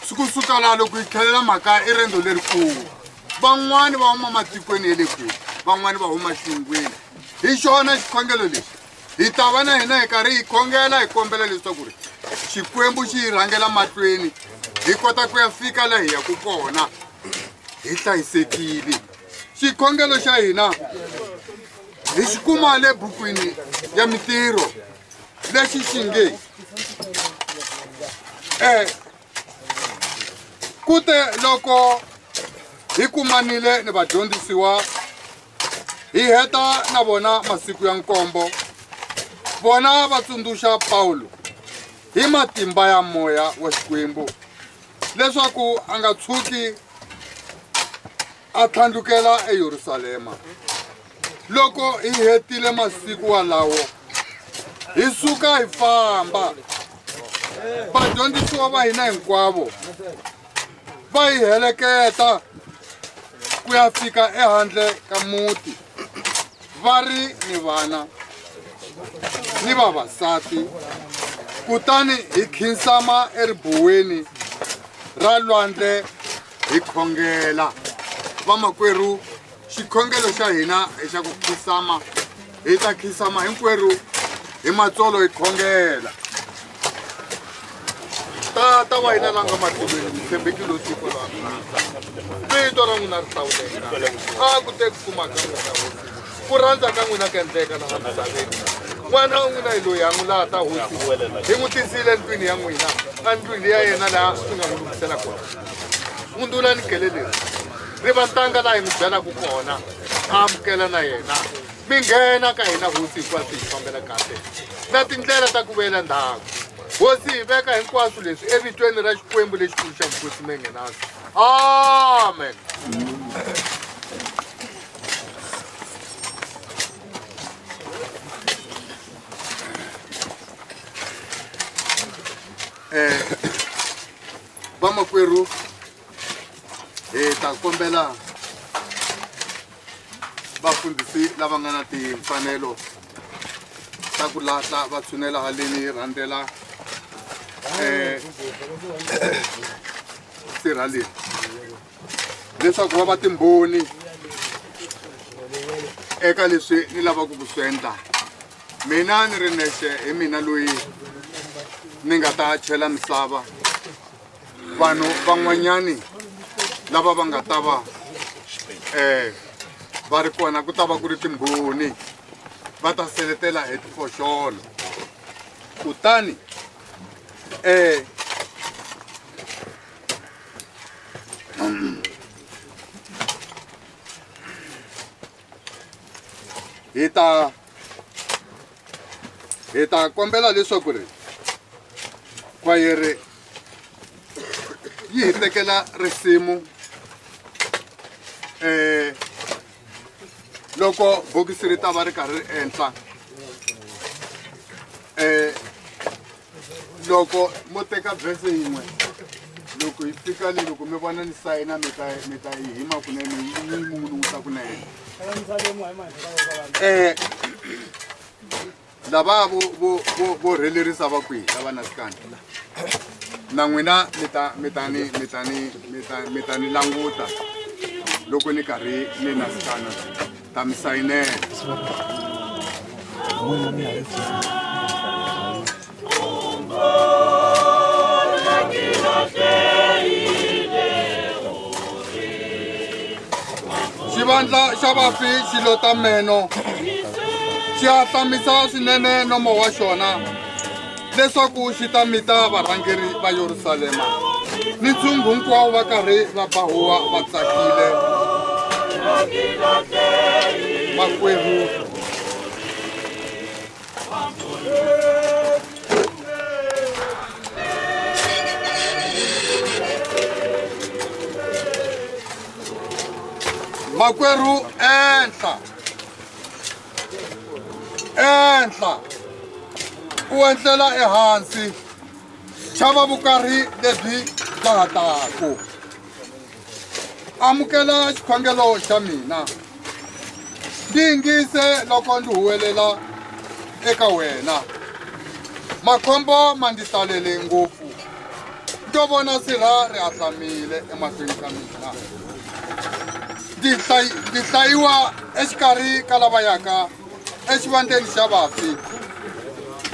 Speaker 1: Kusuka laha loko hi tlhelela makaya i riendzo lerikulu. Van'wani va huma matikweni ya le kule, van'wani va huma xilungwini. Hi xona xikhongelo lexi hi ta va na hina hi karhi hi khongela, hi kombela leswaku ri Xikwembu xi hi rhangela mahlweni, hi kota ku ya fika laha hi yaka kona hi hlayisekile. Xikhongelo xa hina hi xi kuma le bukwini ya Mintirho lexi xi nge, kute loko hi kumanile ni vadyondzisiwa, hi heta na vona masiku ya nkombo, vona va tsundzuxa Pawulo hi matimba ya moya wa Xikwembu leswaku a nga tshuki a tlhandlukela eYerusalema. Loko hi hetile masiku walawo, hi suka hi famba. Vadyondzisiwa va hina hinkwavo va hi heleketa ku ya fika ehandle ka muti, va ri ni vana ni vavasati. Kutani hi khinsama eribuweni ra lwandle hi khongela. Vamakwerhu, xikhongelo xa hina i xa ku khisama. Hi ta khisama hinkwerhu hi matsolo hi khongela. Tata wa hina la nga matilweni, mi tshembekile siku ra vito ra n'wina ri hlawuleka. A ku te ku fuma ka n'wina hosi, ku rhandza ka n'wina ku endleka laha misaveni. N'wana wa n'wina hi loyi ha n'wi lata hosi, hi n'wi tisile endlwini ya n'wina, endlwini ya yena laha swi nga n'wi lunghisela kona. Hundzulani gele leri ri va ntanga laha hi n'wi byalaka kona, a amukela na yena. Mi nghena ka hina hosi, hinkwaswo hi fambela kahle na tindlela ta ku vuyela ndzhaku. Hosi, hi veka hinkwaswo leswi evitweni ra Xikwembu lexikulu xa Vukosi Menghenasi. Amen. Vamakwerhu, hi ta kombela vafundhisi lava nga na timfanelo ta ku lahla va tshunela haleni rhandzela sirha leri leswaku va va timbhoni eka leswi ni lavaka ku swi endla. Mina ni ri nexe hi mina loyi ni nga ta chela misava. Vanhu van'wanyani lava va nga ta va va ri kona ku ta va ku ri timbhoni, va ta seletela hi tifoxolo. Kutani hi ta hi ta kombela leswaku ri kwayere yi hi tekela risimu loko bokisi ri ta va ri karhi ri enhla. Loko mo teka verse yin'we, loko hi fika le, loko mi vona ni sayina, mi ta mi ta yi hima kunene, yi mungunguta kunene. Lava vo vo vo vo rhelerisa va kwihi lava na sikani? Na n'wina mi ta mi ta ni mi ta ni mi ta mi ta ni languta loko ni karhi ni na sikana, ta mi sayinela. Xivandla xa vafi xi lota meno, xi ahlamisa swinene nomo wa xona leswaku xi ta mita varhangeri va Yerusalema ni ntshungu hinkwawo va karhi va ba huwa va tsakile. Makwerhu, makwerhu, enhla enhla u enhlela ehansi, chava vukarhi lebyi bya ha taku. Amukela xikhongelo xa mina, ndzi yingise loko ndzi huwelela eka wena. Makhombo ma ndzi talele ngopfu, nto vona sirha ri ahlamile emahlweni ka mina. Ndzi hlayiwa exikarhi ka lava yaka exivandleni xa vafi,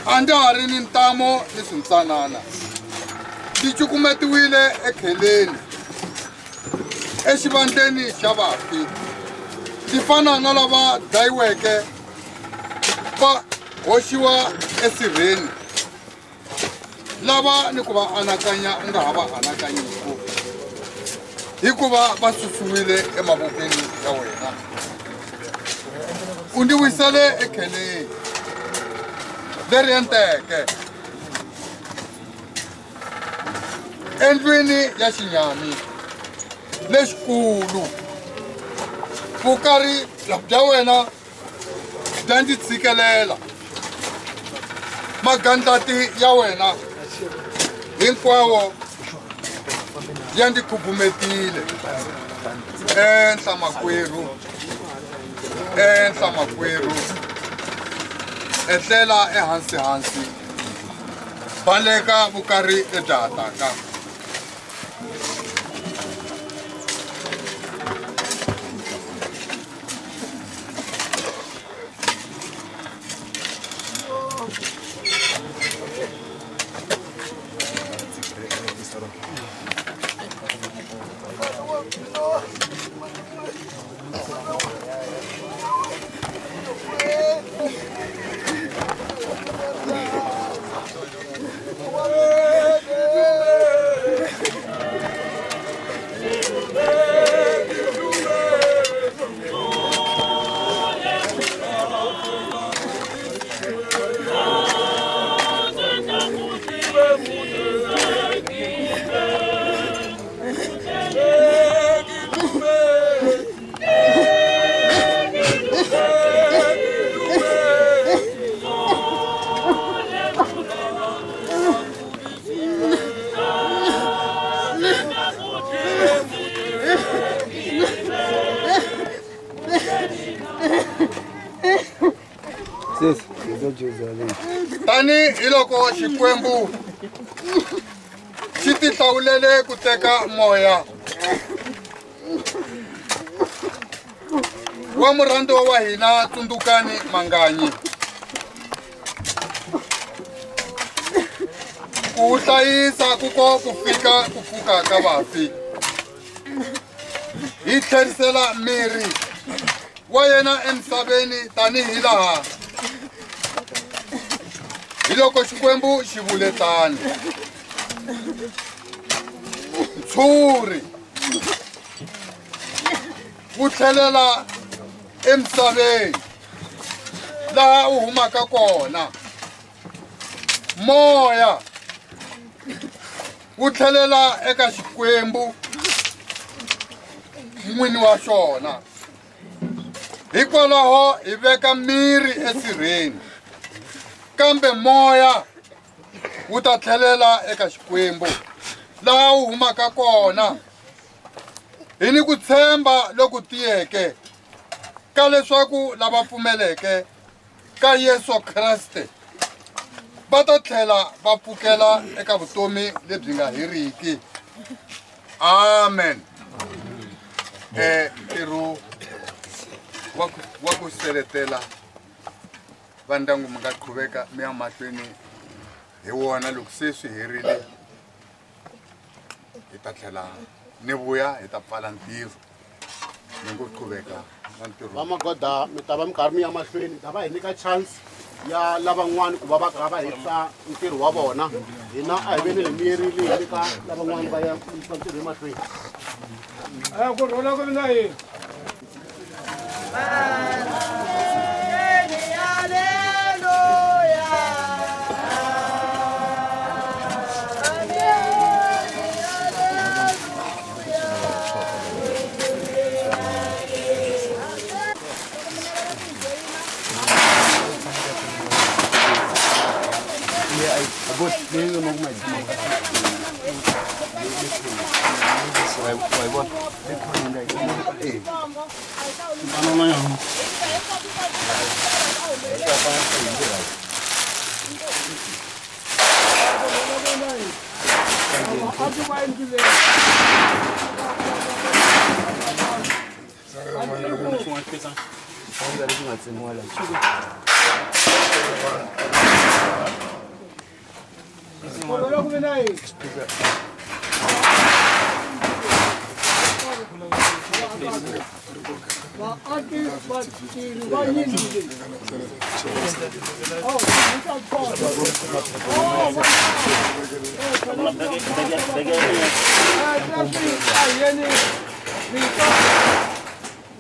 Speaker 1: a ndza ha ri ni ntamo ni swintsanana. Ndzi cukumetiwile ekheleni exivandleni xa vafi, ndzi fana na lava dlayiweke va hoxiwa esirheni, lava ni ku va anakanya u nga ha va anakanyiku, hikuva va susiwile emavokweni ya wena. U ndzi wisele ekheleni leri enteke, endlwini ya xinyami lexikulu. Vukari bya wena bya ndzi tshikelela, magandlati ya wena hinkwawo ya ndzi khubumetile. Enhla makwerhu, enhla makwerhu, etlela ehansi hansi, baleka vukari lebya ha taka. Tani hi loko Xikwembu xi tihlawulele ku teka moya wa murhandziwa wa hina Tsundzukani Manganyi ku wu hlayisa ku ko ku fika ku pfuka ka vafi, hi tlherisela miri wa yena emisaveni tanihi laha hi loko Xikwembu xi vule tani. Ntshuri wu tlhelela emisaveni laha u humaka kona, moya wu tlhelela eka Xikwembu n'wini wa xona. Hikwalaho hi veka miri esirheni, kambe moya wu ta tlhelela eka Xikwembu laha wu humaka kona. Hi ni ku tshemba loku tiyeke ka leswaku lava pfumeleke ka Yesu Kreste va ta tlhela va pfukela eka vutomi lebyi nga heriki. Amen. Ntirho wa ku seletela va ndyangu mi nga qhuveka mi ya mahlweni hi wona. Loko se swi herile hi ta tlhela ni vuya hi ta pfala ntirho, ni ngo qhuveka na ntirho.
Speaker 12: Va magoda mi ta va mi karhi mi ya mahlweni, ta va hi nyika chance ya lavan'wani ku va va kha va hetisa ntirho wa vona. Hina a hi veni hi miyerile, hi nyika lavan'wani va ya yisa ntirho emahlweni.
Speaker 21: Ku rhula ku vi na yini.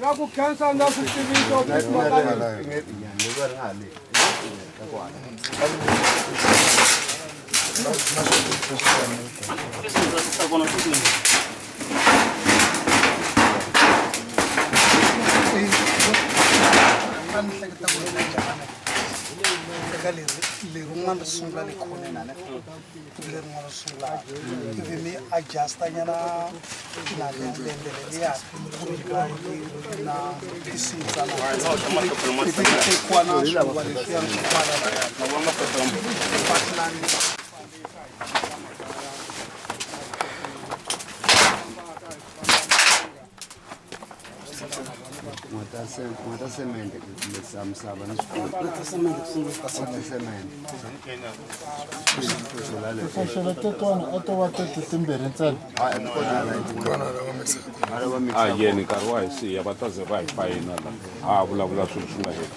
Speaker 21: Ra ku khensa na switiviso.
Speaker 10: Eka lerin'wana ri sungula le khoneni ane ivi lerin'wana ri sungula ivi mi adjusta nyana na lendele leriya ku ri va yi na pc ntsana ivi ku tekiwa na swiluva leswiya swi kwala batlani.
Speaker 14: N'wa semende ku mikisa misava ni
Speaker 4: Tifoxolo tetwana a to va teti timbirhi ntsena.
Speaker 22: A yeni nkarhi wa hi siya va ta ze va hi fayina la ha vulavula swilo swi nga heli.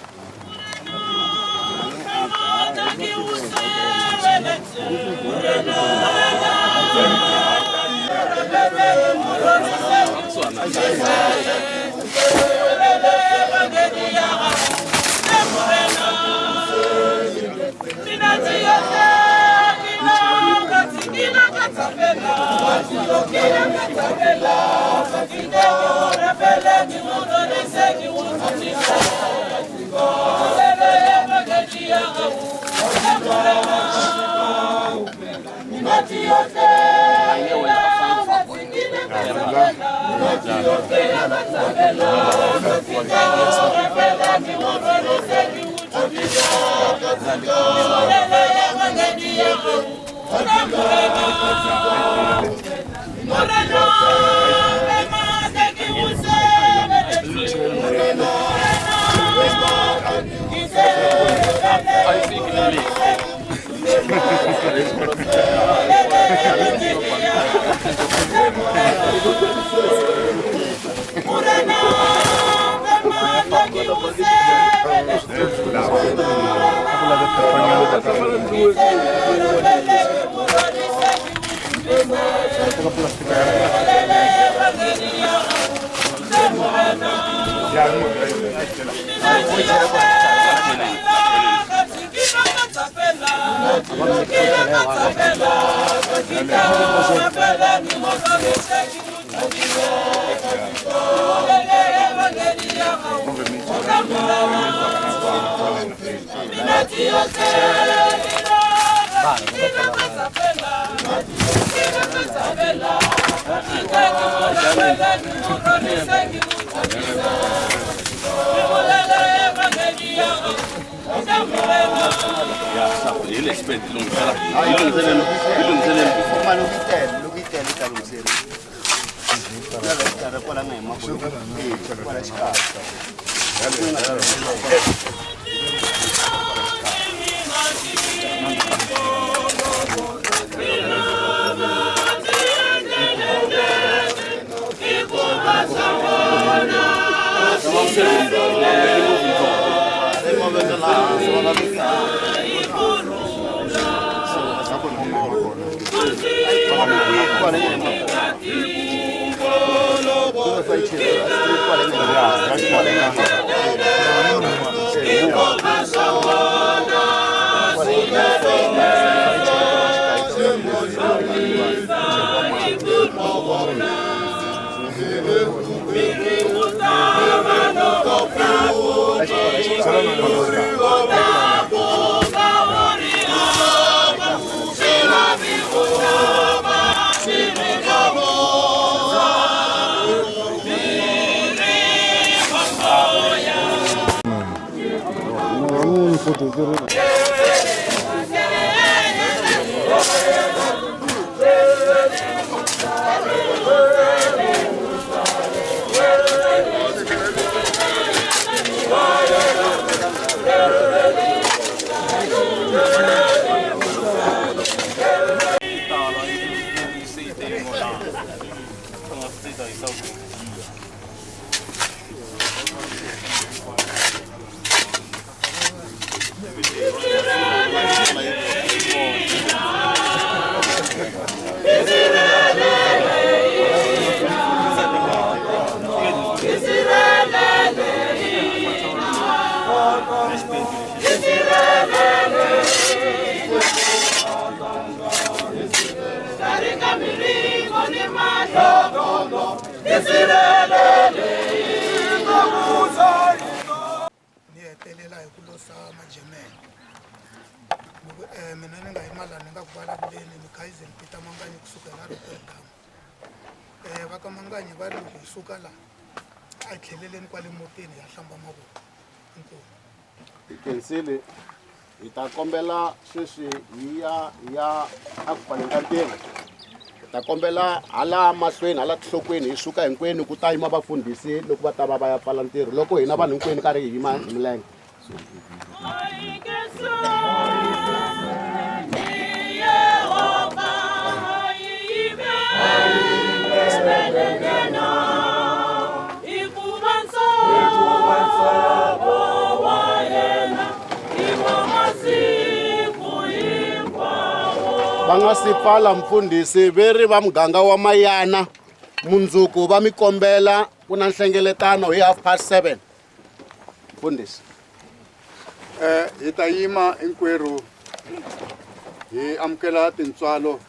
Speaker 10: Ni hetelela hi ku losa majemele ni ku mina ni nga yima laha ni nga ku vulavuleni ni Kaizen Peter Manganyi kusukela Rotterdam. Va ka Manganyi va ri loko hi suka laha a hi tlheleleni kwale mutini hi ya hlamba mavoko. Inkomu.
Speaker 12: Hi khensile hi ta kombela sweswi hi ya hi ya a ku pfaleni ka ntirho. Hi ta kombela hala mahlweni hala tinhlokweni hi suka hinkwenu ku ta yima vafundhisi loko va ta va va ya pfala ntirho loko hina vanhu hinkwenu karhi hi yima hi milenge. Va nga si pfala mfundhisi ve ri va muganga wa Mayana mundzuku va mi kombela ku na nhlengeletano hi 7:30 mfundhisi.
Speaker 1: Hi ta yima hinkwerhu hi amukela tintswalo.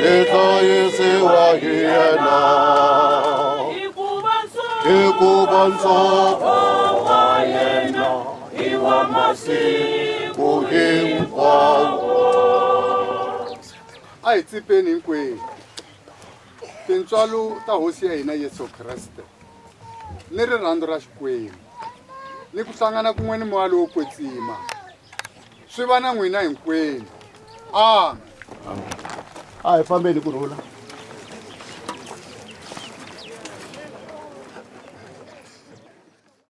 Speaker 6: Swi hlayisiwa hi yena hikuva nsovo wa yena i wa masiku hinkwawo.
Speaker 1: A hi tsipeni hinkwenu tintswalo ta Hosi ya hina Yesu Kreste ni rirhandzu ra Xikwembu ni ku hlangana kun'we ni moya lowo kwetsima swi va na n'wina hinkwenu. Amen.
Speaker 12: A hi fambeni ku rhula.